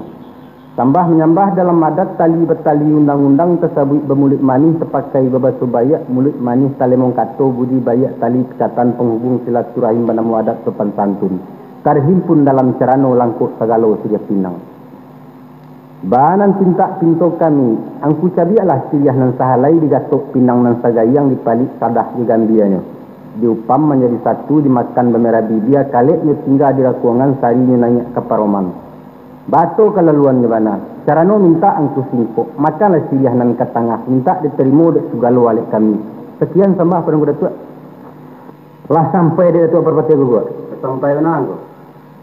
Sambah manyambah dalam adat, tali batali undang-undang, tasabuik bamuluik manih, tapakai babaso baiak, muluik manih talemong kato, budi baiak tali ikatan, panghubuang silaturahim, banamo adat sopan santun, tarhimpun dalam carano, langkok sagalo siriah pinang. Ba nan pintak pinto kami, Angku cabiaklah siriah nan sahalai, digatok pinang nan sagayang, dipalik sadah jo gambianyo, diupam manjadi satu, dimakan bamerah bibia, kaleknyo tingga di rakuangan, sarinyo naiak ka paroman. Bato kalaluannyo bana, carano mintak Angku singkok, makanlah siriah nan ka tangah, mintak ditarimo dek sagalo alek kami. Sakian sambah pado Angku Datuak. Lah sampai dek Datuak Parpatiah Guguak? Sampai bana, Angku.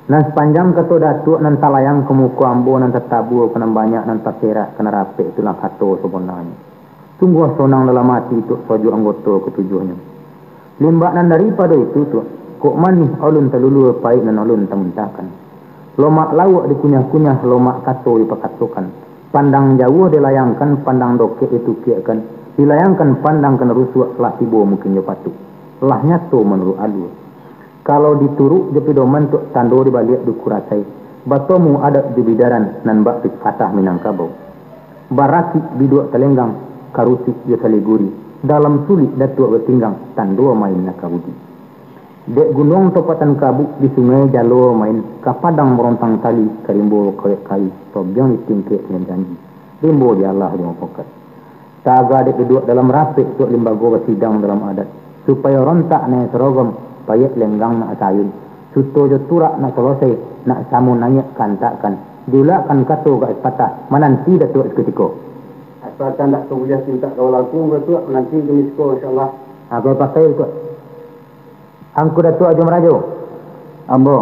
Nan sapanjang kato Datuak, nan talayang ka muko ambo, nan tatabua ka nan banyak, nan taserak ka nan rapek, itulah kato sabonanyo. Sungguah sonang dalam ati, Tuak, sajuak anggoto katujuahnyo. Limbak nan daripado itu, Tuak, kok manih alun talulua, paik nan alun tamuntahkan. Lomak lauak dikunyah-kunyah, lomak kato dipakatokan. Pandang jauah dilayangkan, pandang dokek ditukiakkan. Dilayangkan pandang ka nan rusuak, lah tibo mungkin jo patuik. Lah nyato manuruik alua. Kalau dituruk jo pidoman, Tuak, tando dibaliak duku rasai. Batomu adat jo bidaran, nan bak pipatah Minangkabau. Barakik biduak talenggang, karutik jo saliguri. Dalam sulik Datuak batinggang, tando main nakabudi. Dek gunuang topatan kabuik, di sungai jalo main, ka padang barontang tali, ka rimbo kawek kayu, tobiang di tingkek nan janji, rimbo di alah di mupokat. Taga dek duduak dalam rapek, tuak limbago basidang dalam adat, supayo rontak nan sarogom, payek lenggang nak sayun, suto jo turak nak salosai, nak samo naiak ka antakkan, diulakkan kato gak sapatah, mananti Datuak sakutiko. Asakan dak tabuliah pintak ka balakung, Datuak, mananti kami siko, insyaallah. Apo pakai, Datuak? Angku Datuak Ajo Marajo. Ambo.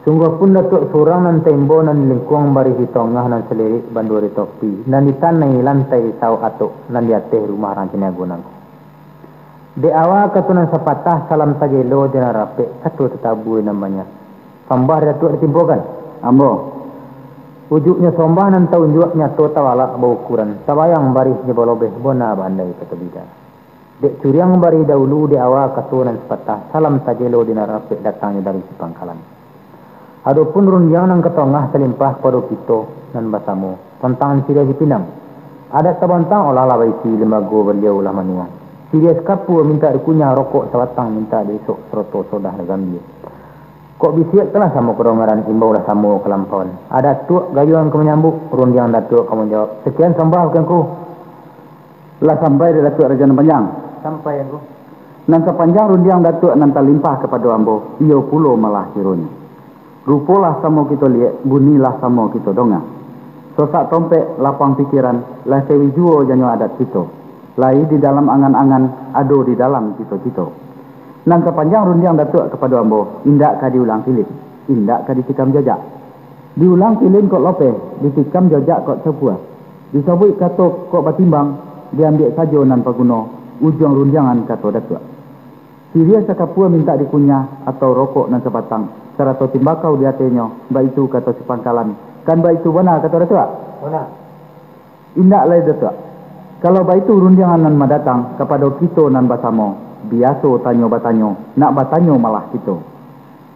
Sungguah pun Datuak surang nan taimbo, nan lingkuang barisi tongah, nan salirik bando di topi, nan di tanai lantai saok atok, nan di ateh rumah rang caniago nangko. Dek awa kato nan sapatah, salam tajelo di nan rapek, kato tatabua nan banyak. Sambah Datuak ditimpokan. Ambo. Ujuiknyo sombah nan taunjuak, nyato tabalak baukuran, tabayang barih jo balobeh, bona baandai kato bida. Dek curiang bari dahulu, dek awa kato nan sapatah, salam tajelo di nan rapek, datangnyo dari sipangkalan. Adopun rundiang nan ka tongah, talimpah pado kito nan basamo, tantangan siriah jo pinang. Adat tabontang olah lah baisi, limbago baliau lah manuang. Siriah sakapua mintak dikunyah, rokok sabatang mintak diisok, saroto sodah lah gambia. Kok bisiak telah samo kadangaran, imbau lah samo kalampauan. Adat Datuak gayuang ka manyambuik, rundiang Datuak ka manjawab. Sakian sambah bakeh Angku. Lah sampai dek Datuak Rajo Nan Panjang? Sampai, Angku. Nan sapanjang rundiang Datuak nan talimpah kapado ambo, iyo pulo malah kironyo. Rupo lah samo kito liek, bunyi lah samo kito donga. Sosak tompek, lapang pikiran, lah sewi juo janyo adat kito. Lai di dalam angan-angan, ado di dalam cito-cito. Nan sapanjang rundiang Datuak kapado ambo, indak ka diulang tilin, indak ka ditikam jojak. Diulang tilin kok lopeh, ditikam jojak kok capua. Disabuik kato kok batimbang, diambiak sajo nan paguno, ujuang rundiangan kato Datuak. Siriah sakapua mintak dikunyah, atau rokok nan sabatang, sarato timbakau di atehnyo, baitu kato sipangkalan. Kan baitu bona kato Datuak? Bona. Indak lai Datuak. Kalau baitu rundiangan nan mandatang, kapado kito nan basamo, biaso tanyo batanyo, nak batanyo malah kito.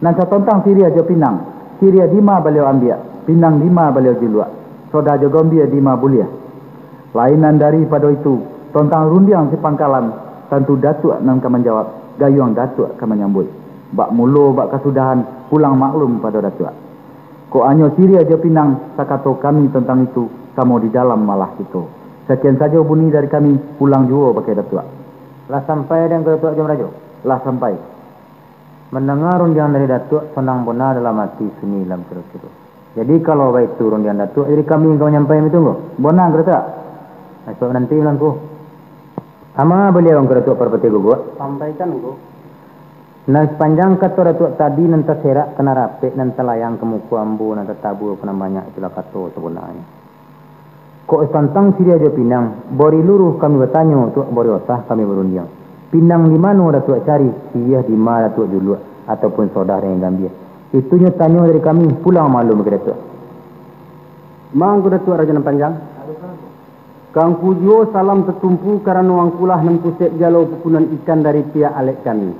Nan satontang siriah jo pinang, siriah dima baliau ambiak, pinang dima baliau juluak, sodah jo gombia dima buliah. Lain nan daripado itu, tontang rundiang sipangkalan, tantu Datuak nan ka manjawab, gayuang Datuak ka manyambuik. Bak mulo, bak kasudahan, pulang maklum pado Datuak. Kok hanyo siriah jo pinang, sakato kami tontang itu, samo di dalam malah kito. Sakian sajo bunyi dari kami, pulang juo bakeh Datuak. Lah sampai dek Angku Datuak Ajo Marajo? Lah sampai. Mandanga rundiang dari Datuak, sonang bona dalam ati, sunyi dalam siro-siro. Jadi, kalau baitu rundiang Datuak, jadi kami ka manyampai baitu, Angku? Bona, Angku Datuak. Isuak nanti lah, Angku. Ama baliau, Angku Datuak Parpatiah Guguak? Sampaikan, Angku. Nan sapanjang kato Datuak tadi, nan taserak ka nan rapek, nan talayang ka muko ambo, nan tatabua ka nan banyak, itulah kato sabonanyo. Kok tantang siriah jo pinang, bari luruih kami batanyo, tuak bari osah kami barundiang. Pinang di mano Datuak cari, siriah dima Datuak juluak, ataupun sodah dengan gambia? Itunyo tanyo dari kami, pulang malum ka Datuak. Ma Angku Datuak Rajo Nan Panjang. Ka Angku juo salam tatumpu, karano Angkulah nan pusek jalo pupunan ikan dari pihak alek kami.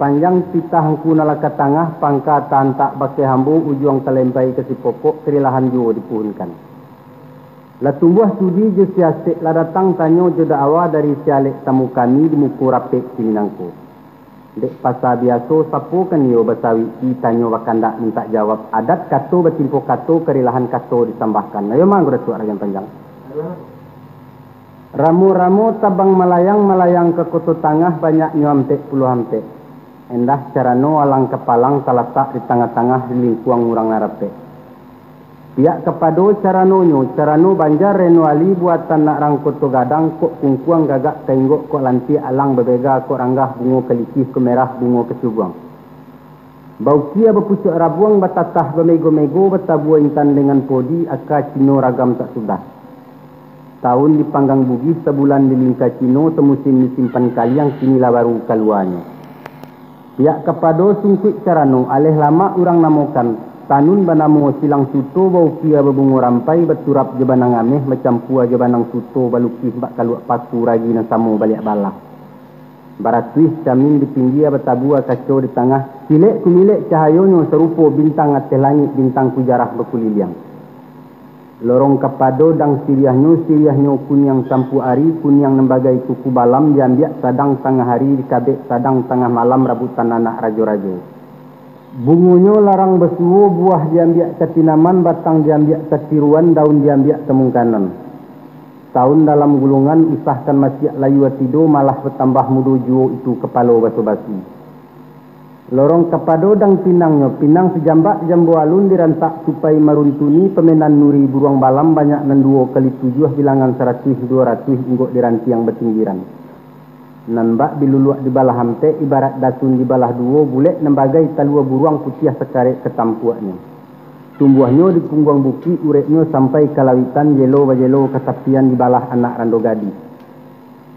Panjang pitah Angku nan lah ka tangah, pangka taantak bakeh ambo, ujuang talempai ka sipokok, karilahan juo dipuhunkan. Lah tumbuah sudi jo siasek, lah datang tanyo jo da'awa dari si alek tamu kami di muko rapek kini nangko. Dek pasa biaso, sapo kan iyo basawik, ditanyo bakandak mintak jawab, adat kato batimpo kato, karilahan kato disambahkan. Ayo ma Angku Datuak Rajo Nan Panjang. Ramo-ramo tabang malayang, malayang ka Koto Tangah, banyaknyo ampek puluah ampek. Endah carano alang kapalang, talatak di tangah-tangah, di lingkuang urang nan rapek. Pihak kapado caranonyo, carano Banjar Reno Ali, buatan nak rang Koto Gadang, kok kungkuang gagak tainggok, kok lantiak alang babega, kok ranggah bungo kalikih, kok merah bungo kacubuang. Baukia bapucuak rabuang, batatah bamego-mego, batabua intan dengan podi, aka Cino ragam tak sudah. Taun dipanggang Bugih, sabulan dilingka Cino, samusim disimpan kaliang, kini lah baru kaluanyo. Pihak kapado sungkuik carano, aleh lamak urang namokan, tanun banamo silang suto, baukia babungo rampai, baturap jo banang ameh, bacampua jo banang suto, balukih bak kaluak paku, ragi nan samo baliak balah. Baratuih camin di pinggia, batabua kaco di tangah, kilek kumilek cahayonyo, sarupo bintang ateh langik, bintang kujarah bakuliliang. Lorong kapado dang siriahnyo, siriahnyo kuniang sampuak ari, kuniang nan bagai kuku balam, diambiak sadang tangah ari, dikabek sadang tangah malam, rabutan anak rajo-rajo. Bungonyo larang basuo, buah diambiak katinaman, batang diambiak katiruan, daun diambiak tamungkanan. Saun dalam gulungan, usahkan masiak layua tido, malah batambah mudo juo itu kapalo baso basi. Lorong kapado dang pinangnyo, pinang sajambak jambo alun dirantak tupai maruntuni, pamenan nuri buruang balam banyak nan duo kali tujuah bilangan saratuih duo ratuih inggok dirantiang batinggiran. Nan bak biluluak dibalah ampek, ibarat dasun dibalah duo, bulek nan bagai talua buruang putiah sakarek katampuaknyo. Tumbuahnyo di pungguang bukik, ureknyo sampai ka lawitan, jelo bajelo ka tapian dibalah anak rando gadih.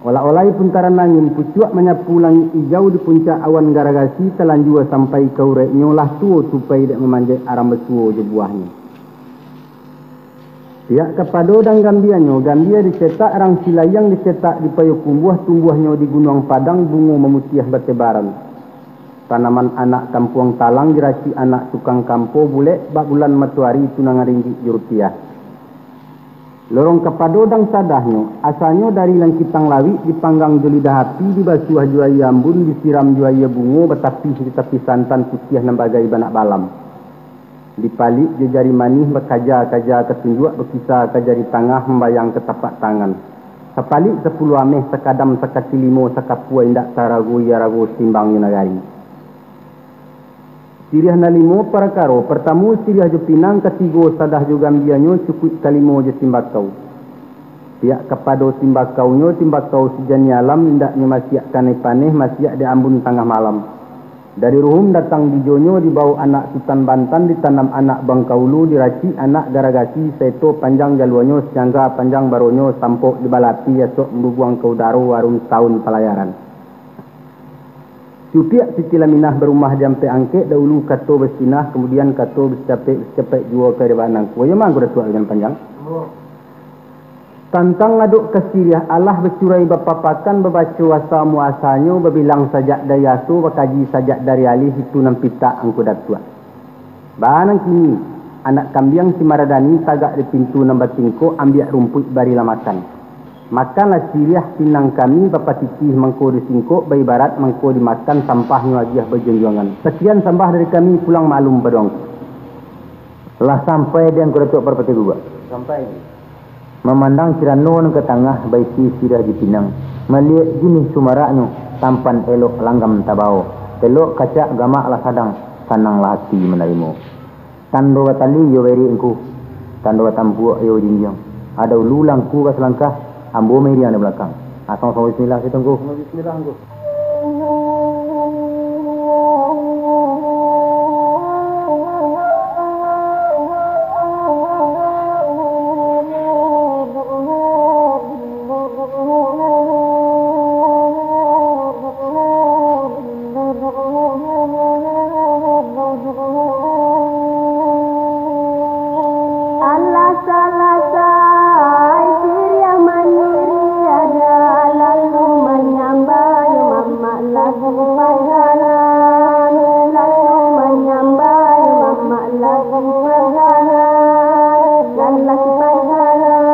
Olah-olah puntaran angin, pucuak manyapu langik ijau di puncak awan garagasi, talanjua sampai ka ureknyo, lah tuo tupai dek mamanjek arang basuo jo buahnyo. Piak kapado dang gambianyo, gambia dicetak rang silayang, dicetak di Payokumbuah, tumbuahnyo di Gunuang Padang, bungo mamutiah batebaran. Tanaman anak kampuang talang, diracik anak tukang kampo, bulek bak bulan matoari, tunangan ringgik jo rupiah. Lorong kapado dang sadahnyo, asalnyo dari langkitang lawik, dipanggang jo lidah api, dibasuah jo aia ambun, disiram jo aia bungo, batapih jo tapih santan putiah nan bagai banak balam. Dipalik jo jari manih, bakaja-kaja ka tunjuak, bakisa ka jari tangah, mambayang ka tapak tangan. Sapalik sapuluah ameh, sakadam sakati limo, sakapua indak sarago, iyo rago saimbang jo nagari. Siriah nan limo parakaro, partamo siriah jo pinang, katigo sadah jo gambianyo, cukuik kalimo jo timbakau. Piak kapado timbakaunyo, timbakau sajani alam, indaknyo masiak kanai paneh, masiak di ambun tangah malam. Dari Ruhum datang bijonyo, dibawok anak Sutan Bantan, ditanam anak Bangkaulu, diracik anak Garagasi, saeto panjang jaluanyo, sacangga panjang baronyo, sampok di balapi, asok malubuang ka udaro, arun taun palayaran. Cupiak Siti Laminah barumah di ampek angkek, dahulu kato basinah, kamudian kato basacapek, basacapek juo ka di banangku. Iyo mangko Datuak Rajo Nan Panjang. Tantang adok ka siriah, alah bacurai bapapakan, babaco asa muasanyo, babilang sajak dari aso, bakaji sajak dari alih, itu nan pitak angku Datuak. Baa nan kini, anak kambiang si Maradani tagak di pintu nan batingkok, ambiak rumpuik barilah makan. Makanlah siriah pinang kami, bapatitih mangko disingkok, baibarat mangko dimakan, sampahnyo agiah bajonjuangan. Sakian sambah dari kami, pulang maklum pado angku. Lah sampai di angku Datuak Parpatiah Gugak? Sampai. Mamandang cirano nan ka tangah, baisi siriah jo pinang. Maliek jinih sumaraknyo, tampan elok langgam tabao. Elok kacak gamak lah sadang, sananglah ati manarimo. Tando batali iyo bairik angku, tando batampuak iyo bajinjiang. Ado ulu lah angku ka salangkah, ambo mairiang di balakang. Ah, samo-samo bismillah sajo angku. Bismillah angku. Alah salasai siriah maniriah, lalu manyambah yo mamak lagu panggalan, lalu manyambah yo mamak lagu panggalan, lagu panggalan.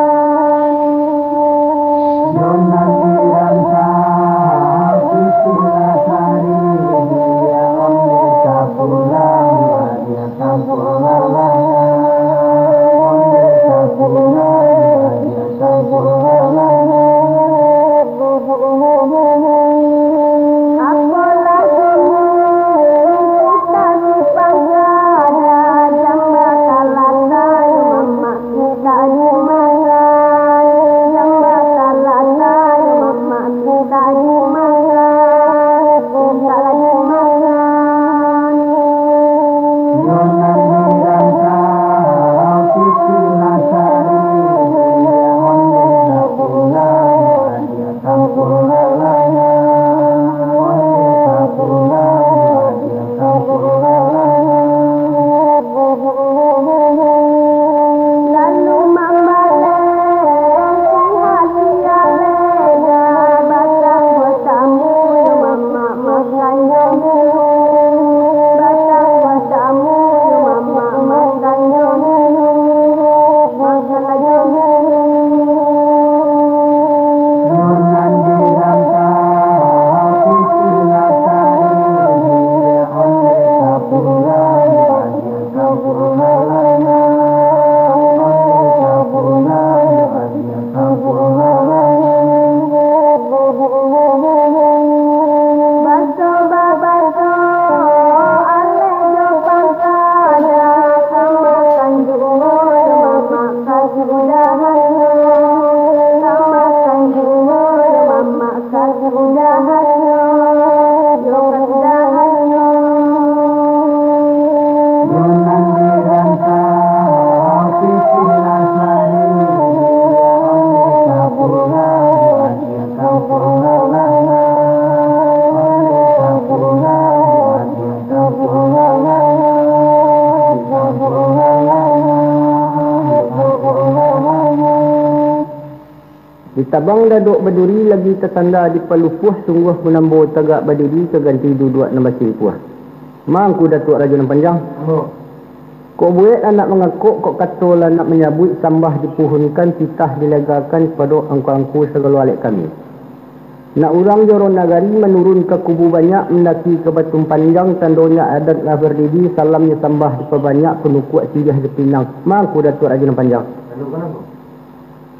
Ditabang dadok baduri, lagi tasanda di palupuah, sungguah pun ambo tagak badiri, ka ganti duduak nan basimpuah. Mangku Datuak Rajo Nan Panjang. Ambo. Kok buek anak mangakok, kok kato lah nak manyabuik, sambah dipuhunkan, titah dilegakan, pado angku-angku sagalo alek kami. Nak urang joro nagari, manurun ka kubu banyak, mandaki ka Batu Panjang, tandonyo adat lah bardiri, salamnyo sambah dipabanyak, panukuak siriah dipinang. Mangku Datuak Rajo Nan Panjang.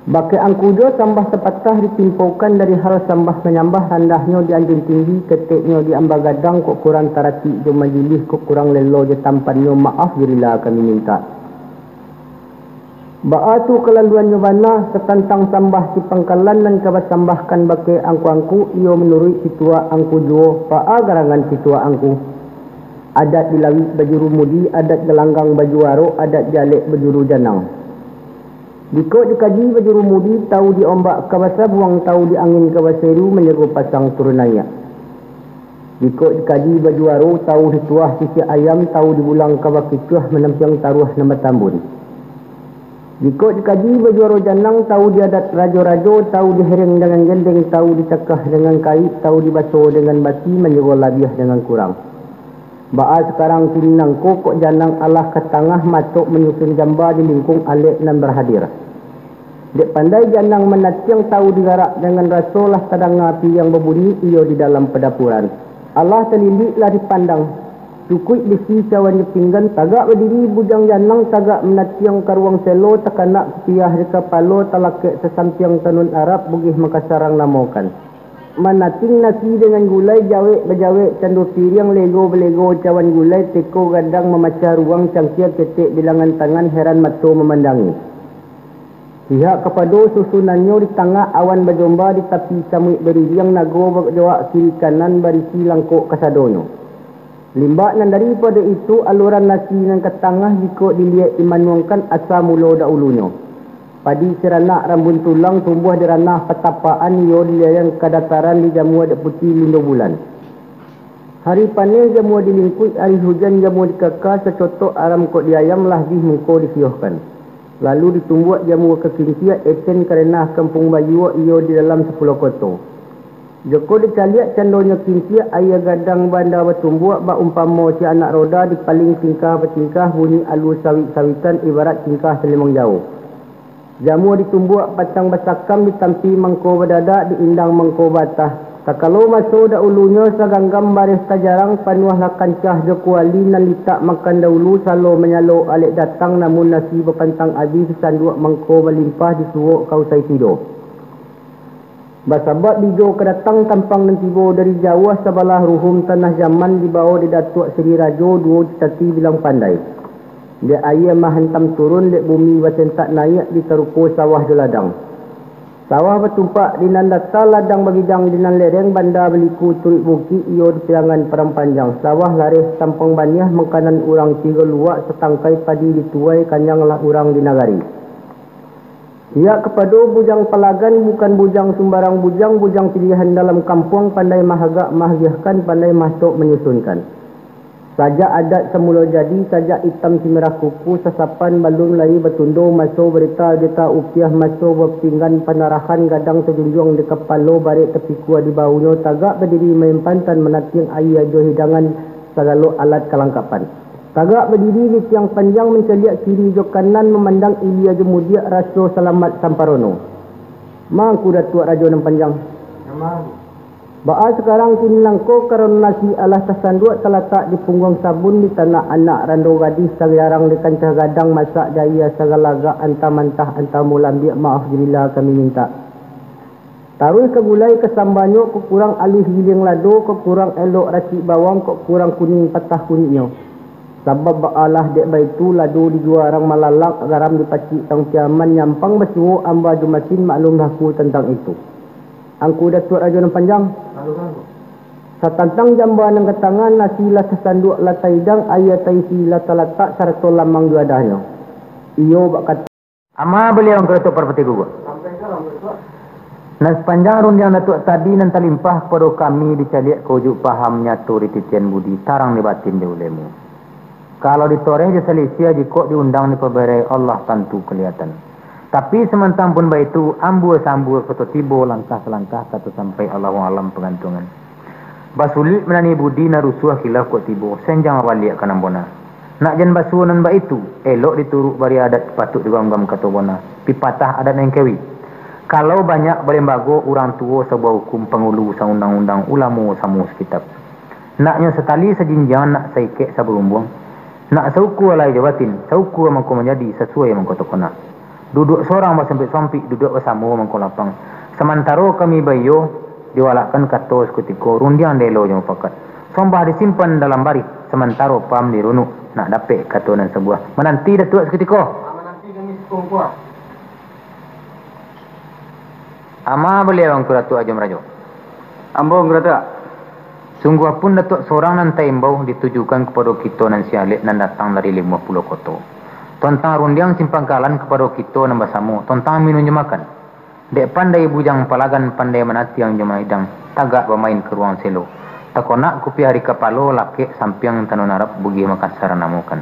Bakeh angku jo sambah sapatah, ditimpokan dari hal sambah manyambah, randahnyo di anjuang tinggi, keteknyo di amba gadang, kok kurang taratik jo majilih, kok kurang lelo jo tampannyo, maaf jo rila kami mintak. Baa tu kalaluannyo bana, satantang sambah di pangkalan nan ka basambahkan bakeh angku-angku, iyo manuruik pituah angku juo, baa garangan pituah angku. Adat di lawik bajuru mudi, adat galanggang bajuaro, adat di alek bajuru janang. Jikok dikaji bajuru mudi, tau di ombak ka basabuang, tau di angin ka baseru, manjago pasang turun naiak. Jikok dikaji bajuaro, tau dituah sisiak ayam, tau di bulang ka bakicuah, manampiang taruah nan batambun. Jikok dikaji bajuaro janang, tau di adat rajo-rajo, tau di hereng dangan gendeng, tau di cakah dangan kaik, tau di baso dangan bati, manjago labiah dangan kurang. Baa sakarang kini nangko, kok janang alah ka tangah, matok manyusun jamba di lingkuang alek nan barhadir. Dek pandai janang manatiang, tau digarak dangan raso, lah tadanga piriang babunyi, iyo di dalam padapuran. Alah talilik, lah dipandang, cukuik bisi cawan jo pinggan, tagak badiri bujang janang, tagak manatiang karuang selo, takanak kupiah di kapalo, talakek sasampiang tanun Arab, Bugih Makassar ang namokan. Manating nasi dangan gulai, jawek bajawek, cando piriang lego balego, cawan gulai teko gadang, mamacah ruang cangkia, ketek bilangan tangan, heran mato mamandangi. Pihak kapado susunannyo, di tangah awan bajomba, di tapi samuik baririang, nago bajawak kiri kanan, barisi langkok kasadonyo. Limbak nan daripado itu, aluran nasi nan ka tangah, jikok diliek dimanuangkan, asa mulo daulunyo. Padi siranak rambun tulang, tumbuah di ranah patapaan, iyo di layang kadataran, dijamua dek puti lindo bulan. Hari paneh jamua di lingkuik, hari hujan jamua di kaka, sacotok aram kok di ayam, lah bih muko disiohkan. Lalu ditumbuak jamua ka kinciak, eten ka ranah kampuang bayuak, iyo di dalam sapuluah koto. Joko dicaliak candonyo kinciak, aia gadang banda batumbuak, baumpamo si anak roda, dipaling tingkah batingkah, bunyi alun sawik-sawikan, ibarat tingkah salimang jauah. Jamua ditumbuak batang basakam, ditampi mangko badadak, diindang mangko baatah. Takalo maso daulunyo, saganggam bareh tajarang, panuahlah kancah jo kuali, nan litak makan daulu, salo manyalo alek datang, namun nasi bapantang abih, disanduak mangko balimpah, disuok ka usai tido. Basabab bijo ka datang, tampang nan tibo dari jauah, sabalah ruhum tanah jaman, dibao dek Datuak Siri Rajo, duo citati bilang pandai. Dek aia mahantam turun, dek bumi basentak naiak, ditaruko sawah jo ladang. Sawah batumpak di nan data, ladang babidang di nan lereng, banda baliku turuik bukik, iyo di pirangan padang panjang. Sawah lareh tampang baniah, makanan urang tigo luak, satangkai padi dituai, kanyanglah urang di nagari. Pihak kapado bujang palagan, bukan bujang sumbarang bujang, bujang pilihan dalam kampuang, pandai mahagak mahagiahkan, pandai matok manyusunkan. Sajak adat samulo jadi, sajak itam simirah kuku, sasapan balun lai batundo, maso barita juta upiah, maso bapinggan panarahan, gadang tajunjuang di kapalo, barek tapikua di bawunyo, tagak badiri maimpan, tan manatiang aia jo hidangan, sagalo alat kalangkapan. Tagak badiri di tiang panjang, mancaliak kiri jo kanan, mamandang ilia jo mudiak, raso salamat samparono. Mangku Datuak Rajo Nan Panjang. Baa sakarang kini nangko, karano nasi alah tasanduak, talatak di pungguang sabun, di tanak anak rando gadih, sajarang di kancah gadang, masak di aia sagalagak, anta mantah, anta mulambiak, maaf jo rila kami mintak. Taruih ka gulai ka sambanyo, kok kurang aluih giling lado, kok kurang elok racik bawang, kok kurang kuning patah kuniknyo. Sabab baalah dek baitu, lado dijua urang malalak, garam dipacik tang piaman, nyampang basuo amba jo masin, maklum baku tantang itu. Angku Datuak Rajo Nan Panjang. Satantang jamba nan ka tangan, nasi lah tasanduak, lah taidang, aia taisi, lah talatak, sarato lamang juadahnyo. Iyo bak kata. Ama baliau Angku Datuak Parpatih Guguak. Nan sapanjang rundiang Datuak tadi nan talimpah kapado kami, dicaliak ka ujuik paham nyato di titian budi, tarang di batin di ulemu. Kalau ditoreh jo salisia, jikok diundang dipabarek, Allah tantu kalihatan. Tapi samantang pun baitu, ambua-sambua koto tibo, langkah salangkah kato sampai, Allahu alam pagantuangan. Basulik manani budi nan rusuah, khilaf kok tibo, senjang baliak ka nan bona. Nak jan basuo nan baitu, elok dituruk bari adat, patuik digamgam kato bona, pipatah adat nan kewi. Kalau banyak balimbago urang tuo sabuah hukum, pangulu saundang-undang, ulamo samo sakitab. Naknyo satali sajinjiang, nak saikek sabarumbuang, nak saukua lahia jo batin, saukua mangko manjadi, sasuai mangko toko nak. Duduak sorang basampik-sampik, duduak basamo mangko lapang. Samantaro kami baiyo, diwalakkan kato sakutiko, rundiang dielo jo mufakat. Sombah disimpan dalam barih, samantaro paham dirunuk, nak dapek kato nan sabuah. Mananti Datuak sakutiko. Ama baliau Angku Datuak Rajo Marajo. Ambo Angku Datuak. Sungguah pun Datuak sorang nan taimbau ditujukan kapado kito nan sialek nan datang dari limo puluah koto. Tontang rundiang simpangkalan kapado kito nan basamo, tontang minun jo makan. Dek pandai bujang palagan, pandai manatiang jo maidang, tagak bamain ka ruang selo. Takonak kupiah di kapalo, lakek sampiang tanun Arab, Bugih Makassar namokan.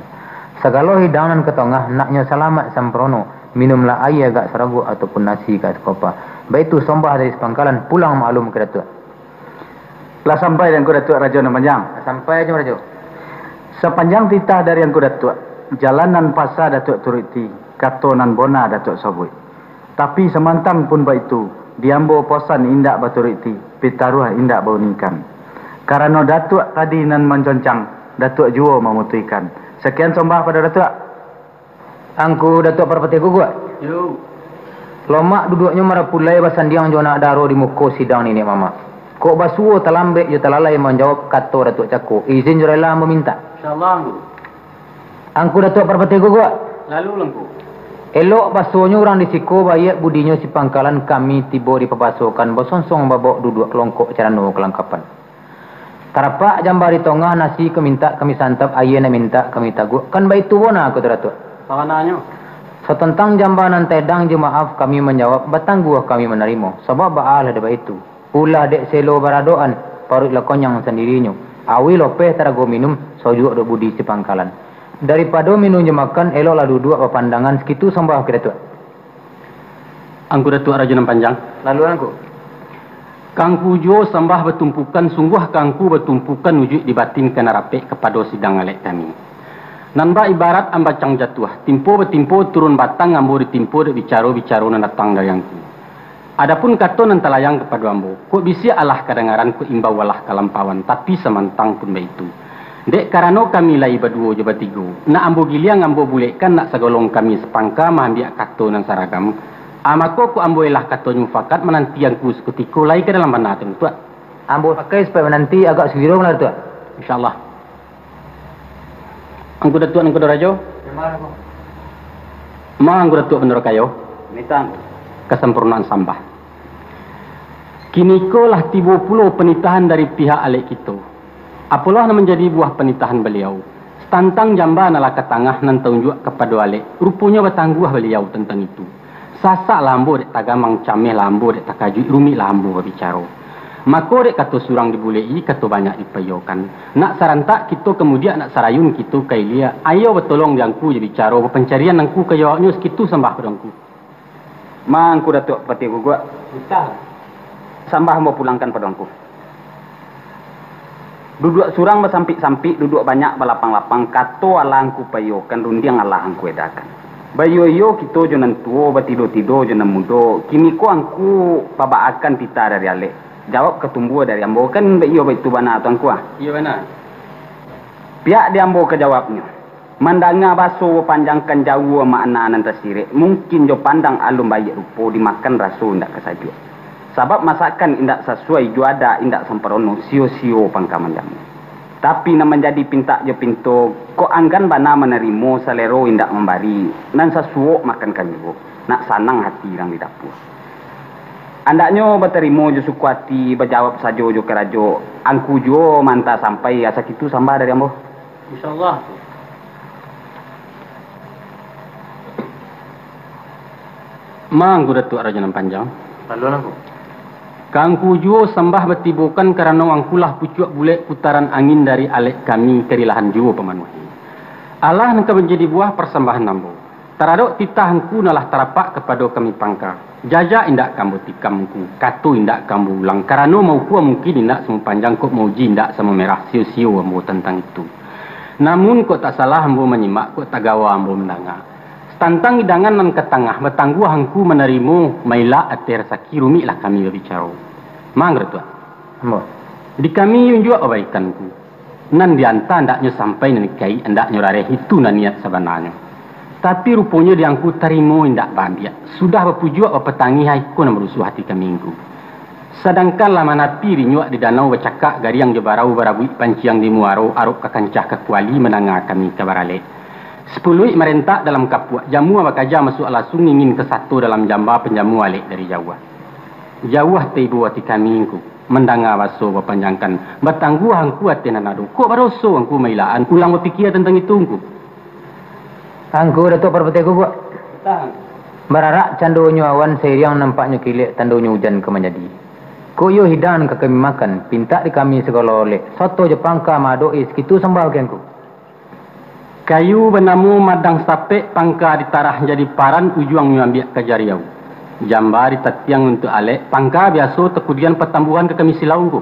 Sagalo hidang nan ka tongah, naknyo salamat samprono, minumlah aia agak saraguak ataupun nasi agak sakopa. Baitu sombah dari sapangkalan, pulang maklum ka Datuak. Lah sampai di Angku Datuak Rajo nan panjang? Lah sampai Rajo Marajo. Sapanjang titah dari Angku Datuak, jalan nan pasa Datuak turuti, kato nan bona Datuak sabuik. Tapi samantang pun baitu, di ambo posan indak baturuti, pitaruah indak baunikan. Karano Datuak tadi nan manconcang, Datuak juo mamutuihkan. Sakian sombah pado Datuak. Angku Datuak Parpatiah Guguak. Yo. Lomak duduaknyo marapulai basandiang jo anak daro di muko sidang niniak mamak. Kok basuo talambek jo talalai manjawab kato Datuak cako, izin jo rela ambo mintak. Insyaallah, Angku. Angku Datuak Parpatiah Guguak. Lalu, Angku. Elok basonyo urang di siko, baiak budinyo si pangkalan, kami tibo dipapasokan, basonsong babok duduak, longkok carano kalangkapan. Tarapak jamba di tongah, nasi ka mintak kami santap, aia nan mintak kami taguak, kan baitu bona kato Datuak? Sabananyo. Satantang jamba nan taedang jo maaf kami manjawab, batangguah kami manarimo, sabab baa lah dek baitu. Ulah dek selo baradokan, paruik lah konyang sandirinyo. Auih lopeh tarago minum, sojuak dek budi si pangkalan. Daripado minum jo makan, eloklah duduak bapandangan, sakitu sambah ka Datuak. Angku Datuak Rajo nan Panjang. Lalu, Angku. Ka Angku juo sambah batumpukan, sungguah ka Angku batumpukan, ujuik di batin ka nan rapek kapado sidang alek kami. Nan bak ibarat ambacang jatuah, timpo batimpo turun batang, ambo ditimpo dek bicaro-bicaro nan datang dari Angku. Adapun kato nan talayang kapado ambo, kok bisiak alah kadangaran, kok imbau alah kalampauan, tapi samantang pun baitu. Dek karano kami lai baduo jo batigo, nak ambo giliang ambo bulekkan, nak sagolong kami sapangka maambiak kato nan saragam, a mako kok ambo elah katonyo mufakat, mananti Angku sakutiko lai ka dalam bana tu, Tuak. Ambo pakai supayo mananti agak sagiro lah, Tuak. Insyaallah. Angku Datuak Nangkodo Rajo. Ma Angku Datuak Bandaro Kayo. Kasampurnaan sambah. Kiniko lah tibo pulo panitahan dari pihak alek kito. Apolah nan manjadi buah panitahan baliau? Satantang jamba nan lah ka tangah nan taunjuak kapado alek, ruponyo batangguah baliau tantang itu. Sasak lah ambo dek tagamang, cameh lah ambo dek takajuik, rumik lah ambo babicaro. Mako dek kato surang dibulek-i, kato banyak dipaiyokan. Nak sarantak kito ka mudiak, nak sarayun kito ka ilia. Ayo batolong di Angku jo bicaro, bapancarian Angku ka jawabnyo, sakitu sambah pado Angku. Ma Angku Datuak Patiah Guguak. Sambah ambo pulangkan pado Angku. Duduak surang basampik-sampik, duduak banyak balapang-lapang, kato alah Angku paiyokan, rundiang alah Angku edakan. Baiyo-iyo kito jo nan tuo, batido-tido jo nan mudo, kiniko Angku pabaakan titah dari alek, jawab ka tumbua dari ambo, kan baiyo baitu bana tu Angku ah? Iyo bana. Pihak di ambo ka jawabnyo. Mandanga baso bapanjang, kan jauah makna nan tasirek, mungkin jo pandang alun baiak rupo, dimakan raso indak ka sajuak. Sabab masakan indak sasuai, jo adat indak samparono, sio-sio pangka manjamu. Tapi nan manjadi pintak jo pinto, kok anggan bana manarimo, salero indak mambari, nan sasuok makan kan juo, nak sanang hati urang di dapua. Andaknyo batarimo jo suko ati, bajawab sajo jo karajo, Angku juo maanta sampai, asa kitu sambah dari ambo. Insyaallah. Ma Angku Datuak Rajo Nan Panjang. Lalu, Angku. Ka Angku juo sambah batibokan, karano Angku lah pucuak bulek putaran angin dari alek kami, karilahan juo pamanuahi. Alah nan ka manjadi buah parsambahan ambo. Taradok titah Angku nan lah tarapak kapado kami pangka. Jajak indak ka ambo tikam Angku, kato indak ka ambo ulang, karano maukua mungkin indak samo panjang, kok mauji indak samo merah, sio-sio ambo tantang itu. Namun kok tak salah ambo manyimak, kok tak gawa ambo mandanga. Tantang idangan nan ka tangah, batangguah Angku manarimo mailak ateh rasaki, rumiklah kami babicaro. Mangko, Datuak. Ambo. Di kami unjuak babaikan Angku. Nan dianta andaknyo sampai, nan dikaik andaknyo rareh, itu nan niat sabananyo. Tapi ruponyo di Angku tarimo indak baambiak, sudah bapujuak bapatangih, iko nan barusuah ati kami Angku. Sadangkan lah manapi rinyuak di danau, bacakak gariang jo barau, barabuik panciang di muaro, arok ka kancah ka kuali, mandanga kami ka baralek. Sapuluik marentak dalam kapuak, jamua bakaja masuak lasuang, ingin ka sato dalam jamba, panjamu alek dari jauah. Jauah taibo ati kami Angku, mandanga baso bapanjangkan, batangguah Angku ateh nan ado. Kok badoso Angku mailaan, ulang bapikia tantang itu Angku. Angku Datuak Parpatiah Guguak. Tahan. Bararak candonyo awan, sairiang nampaknyo kilek, tandonyo ujan ka manjadi. Kok iyo hidang nan ka kami makan, pintak di kami sagalo olek, sato jo pangka maadok-i, sakitu sambah bagi Angku. Kayu banamo madang sapek, pangka ditarah jadi paran, ujuangnyo ambiak ka jariau. Jamba ditatiang untuak alek, pangka biaso takudian patambuhan ka kami silau Angku.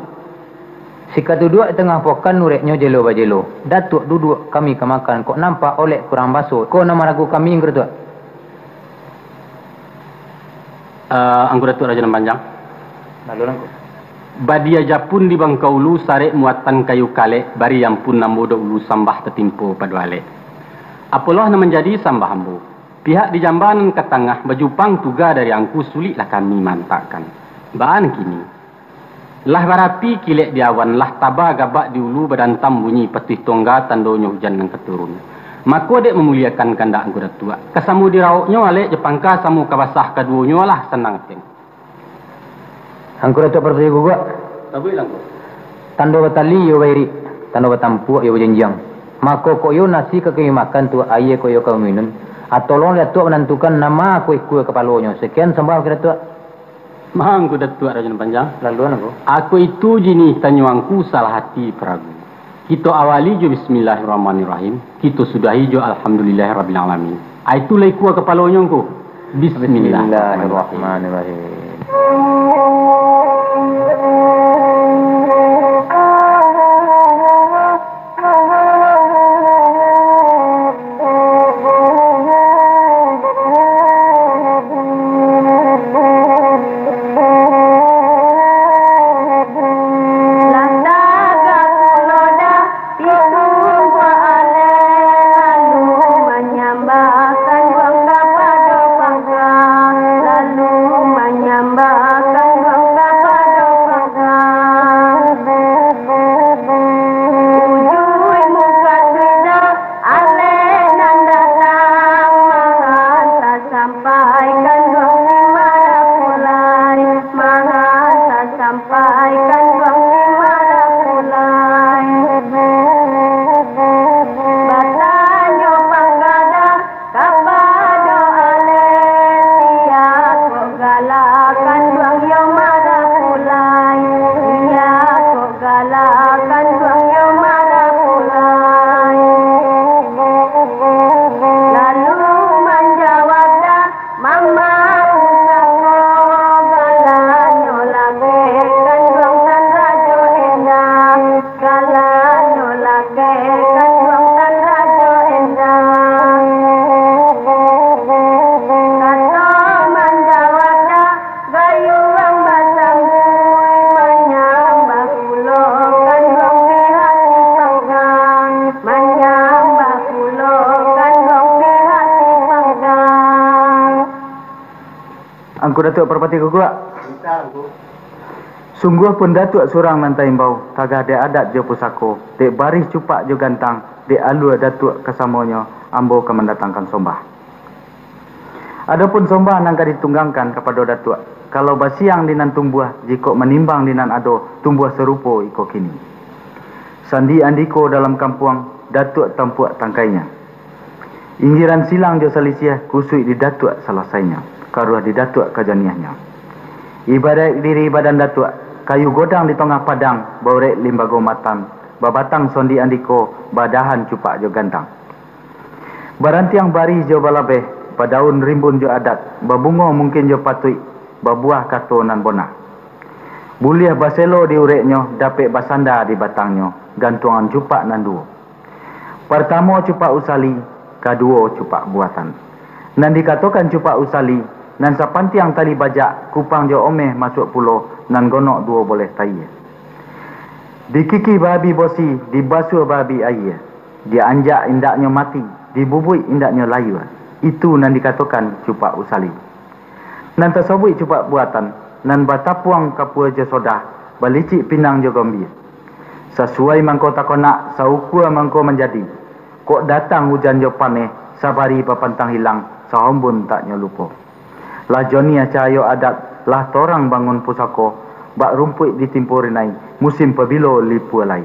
Sikaduduak di tangah pokan, ureknyo jelo bajelo. Datuak duduak, kami ka makan, kok nampak olek kurang baso, ko nan maragu kami Angku Datuak. Eh, Angku Datuak Rajo Nan Panjang. Lalu, Angku. Badia japun di Bangkaulu, sarek muatan kayu kalek, bari ampun ambo dahulu, sambah tatimpo pado alek. Apolah nan manjadi sambah ambo. Pihak di jamba nan ka tangah, bajupang tuga dari Angku, suliklah kami maantakkan. Baa nan kini? Lah barapi kilek di awan, lah taba gabak di ulu, badantam bunyi patuih tongga, tandonyo ujan nan ka turun. Mako dek mamuliakan kandak Angku Datuak, ka samo dirawoknyo alek jo pangka, samo ka basah kaduonyo, alah sanang ati Angku. Angku Datuak Parpatiah Guguak. Tabuiklah Angku. Tando batali iyo bairik, tando batampuak iyo bajanjiang. Mako kok iyo nasi ka kami makan tu, aia kok iyo ka minun, ah, tolong Datuak manantukan nan ma kok ikua kapalonyo. Sakian sambah bagi Datuak. Mangko Datuak Rajo Nan Panjang. Laluan, Angku. Ako itu jinih tanyo Angku, salah ati paragu. Kito awali jo Bismillahirrahmanirrahim, kito sudahi jo Alhamdulillahirabbilalamin. Ah, itu lai kua kapalonyo Angku. Bismillahirrahmanirrahim. Bismillahirrahmanirrahim. Lah tagak pulo dah pitu buah alek, lalu manyambah kanduang kapado pangka, lalu manyambah kanduang kapado pangka. Ujuik mukasuik dah, alek nan datang, mangasa sampai kanduang di Marapulai, mangasa sampai kanduang di Marapulai. Batanyo pangka dah kapado alek, sia kok gala kanduang yo Marapulai, sia kok gala kanduang yo Marapulai. Lalu manjawab dah mama pusako, galanyo lagek kanduang nan rajo indak, galanyo lagek kanduang nan rajo indak. Kato manjawab dah gayuang basambuik, manyambah pulo kanduang pihak Sipanggang, manyambah pulo kanduang pihak Sipanggang. Angku Datuak Parpatiah Guguak. Sungguah pun Datuak surang nan taimbau, tagah dek adat jo pusako, dek barih cupak jo gantang, dek alua Datuak kasamonyo, ambo ka mandatangkan sombah. Adopun sombah nan ka ditunggangkan kapado Datuak, kalau basiang di nan tumbuah, jikok manimbang di nan ado, tumbuah sarupo iko kini. Sandi andiko dalam kampuang, Datuak tampuak tangkainyo. Inggiran silang jo salisiah, kusuik di Datuak salasainyo, karuah di Datuak kajaniahnyo. Ibaraik diri badan Datuak, kayu godang di tongah padang, baurek limbago matan, babatang sondi andiko, badahan cupak jo gantang. Barantiang barih jo balabeh, Padaun rimbun jo adat, babungo mungkin jo patuik, babuah kato nan bona. Buliah baselo di ureknyo, dapek basanda di batangnyo, gantuangan cupak nan duo. Partamo cupak usali, kaduo cupak buatan. Nan dikatokan cupak usali, nan sapantiang tali bajak, kupang jo omeh masuak pulo, nan gonok duo boleh tayie. Dikikih baabih bosi, dibasuah baabih ayie, dianjak indaknyo mati, dibubuik indaknyo layua. Itu nan dikatokan cupak usali. Nan tasabuik cupak buatan, nan batapuang kapua jo sodah, balicik pinang jo gombie. Sasuai mangko takonak, saukua mangko manjadi. Kok datang ujan jo paneh, sabari bapantang hilang, sahombun taknyo lupo. Lah joniah cahayo adat, lah torang bangun pusako, bak rumpuik ditimpo rinai, musim pabilo lipua lai.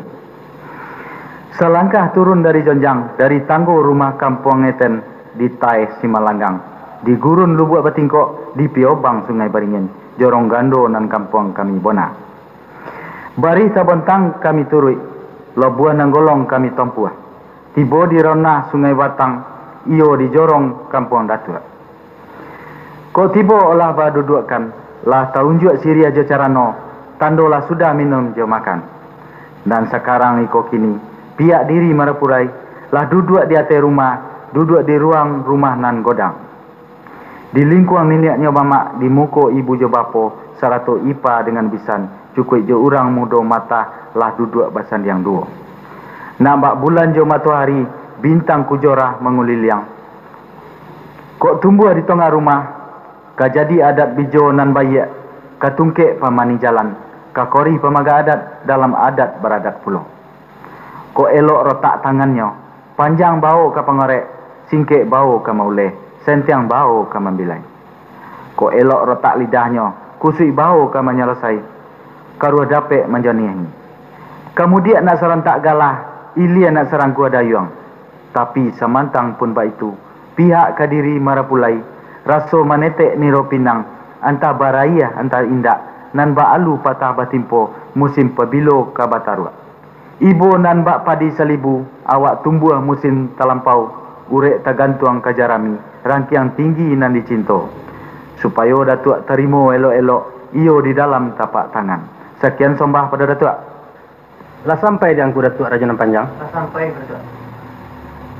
Salangkah turun dari jonjang, dari tanggo rumah kampuang ngeten di Taeh Simalanggang, di gurun Lubuak Batingkok, di Piobang Sungai Baringin, jorong gando nan kampuang kami bona. Barih tabontang kami turuik, labuah nan golong kami tompuah. Tibo di ronah Sungai Batang, iyo di jorong kampuang Datuak. Kok tibo lah baduduakkan, lah taunjuak siriah jo carano, tando lah sudah minun jo makan. Nan sakarang iko kini, pihak diri marapulai, lah duduak di ateh rumah, duduak di ruang rumah nan godang. Di lingkuang niniaknyo mamak, di muko ibu jo bapo, sarato ipa dengan bisan, cukuik jo urang mudo matah, lah duduak basandiang duo. Nak bak bulan jo matohari, bintang kujorah manguliliang. Kok tumbuah di tongah rumah, ka jadi adat bijo nan baiak, ka tungkek pamani jalan, ka korih pamaga adat, dalam adat baradat pulo. Kok elok rotak tangannyo, panjang bao ka pangorek, singkek bao ka mauleh, sentiang bao ka mambilai. Kok elok rotak lidahnyo, kusuik bao ka manyalasai, karuah dapek manjoniahi. Ka mudiak nak sarantak galah, ilia nak sarangkuah dayuang. Tapi samantang pun baitu, pihak ka diri marapulai, raso manetek niro pinang, antah baraiah antah indak, nan baalu patah batimpo, musim pabilo ka bataruak. Ibo nan bak padi salibu, awak tumbuah musim talampau, urek tagantuang ka jarami, rangkiang tinggi nan dicinto. Supayo Datuak tarimo elok-elok, iyo di dalam tapak tangan. Sakian sombah pado Datuak. Lah sampai di angku Datuak Rajo Nan Panjang? Lah sampai, Datuak.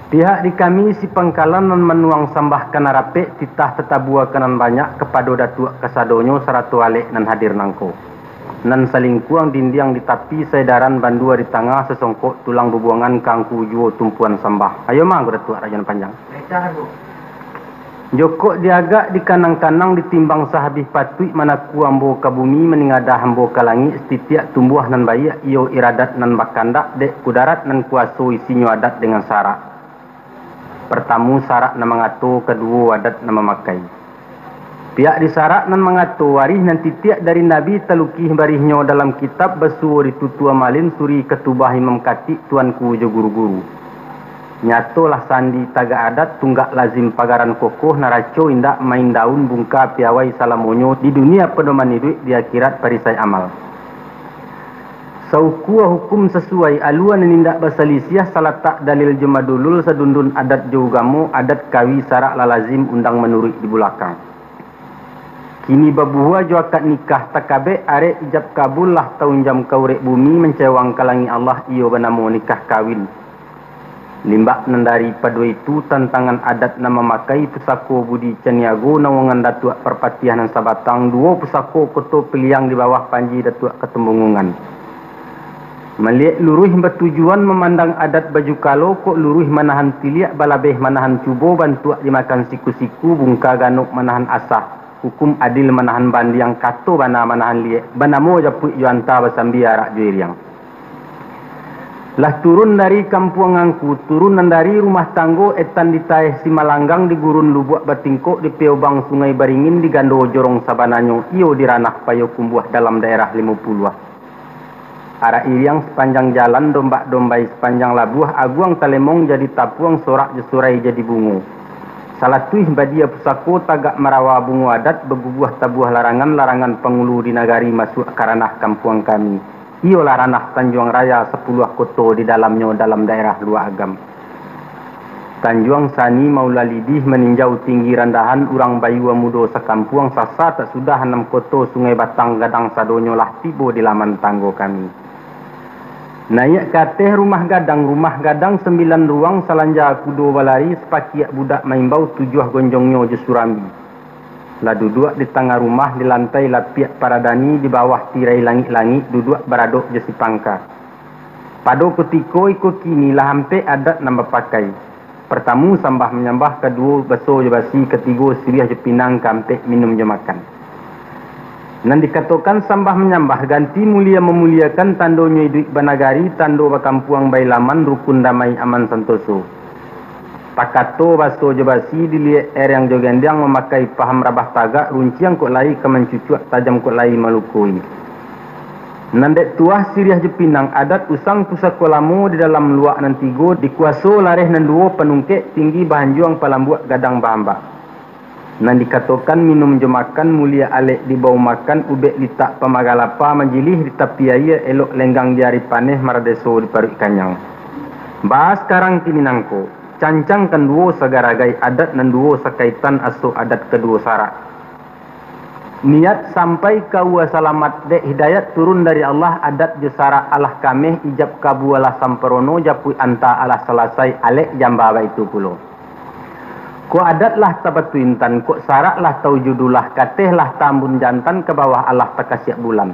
Pihak di kami si pangkalan nan manuang sambah ka nan rapek, titah tatabua ka nan banyak kapado Datuak kasadonyo sarato alek nan hadir nangko. Nan salingkuang dindiang di tapi, saedaran bandua di tangah, sasongkok tulang bubuangan ka angku juo tumpuan sambah. Ayo ma, angku Datuak Rajo Nan Panjang. Jokok diagak dikanang-kanang, ditimbang sahabih patuik, manaku ambo ka bumi, maningadah ambo ka langik, satitiak tumbuah nan baiak, iyo iradat nan bakandak, dek kudarat nan kuaso isinyo adat dengan sarak. Partamo sarak nan mangato, kaduo adat nan mamakai. Pihak di sarak nan mangato, warih nan titiak dari Nabi, talukih barihnyo dalam kitab, basuo di tutua malin, suri katubah imam katik, tuanku jo guru-guru. Nyatolah sandi tagak adat, tunggak lazim pagaran kokoh, naraco indak main daun, bungka piawai salamonyo, di dunia padoman iduik, di akhirat parisai amal. Saukua hukum sasuai, alua nan indak basalisiah, salatak dalil jo madulul, sadundun adat jo ugamo, adat kawi sarak lah lazim, undang manuruik di bulakang. Kini babuhua jo akad nikah, takabek arek ijab kabul, lah taunjam ka urek bumi, mancewang ka langik Allah, iyo banamo nikah kawin. Limbak nan daripado itu, tantangan adat nan mamakai, pusako budi caniago, naungan Datuak Parpatiah nan sabatang, duo pusako koto piliang, di bawah panji Datuak Katumbungungan. Maliek luruih batujuan, mamandang adat baju kalo, kok luruih manahan tiliak, balabeh manahan cubo, bantuak dimakan siku-siku, bungka ganok manahan asah, hukum adil manahan bandiang, kato bana manahan liek, banamo japuik jo anta, basambia arak jo iriang. Lah turun dari kampuang angku, turun nan dari rumah tanggo, etan di Taeh Simalanggang, di gurun Lubuak Batingkok, di Piobang Sungai Baringin, di gando jorong sabananyo, iyo di ranah Payokumbuah, dalam daerah Limo Puluah. Arak iriang sapanjang jalan, dombak-dombai sapanjang labuah, aguang talemong jadi tapuang, sorak jo surai jadi bungo. Salatuih badia pusako, tagak marawa bungo adat, babubuah tabuah larangan, larangan pangulu di nagari, masuak ka ranah kampuang kami. Iyolah ranah Tanjuang Raya, sapuluah koto di dalamnyo, dalam daerah Luak Agam. Tanjuang Sani, Maula Lidih, Maninjau Tinggi Randahan, Urang Bayua Mudo sakampuang, Sasa tak sudah Anam Koto, Sungai Batang Gadang, sadonyo lah tibo di laman tanggo kami. Naiak ka ateh rumah gadang, rumah gadang sambilan ruang, salanja kudo balari, sapakiak budak maimbau, tujuah gonjongnyo jo surambi. Lah duduak di tangah rumah, di lantai lapiak paradani, di bawah tirai langik-langik, duduak baradok jo sipangka. Pado kutiko iko kini lah ampek adat nan bapakai. Partamu sambah manyambah, kaduo baso jo basi, katigo siriah jo pinang, kaampek minum jo makan. Nan dikatokan sambah manyambah, ganti mulia mamuliakan, tandonyo iduik banagari, tando bakampuang bailaman, rukun damai aman santoso. Pakato baso jo basi, diliek erang jo gendiang, mamakai paham rabah tagak, runciang kok lai ka mancucuak, tajam kok lai malukoi. Nan dek tuah siriah jo pinang, adat usang pusako lamo, di dalam luak nan tigo, dikuaso lareh nan duo, panungkek tinggi bahanjuang, palambuak gadang bahambak. Nan dikatokan minum jo makan, mulia alek dibao makan, ubek litak pamagalapa, majilih di tapi aia, elok lenggang di ari paneh, maradeso di paruik kanyang. Baa sakarang kini nangko, cancang kan duo sagaragai, adat nan duo sakaitan, aso adat kaduo sarak. Niat sampai ka ua salamat, dek hidayat turun dari Allah, adat jo sarak alah kameh, ijab kabua lah samparono, japuik anta alah salasai, alek jamba baitu pulo. Kok adat lah tabatu intan, kok sarak lah tauju dulah, kateh lah tambun jantan, ka bawah alah takasiak bulan.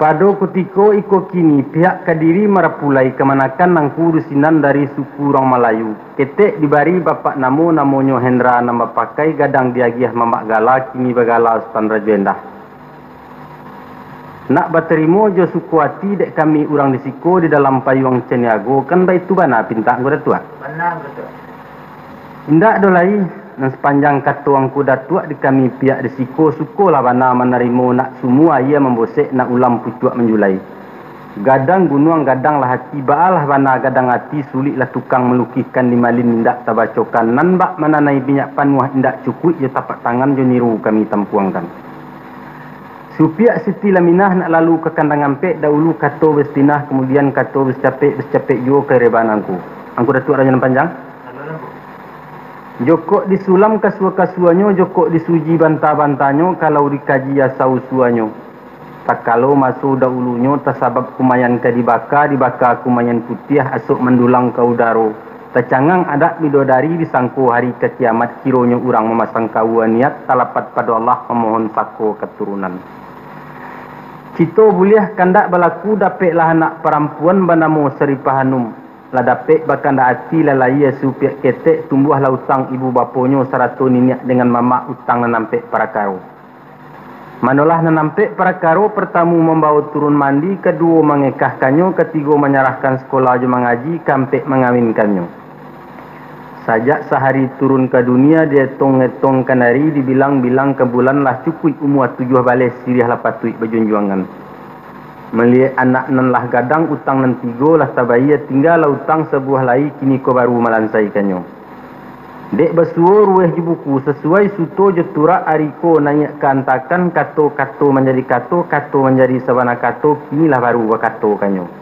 Pado kutiko iko kini, pihak Kadiri marapulai, kamanakan nangku di sinan, dari suku urang Malayu. Ketek dibari bapak namo, namonyo Hendra, nan bapakai gadang diagiah mamak gala, kini bagala Sutan Rajo Endah. Nak batarimo jo suko ati dek kami urang di siko, di dalam payuang caniago, kan baitu bana pintak Angku Datuak? Bana, Angku Datuak. Indak doh lai, nan sapanjang kato Angku Datuak di kami pihak di siko, sukolah bana manarimo, nak sumua aia mambosek, nak ulam pucuak manjulai. Gadang gunuang gadang lah ati, baalah bana gadang ati, suliklah tukang malukihkan, di malin indak tabacokan, nan bak mananai minyak panuah indak cukuik, jo tapak tangan jo niru kami tampuangkan. Supiak Siti Laminah nak lalu ka kandang ampek, dahulu kato basitinah, kamudian kato basicapek, basicapek juo ka reban Angku. Angku Datuak Rajo Nan Panjang. Jokok disulam kasua-kasuanyo, jokok disuji banta-bantanyo, kalau dikaji asa usuanyo. Takalo maso dahulunyo, tasabab kumayan ka dibaka, dibaka kumayan putiah, asok mandulang ka udaro. Tacangang adat bidodari, disangko hari ka kiamat, kironyo urang mamasang kaua, niat talapat pado Allah, mamohon sako katurunan. Cito buliah kandak balaku, dapeklah anak parampuan banamo Saripah Anum. Lah dapek bakandak ati, lah layie supiak ketek, tumbuahlah utang ibu baponyo sarato niniak dengan mamak, utang nan ampek parakaro. Manolah nan ampek parakaro, partamu mambao turun mandi, kaduo mangekahkannyo, katigo manyarahkan sakola jo mangaji, kaampek mangawinkannyo. Sajak sahari turun ka dunia, dietong-etong ka nari, dibilang-bilang ka bulan, lah cukuik umua tujuah baleh, siriah lah patuik bajunjuangan. Maliek anak nan lah gadang, utang nan tigo lah tabayie, tinggalah utang sabuah lai, kiniko baru malansaikannyo. Dek basuo ruweh jo buku, sasuai suto jo turak, ari ko naiak ka antakan, kato-kato manjadi kato, kato manjadi sabana kato, kinilah baru bakatokannyo.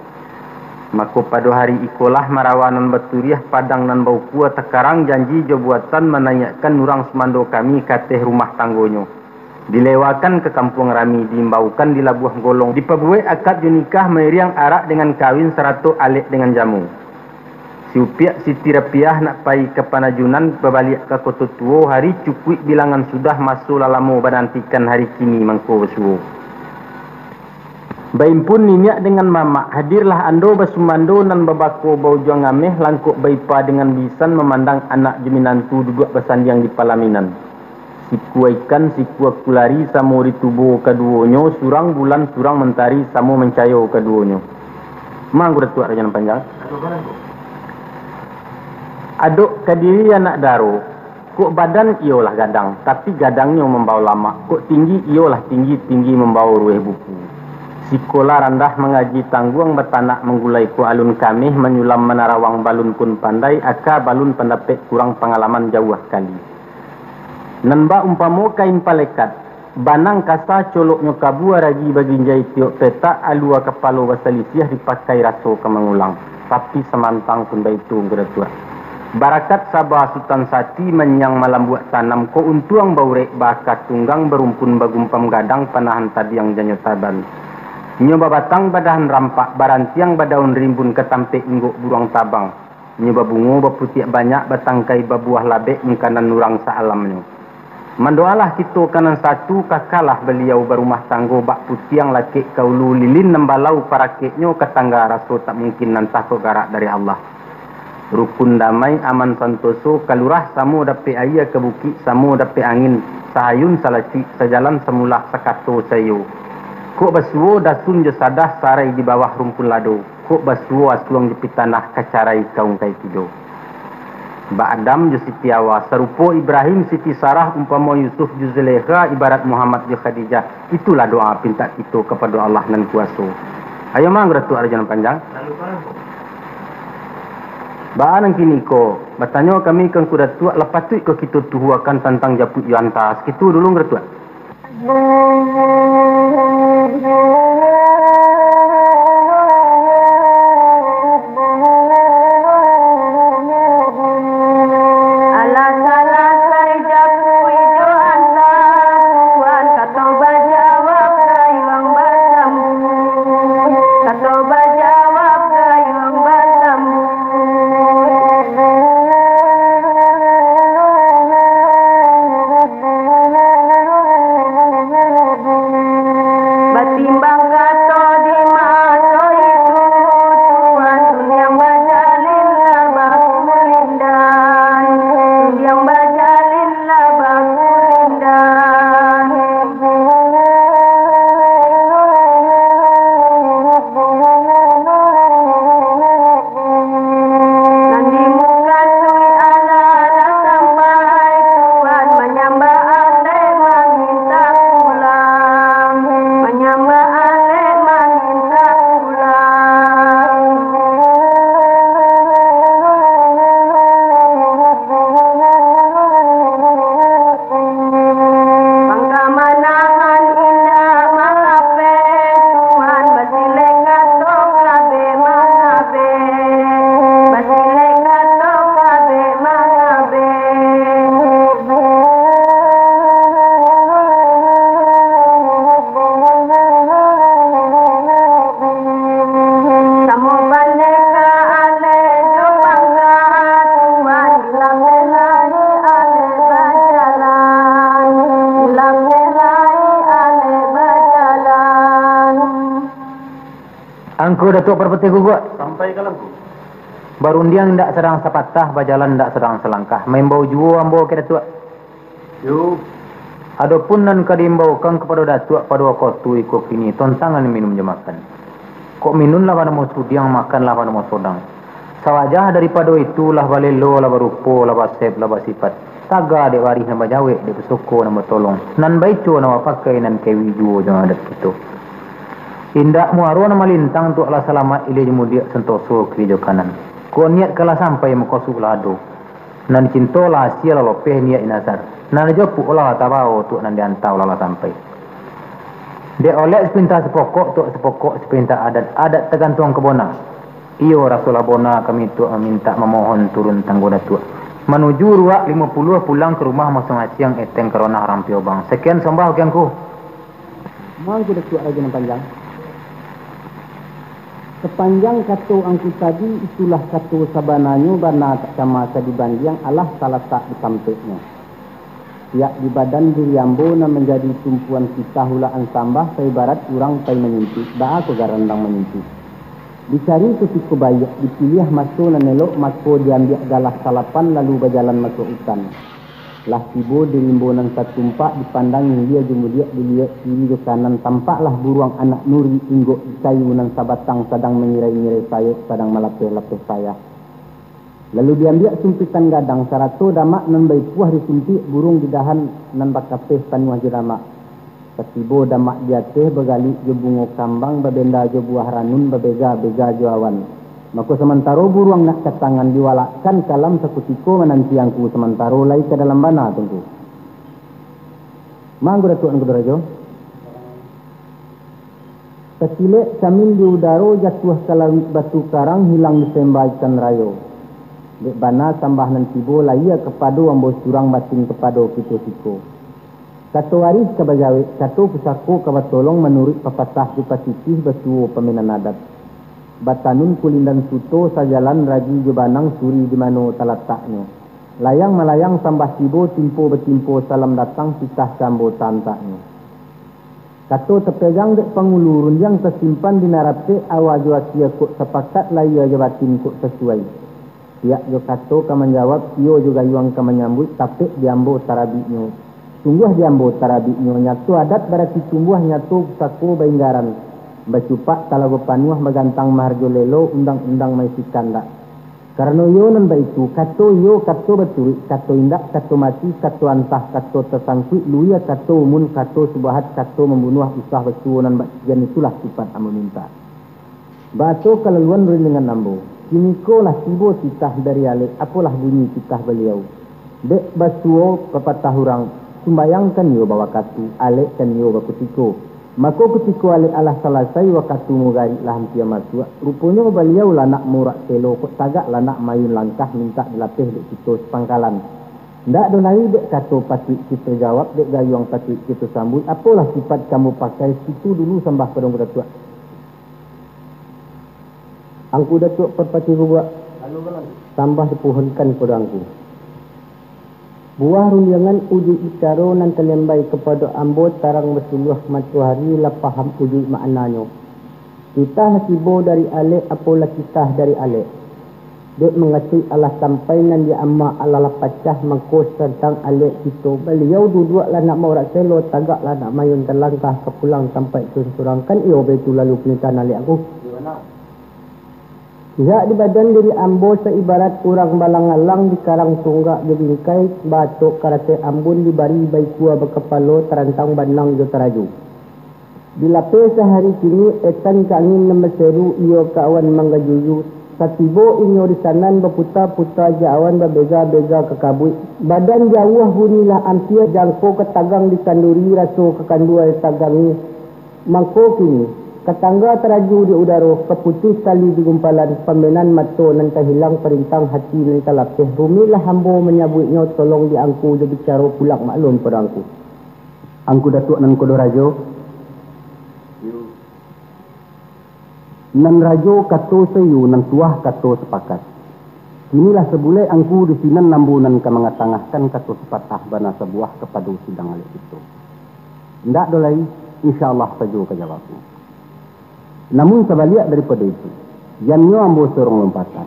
Mako pado hari ikolah, marawa nan baturiah, padang nan baukua, takarang janji jo buatan, manaiakkan urang sumando kami ka ateh rumah tanggonyo. Dilewakan ka kampuang rami, diimbaukan di labuah golong, dipabuwek akad jo nikah, mairiang arak dengan kawin, sarato alek dengan jamu. Si Upiak Siti Rapiah nak pai ka panajunan, babaliak ka Koto Tuo, hari cukuik bilangan sudah, maso lah lamo banantikan, hari kini mangko basuo. Baimpun niniak dengan mamak, hadirlah ando basumando, nan babako baujuang ameh, langkok baipa dengan bisan, mamandang anak jo minantu duduak basandiang di palaminan. Sikua ikan, sikua kulari, samo di tubo kaduonyo, surang bulan, surang mantari, samo mancayo kaduonyo. Mangko Datuak Rajo Nan Panjang. Adok Kadiri anak daro, kok badan iyolah gadang, tapi gadangnyo mambao lamak, kok tinggi iyolah tinggi, tinggi mambao ruweh buku. Sikola randah mangaji tangguang, batanak manggulai ko alun kameh, manyulam manarawang balun pun pandai, aka balun pandapek kurang, pangalaman jauah kali. Nan bak umpamo kain palekat, banang kasa coloknyo kabua, ragi baginjai tiok petak, alua kapalo basalisiah, dipakai raso ka mangulang. Tapi samantang pun baitu, Ngku Datuak. Barakat saba Sutan Sati, manyiang malambuak tanam, kok untuang baurek baaka tunggang, barumpun bagumpam gadang, panahan tabiang janyo taban. Nyo babatang badahan rampak, barantiang badaun rimbun, ka tampek inggok buruang tabang. Nyo babungo baputiak banyak, batangkai babuah labek, mungkanan urang saalamnyo. Mandoalah kito ka nan satu, kakalah baliau barumah tanggo, bak putiang lakek ka ulu, lilin nan balau parakeknyo, ka tangga raso tak mungkin, nan takok garak dari Allah. Rukun damai aman santoso, ka lurah samo dapek aia, ka bukik samo dapek angin, sahayun salacuik, sajalan samulah, sakato saiyo. Kok basuo dasun jo sadah, sarai di bawah rumpun lado. Kok basuo asuang jo pitanah, ka carai ka ungkai tido. Bak Adam jo Siti Hawa, sarupo Ibrahim Siti Sarah, umpamo Yusuf jo Zulekha, ibarat Muhammad jo Khadijah. Itulah doa pintak kito kapado Allah Nan Kuaso. Ayo mangko Datuak Rajo Nan Panjang. Baa nan kini ko, batanyo kami ka Ngku Datuak, lah patuik ko kito tuhuakan tantang japuik jo anta. Sakitu dulu Ngku Datuak. Alah salasai japuik jo anta, tuan kato bajawab gayuang basambuik, kato bajawab gayuang basambuik. Batimbang kato di maso itu, tuan tundiang bajalin lah bakulindan, tundiang bajalin lah bakulindan. Nan dimukasuik alah lah sampai, tuan manyambah alek mamintak pulang, manyambah alek mamintak pulang. Mangka manahan indak mangapeh, tuan basilek kato kabek mangapeh, basilek kato kabek mangapeh. Samo pandeka alek jo pangka, tuan dilapeh lai alek bajalan, dilapeh lai alek bajalan. Angku Datuak Parpatih Guguak. Sampai ka Langku. Barundiang indak sadang sapatah, bajalan indak sadang salangkah. Maimbau juo ambo ka Datuak. Yo. Adopun nan ka diimbaukan kapado Datuak pado wakatu iko kini, tontang nan minum jo makan. Kok minun lah banamo sudiang, makan lah banamo sodang. Sawajah daripado itu, lah balelo, lah barupo, lah basep, lah basipat. Taga dek barih nan bajawek, dek pusoko nan batolong, nan baico nan bapakai, nan kewi juo jo adat kito. Indak muaro nan malintang, tuak lah salamaik, ilia jo mudiak santoso kiri jo kanan. Kok niat ka lah sampai, makosuk lah ado. Nan cinto lah asie lah lopeh niaik nazar. Nan jo puk lah tabao tuak nan dianta lah lah sampai. Dek olek sapinta sapokok tuak sapokok sapinta adat, adat tagantuang ka bona. Iyo raso lah bona kami tuak mamintak mamohon turun tanggo datuak. Manuju ruak limo puluah pulang ka rumah masing-masing eteng ka ronah rampiobang. Sakian sambah bagianku. Mangko Datuak Rajo Nan Panjang. Sapanjang kato angku tadi, itulah kato sabananyo, bana tak sama asa dibandiang, alah talatak di tampeknyo. Tiap di badan diri ambo nan manjadi tumpuan pitah ulakan sambah, saibarat urang pai manyuntik, baa ko garandang manyuntik. Dicari kutiko baiak, dipiliah maso nan elok, mako diambiak galah salapan, lalu bajalan masuak utan. Lah tibo di rimbo nan satumpak, dipandang ilia jo mudiak, diliek kiri jo kanan, tampaklah buruang anak nuri, inggok di kayu nan sabatang, sadang mangirai-ngirai sayok, sadang malapeh-lapeh sayah. Lalu diambiak sumpitan gadang, sarato damak nan baipuah disuntiak, buruang di dahan nan bakapeh panuah jo damak. Satibo damak di ateh, bagalik jo bungo kambang, babenda jo buah ranun, babega-bega jo awan. Mako, samantaro buruang nak ka tangan, diwalakkan kalam sakutiko mananti angku, samantaro lai ka dalam bana tu, Ngku. Mangko Datuak Angku Darajo. Sakilek camin di udaro, jatuah ka lawik batu karang, hilang di semba ikan rayo. Dek bana sambah nan tibo, lahia kapado ambo surang, batin kapado kito siko. Kato warih ka bajawek, kato pusako ka batolong, manuruik papatah jo patitih, basuo pamenan adat. Batanun kulindan suto, sajalan ragi jo banang, suri di mano talataknyo. Layang malayang sambah tibo, timpo batimpo salam datang, titah ka ambo tantaknyo. Kato tapegang dek pangulu, rundiang tasimpan di nan rapek, awa jo akia kok sapakat, lahia jo batin kok sasuai. Siak jo kato ka manjawab, iyo jo gayuang ka manyambuik, tapek di ambo tarabiknyo. Sungguah di ambo tarabiknyo, nyato adat barati tumbuah, nyato pusako bainggaran, bacupak talago panuah, bagantang maharjo lelo, undang-undang maisi kandak. Karano iyo nan baitu, kato iyo, kato baturuik, kato indak, kato mati, kato antah, kato tasangkuik, luia, kato umun, kato subahat, kato mambunuah, usah basuo, nan bak sikian itulah sipat ambo mintak. Baso kalaluan rundingan ambo, kiniko lah tibo titah dari alek, apolah bunyi titah baliau. Dek basuo papatah urang, sumbayang kan iyo bawakatu, alek kan iyo bakutiko. Mako kutiko alek alah salasai, wakatu mugarik lah ampia masuak, ruponyo baliau lah nak maurak selo, kok tagak lah nak maayun langkah, mintak dilapeh dek kito sapangkalan. Ndak ado lai dek kato patuik kito jawab, dek gayuang patuik kito sambuik, apolah sipat ka ambo pakai, situ dulu sambah pado Angku Datuak. Angku Datuak Parpatiah Bubuak, sambah dipuhunkan pado Angku. Buah rundiangan ujuik bicaro nan talembai kapado ambo, tarang basuluah matoari, lah paham ujuik maknanyo. Titah tibo dari alek, apolah titah dari alek. Dek mangasuik alah sampai, nan di ama alah lah pacah, mangko tantang alek kito, baliau duduak lah nak maurak selo, tagak lah nak maayun langkah, ka pulang tampek surang-surang, kan iyo baitu lalu panitahan alek Angku. Pihak di badan diri ambo saibarat urang balang-alang, dikarang tunggak jo bingkai, baacok karatek ambun, dibari baikua bakapalo, tarantang banang jo tarajo. Dilapeh sahari kini, etan ka angin nan baseru, iyo ka awan manggajuju. Satibo inyo di sanan, baputa-puta jo awan, babega-bega ka kabuik. Badan jauah bunyi lah ampia, jangko ka tagang ditanduri, raso ka kandua tagangi. Mangko kini, ka tangga tarajo di udaro, ka putuih tali di gumpalan, pamenan mato nan tahilang, parintang hati nan talapeh. Rumik lah ambo manyabuiknyo, tolong di Angku jo bicaro, pulang maklum pado Angku. Angku Datuak nan kodo rajo, nan rajo kato saiyo, nan tuah kato sapakat. Kinilah sabulek Angku di sinan, ambo nan ka mangatangahkan kato sapatah bana sabuah kapado sidang alek kito. Indak ado lai, insya Allah sajo ka jawabnyo. Namun sabaliak daripado itu, jannyo ambo sorong lompatan.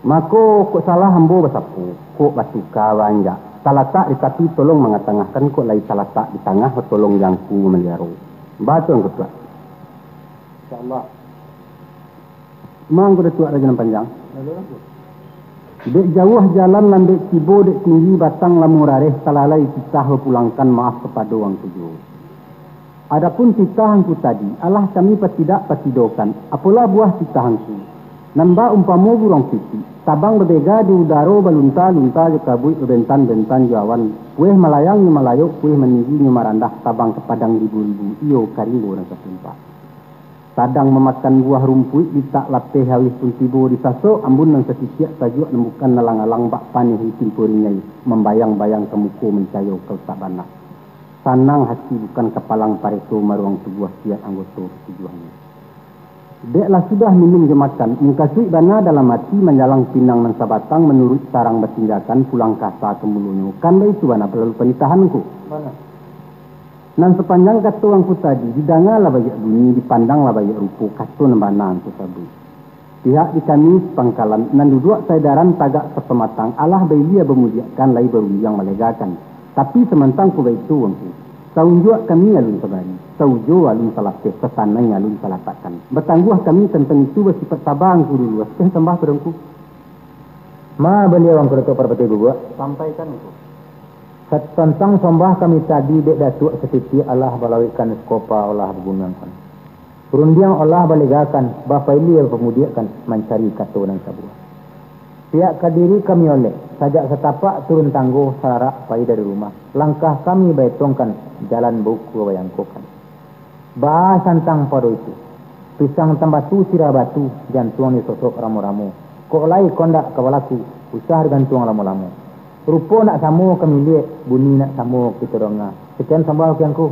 Mako, kok salah ambo basapo, kok batuka baanjak, talatak di tapi tolong mangatangahkan, kok lai talatak di tangah tolong di Angku mamaliaro. Batua Angku Datuak. Insya Allah. Ma Angku Datuak Rajo Nan Panjang. Lalu, Angku. Dek jauah jalan nan dek tibo, dek tinggi batang lamun rareh, talalai titah bapulangkan, maaf kapado Angku juo. Adapun titah Angku tadi, alah kami patidak patidokan, apolah buah titah Angku, nan baumpamo buruang pitik, tabang babega di udaro, balunta-lunta jo kabuik, babentan-bentan jo awan, pueh malayang nyo malayok, pueh maninggi nyo marandah, tabang ka padang ribu-ribu, iyo ka rimbo nan satumpak. Sadang mamakan buah rumpuik, ditak lapeh auih pun tibo, disasok ambun nan satitiak, sajuak nan bukan alang-alang, bak paneh di timpo ringai, mambayang-bayang ka muko, mancayo ka utak bana. Sanang hati bukan kapalang, pareso maruang tubuah, siat anggoto katujuahnyo. Dek lah sudah minum jo makan, mukasuik bana dalam ati, manjalang pinang nan sabatang, manuruik sarang batinjakan, pulang kasa ka mulonyo. Kan baitu bana lalu panitahan Angku. Bana. Nan sapanjang kato Angku tadi, didanga lah baiak bunyi, dipandang lah baiak rupo, kato nan bana Angku sabuik. Pihak di kami sapangkalan, nan duduak saedaran, tagak sapamatang, alah bailia bamudiakkan, lai barundiang malegakan. Tapi samantang ko baitu Angku, saunjuak kami alun sabari, saujo alun salapeh, sasanai alun salatakkan. Batangguah kami tantang itu, basipat saba Angku dulu, asuh sambah pado Angku. Ma baliau Angku Datuak Parpatiah Bubuak? Sampaikan Angku. Satantang sambah kami tadi, dek Datuak satitiak alah balawikkan, sakopa alah bagunuangkan. Rundiang alah balegakan, bapailia bapamudiakkan, mancari kato nan sabuah. Pihak ka diri kami olek, sajak satapak turun tanggo, sararak pai dari rumah. Langkah kami baetongkan, jalan baukua bayangkokan. Baa santang pado itu, pisang tambatu sirah batu, jantuang disosok ramo-ramo. Kok lai kondak ka balaku, Usah digantuang lamo-lamo. Rupo nak samo ka miliak, bunyi nak samo kito danga. Sakian sambah ka Angku.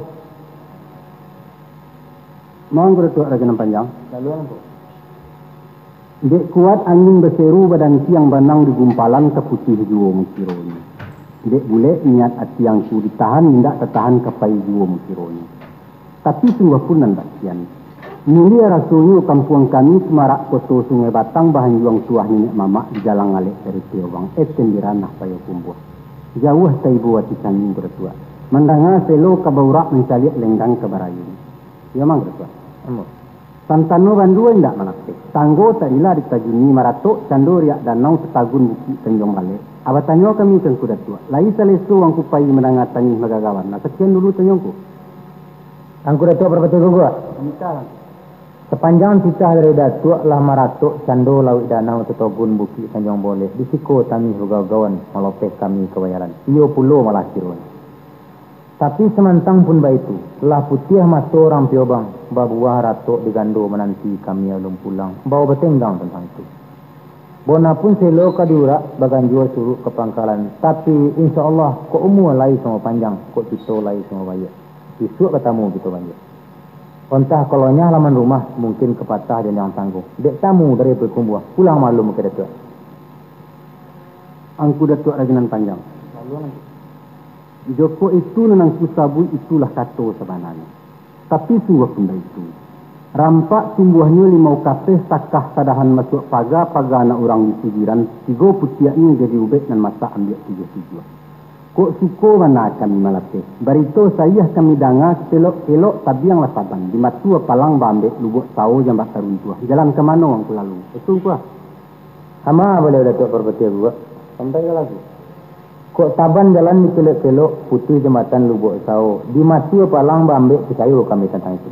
Mangko Datuak Rajo Nan Panjang. Lalu Angku. Dek kuat angin baseru badantiang banang di gumpalan ka putih juo mukironyo. Dek bulek niat ati Angku ditahan indak tatahan ka pai juo mukironyo. Tapi sungguah pun nan bakian. Mulia rasonyo kampuang kami Sumarak Koto Sungai Batang bahanjuang tuah niniak mamak di jalang alek dari Tiobang, eten di ranah Payo Kumbuah. Jauah taibo ati kami Angku Datuak, mandanga selo ka baurak mancaliak lenggang ka barayun. Iyo mah Angku Datuak. Ambo. Santano bandua indak malapeh, tanggo tak ilah ditajuni maratok cando riak danau tatagun bukik tanjuang balek. Aba tanyo kami ka Angku Datuak, lai saleso Angku pai mandanga tangih bagagawan. Nah, sakian dulu tanyo Angku. Angku Datuak Parpatiah Guguak. Sapanjang titah dari Datuak lah maratok cando lauik danau tatagun bukik tanjuang balek, di siko tangih bagagawan malapeh kami ka bajalan. Iyo pulo malah kironyo. Tapi samantang pun baitu, lah putiah mato urang Piobang, babuah ratok di gando mananti kami alun pulang, bao batenggang tantang itu. Bona pun selo ka diurak, baganjua suruk ka pangkalan, tapi, insya Allah, kok umua lai samo panjang, kok kito lai samo baiak. Isuak batamu kito baliak. Ontah kalau nyah laman rumah, mungkin kapatah janjang tanggo. Dek tamu dari Payo Kumbuah, pulang malum ka Datuak. Angku Datuak Rajo Nan Panjang. Jokok itu nan Angku sabuik itulah kato sabananyo. Tapi sungguah pun baitu. Rampak tumbuahnyo limau kapeh takah sadahan masuak paga, paga anak urang di sugiran, tigo putiaknyo jadi ubek nan masak ambiak tigo tujuah. Kok suko bana kami malapeh. Barito saiah kami danga, kelok-kelok tabianglah saban, di matua palang baambek lubuak sawo jambak taruntuah. Jalan ka mano Angku lalu? Itu Angku ah. Ama baliau Datuak Parpatiah Guguak, sampaikanlah Angku. Kok saban jalan dikelok-kelok, putuih jambatan Lubuak Sawo, di matua palang baambek, picayo kami tantang itu.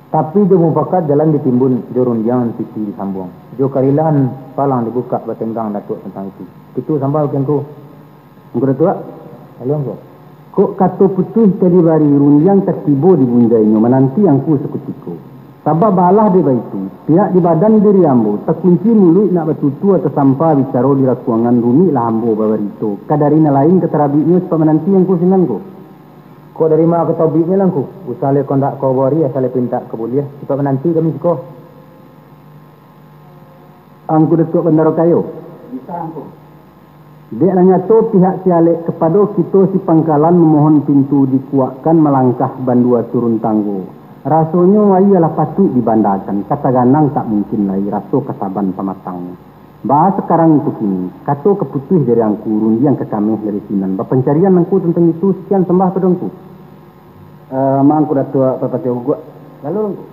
Tapi jo mupakat jalan ditimbun, jo rundiang titi disambuang, jo karilahan palang dibukak, batenggang Datuak tantang itu. Itu sambah ka Angku. Angku Datuak? Lalu Angku. Kok kato putuih ka dibari, rundiang ka tibo di bunjainyo, mananti Angku sakutiko. Sabab baalah dek baitu, pihak di badan diri ambo, takunci muluik nak batutua, tasampa bicaro di rakuangan, rumiklah ambo babarito, ka dari nan lain ka tarabiiknyo, sipaik mananti Angku sinan ko. Kok dari ma ka tabiiknyo lah Angku? Usah lai kondak ka obori, asa lai pintak ka buliah, sipaik mananti kami siko. Angku Datuak Bandaro Kayo. Bisa, Angku. Dek lah nyato pihak si alek kapado kito si pangkalan mamohon pintu dikuakkan malangkah bandua turun tanggo. Rasonyo aia lah patuik dibandakan, ka taganang tak mungkin lai, raso ka saban pamatangnyo. Baa sakarang itu kini, kato ka putuih dari Angku, rundiang ka kameh dari sinan. Bapancarian Angku tantang itu, sakian sambah pado Angku. Eh, ma Angku Datuak Parpatiah Guguak. Lalu Angku.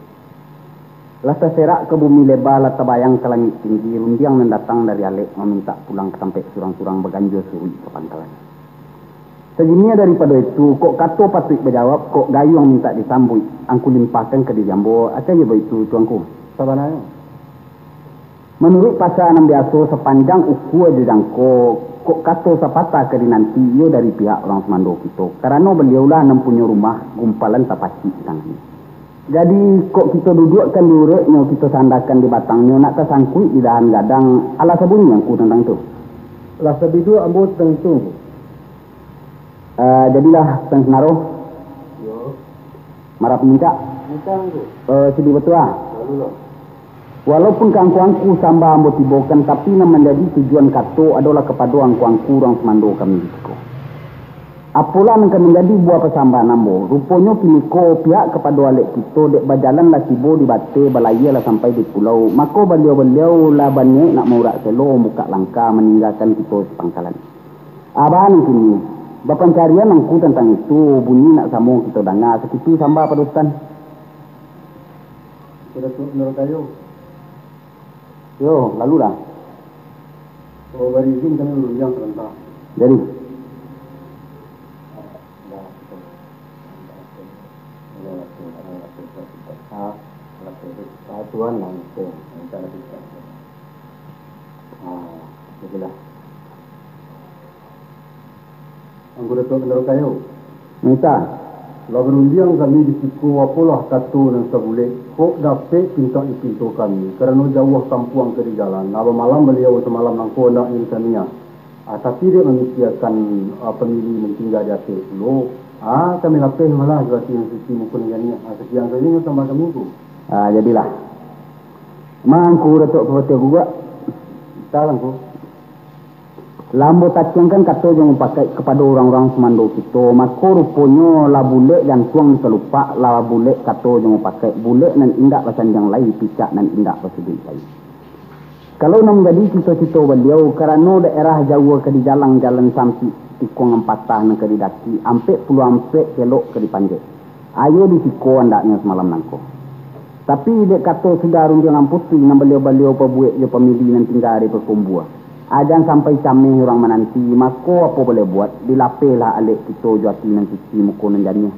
Lah taserak ka bumi leba, lah tabayang ka langik tinggi, rundiang nan datang dari alek mamintak pulang ka tampek surang-surang, baganjua suruik ka pangkalan. Sajiniah daripado itu, kok kato patuik bajawab, kok gayuang mintak disambuik, Angku limpahkan ka diri ambo, aca jo baitu tu Angku. Sabananyo. Manuruik pasa nan biaso, sapanjang ukua jo jangko, kok kato sapatah ka dinanti, iyo dari pihak urang sumando kito, karano baliaulah nan punyo rumah, gumpalan tapacik di tangannyo. Jadi, kok kito duduakkan di ureknyo, kito sandakan di batangnyo, nak tasangkuik di dahan gadang, alah sabunyi Angku tantang itu? Lah sabiduak ambo tantang itu, Angku. Eh, jadilah, Tuan Senaro. Yo. Marap mincak. Mincak, Angku. Eh, sidik batua. Lalu, lo. Walaupun ka angku-angku sambah ambo tibokan, tapi nan manjadi tujuan kato adolah kapado angku-angku urang sumando kami di siko. Apolah nan ka manjadi buah pasambahan ambo? Ruponyo kiniko pihak kapado alek kito, dek bajalan lah tibo di bateh, balayia lah sampai di pulau, mako baliau-baliau lah baniaik nak maurak selo, mambukak langkah, maninggakan kito sapangkalan. Abah nan kini, bapancarian angku tantang itu, bunyi nak samo kito danga, sakitu sambah pado Tuan. Sudah tu, Nurul Kayu. Yo, lalulah. Oh, bari izin kami urang sabanta. Jadi. Ah, Tuan, langsung minta lebih. Ah, jadilah. Angku Datuak Bandaro Kayo. Mita. Lah barundiang kami di siko, apolah kato nan sabulek, kok dapek pintak dipinto kami, karano jauah kampuang ka dijalan. Nah, bamalam baliau samalam nangko andak nyo di kami, ah. Ah, tapi dek mamikiakan, ah, pamili nan tingga di ateh pulo, ah, kami lapeh malah jo ati nan suci muko nan janiah. Ah, sakian sajo nyo tambah kami, Angku. Ah, jadilah. Mangko Datuak Parpatiah Guguak. Talang, Angku. Lah ambo takiangkan kato jo mupakaik kapado urang-urang sumando kito, mako ruponyo lah bulek gantuang di kalupak, lah bulek kato jo mupakaik, bulek nan indak basandiang lai, picak nan indak basuduik lai. Kalau nan manjadi cito-cito Baliau, karano daerah jauah ka dijalang, jalan sampik, tikuang nan patah nan ka didaki, ampek puluah ampek kelok ka dipanjek. Ayo di siko andaknyo samalam nangko. Tapi, dek kato sudah rundiangan putuih nan Baliau-Baliau pabuek jo pamili nan tingga di Pakumbua, ajan sampai cameh urang mananti, mako apo boleh buat, dilapehlah alek kito jo ati nan suci muko nan janiah.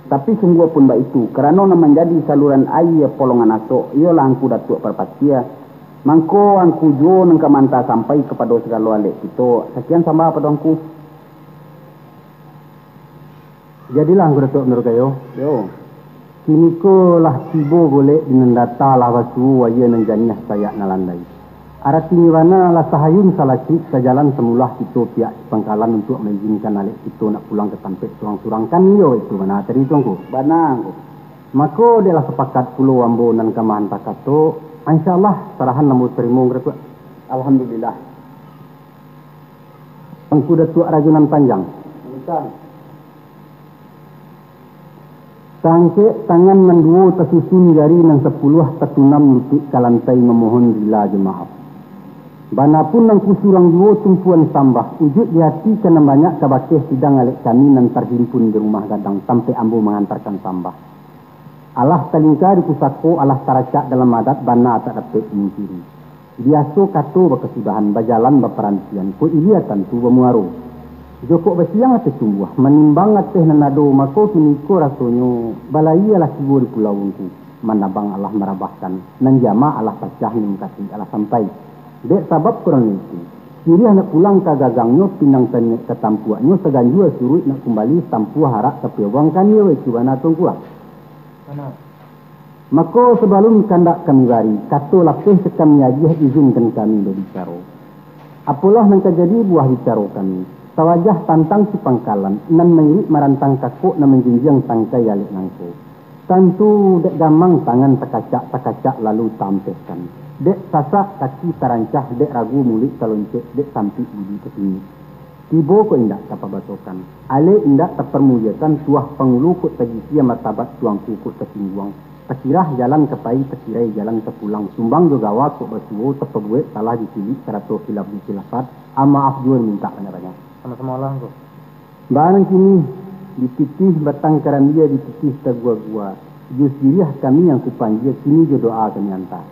Tapi sungguah pun baitu, karano nan manjadi saluran aia polongan asok, iyolah Angku Datuak Parpatiah, mangko Angku juo nan ka maanta sampai kapado sagalo alek kito. Sakian sambah pado Angku. Jadilah Angku Datuak Manurut Gayo. Yo. Kiniko lah tibo golek di nan data, lah basuo aia nan janiah sayak nan landai. Aratinyo bana lah sahayun salacik sajalan samulah kito pihak di pangkalan untuak maizinkan alek kito nak pulang ka tampek surang-surang, kan iyo itu bana tadi tu, Angku? Bana, Angku. Mako, dek lah sapakat pulo ambo nan ka maanta kato, insya Allah, sarahan ambo tarimo, Angku Datuak. Alhamdulillah. Angku Datuak Rajo Nan Panjang. Tangkek tangan nan duo, tasusun jari nan sapuluah, tatunam lutuik ka lantai mamohon rila jo maaf. Bana pun Angku surang juo tumpuan sambah, ujuik di ati ka nan banyak kabakeh sidang alek kami nan tarhimpun di rumah gadang tampek ambo mangantarkan sambah. Alah talingka di pusako, alah taracak dalam adat, bana tak dapek dimungkiri. Biaso kato bakasibahan, bajalan baparantian, kok ilia tantu bamuaro. Jokok basiang ateh tumbuah, manimbang ateh nan ado, mako kiniko rasonyo balayia lah tibo di pulau Angku, manabang alah marabahkan, nan jama alah pacah, nan mukasuik alah sampai. Dek sabab karano itu, siriah nak pulang ka gagangnyo, pinang taniek ka tampuaknyo, saganjua suruik nak kumbali, sampuah arak ka piabuang, kan iyo itu bana tu, Angku ah. Mako, sabalun kandak kami bari, kato lapeh ka kami agiah, izinkan kami babicaro. Apolah nan ka jadi buah bicaro kami, sawajah tantang si pangkalan, nan mairik marantang kakok, nan manjinjiang tangkai alek nangko. Tantu dek gamang tangan takacak-takacak lalu taampehkan, dek sasak kaki tarancah, dek ragu muluik taloncek, dek sampik budi tatingik. Tibo kok indak tapabasokan, alek indak taparmuliakan, tuah pangulu kok tagisie, martabat tuangku kok tasingguang, takirah jalan ka pai, takirai jalan ka pulang, sumbang jo gawa kok basuo, tapabuek salah jo cilik, sarato khilaf jo khilafat, amaaf juo mintak banyak-banyak. Samo-samo lah, Angku. Barang kini, dititih batang karambia, dititih sagua-gua, jo siriah kami Angku panjia, kini jo doa kami anta.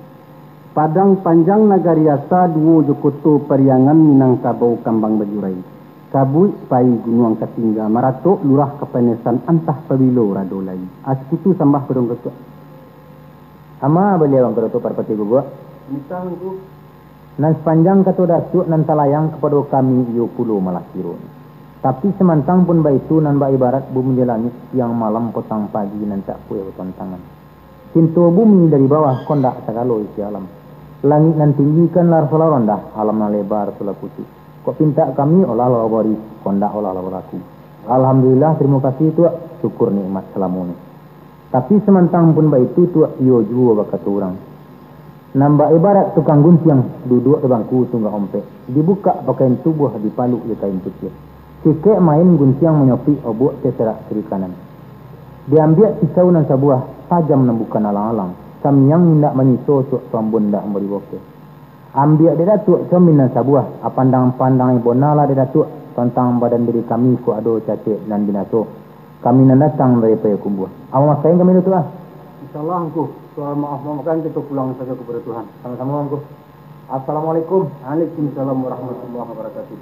Padang Panjang Nagari Asa, duo jo Koto Pariangan, Minangkabau kambang bajurai. Kabuik pai gunuang katingga, maratok lurah kapanesan, antah pabilo rado lai. Askutu sambah padong katuak. Ama baliau Angku Datuak Parpatiah Guguak. Misal, Angku. Nan sapanjang kato Datuak nan talayang kapado kami, iyo pulo malah kironyo. Tapi samantang pun baitu, nan baibarat bumi jo langik, siang malam potang pagi, nan tak pueh batontangan. Pinto bumi dari bawah, kondak sagalo isi alam. Langik nan tinggi kan lah raso lah randah, alam nan leba raso lah kusuik. Kok pintak kami, olah lah babari, kondak olah lah balaku. Alhamdulillah, tarimo kasih, Tuak, syukur nikmat salamonyo. Tapi samantang pun baitu, Tuak, iyo juo bakato urang. Nan baibarat tukang guntiang, duduak di bangku tunggak ompek, dibukak pakaian tubuah, dipaluk jo kain putiah. Sikek main guntiang manyopik, obuak tasarak kiri kanan. Diambiak pisau nan sabuah, tajam nan bukan alang-alang, samiang indak manyiso, Tuak, tuambun indak mambari bokeh. Ambiak dek Datuak comin nan sabuah, apandang-pandang bona lah dek Datuak, tantang badan diri kami, kok ado cacek nan binaso, kami nan datang dari Payakumbuah. Ambo makai kami, Datuak ah. Insyaallah, Angku. Soal maaf mamaafkan, kito pulang sajo kapado Tuhan. Samo-samo, Angku. Assalamualaikum. Waalaikumsalam warahmatullahi wabarakatuh.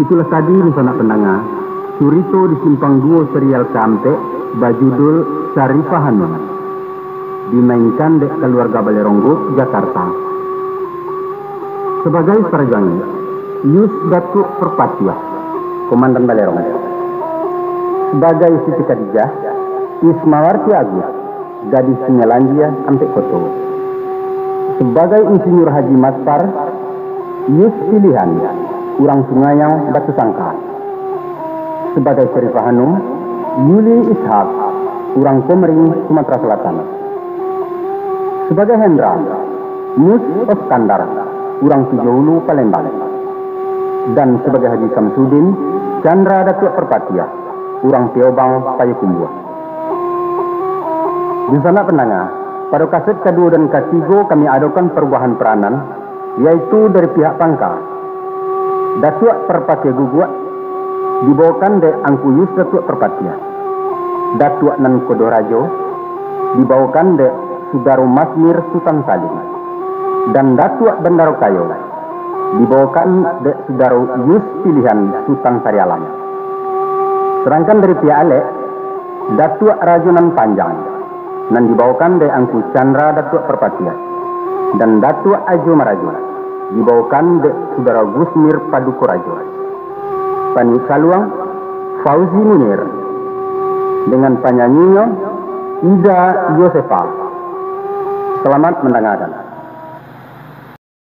Itulah tadi, dunsanak pandanga, curito di simpang duo serial kaampek, bajudul Sarifah Hanum, dimainkan dek Kaluarga Balerong Group, Jakarta. Sabagai sarjuang, Yus Datuak Parpatiah, Komandan Balerong. Sabagai Siti Khadijah, Ismawarti Agus, gadih Sungai Lanjia, Ampek Koto. Sabagai Insinyur Haji Maspar, Yus Pilihan, urang Sungayang, Batusangka. Sabagai Sarifah Hanum, Yuli Ishak, urang Komering, Sumatera Selatan. Sabagai Hendra, Mus Iskandar, urang Tujuah Ulu, Palembang. Dan sabagai Haji Samsudin, Chandra Datuak Parpatiah, urang Piobang, Payakumbuah. Dunsanak pandanga, pado kaset kaduo dan katigo kami adokan parubahan peranan, yaitu dari pihak pangka. Datuak Parpatiah Guguak dibaokan dek Angku Yus Datuak Parpatiah. Datuak Nan Kodoh Rajo dibaokan dek Sudaro Masmir Sutan Salim. Dan Datuak Bandaro Kayo dibaokan dek Sudaro Yus Pilihan Sutan Sarialam. Sadangkan dari pihak alek, Datuak Rajo Nan Panjang, nan dibaokan dek Angku Chandra Datuak Parpatiah, dan Datuak Ajo Marajo, dibaokan dek Sudaro Gusmir Paduko Rajo. Paniuik saluang, Fauzi Munir, dengan panyanyinyo, Ida Yosefa. Selamat mandangakan.